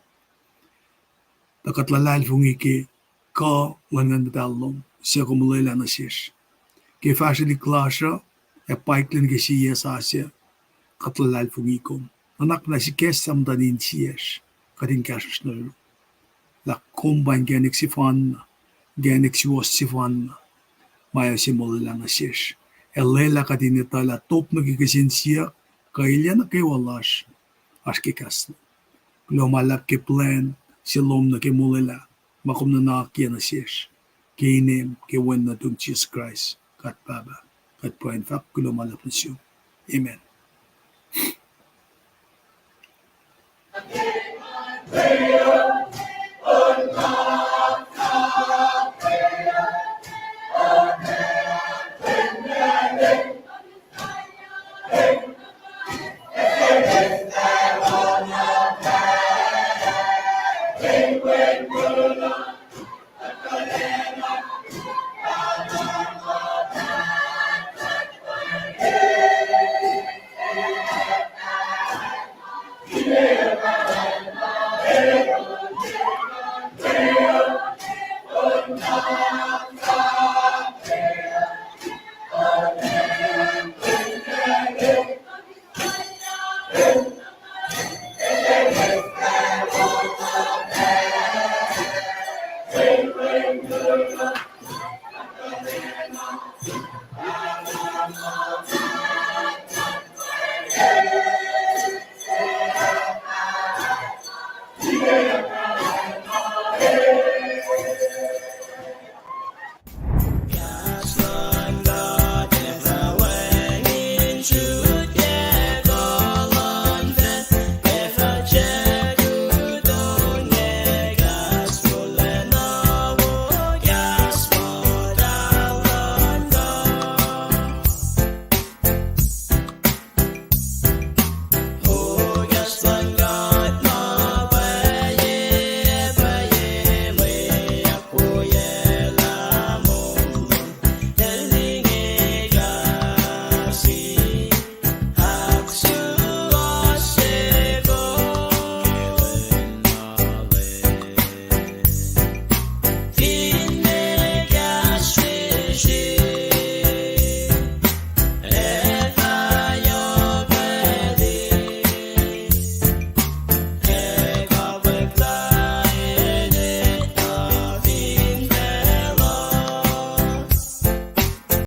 tuh kuht luhlahlfongi ke kuh luhn Nguhn Muhtahl lom suc kom olwelah nuh sesr ke fahsrwelihk lasr uh, ac paik lwen ke sie yac sasuc, kuht luhlahlfongi kom. Nuhnak muhnahs ikacslah muhtuhn insiyacsr, kuht in kahsruhsr nuh, lah kom pa inkacnek sefanna, inkacnek suwohs sefanna, ma ac se molwelah nuh sesr. Ac lwelah kuht in etuh lah top nuh ke kihsen siyuck kuh elyah nuh kwewa lasr oasr ke kahs lom. Kuloh ma luhlahp ke plwacn se lom nuh ke molwelah ma kom nuhnak nuh sesr, ke inem ke Wen nuhtum Jisus Kraist, God Pahpah, kuht pruhe in fahk kuloh ma luhlahp nuh sum. Amen.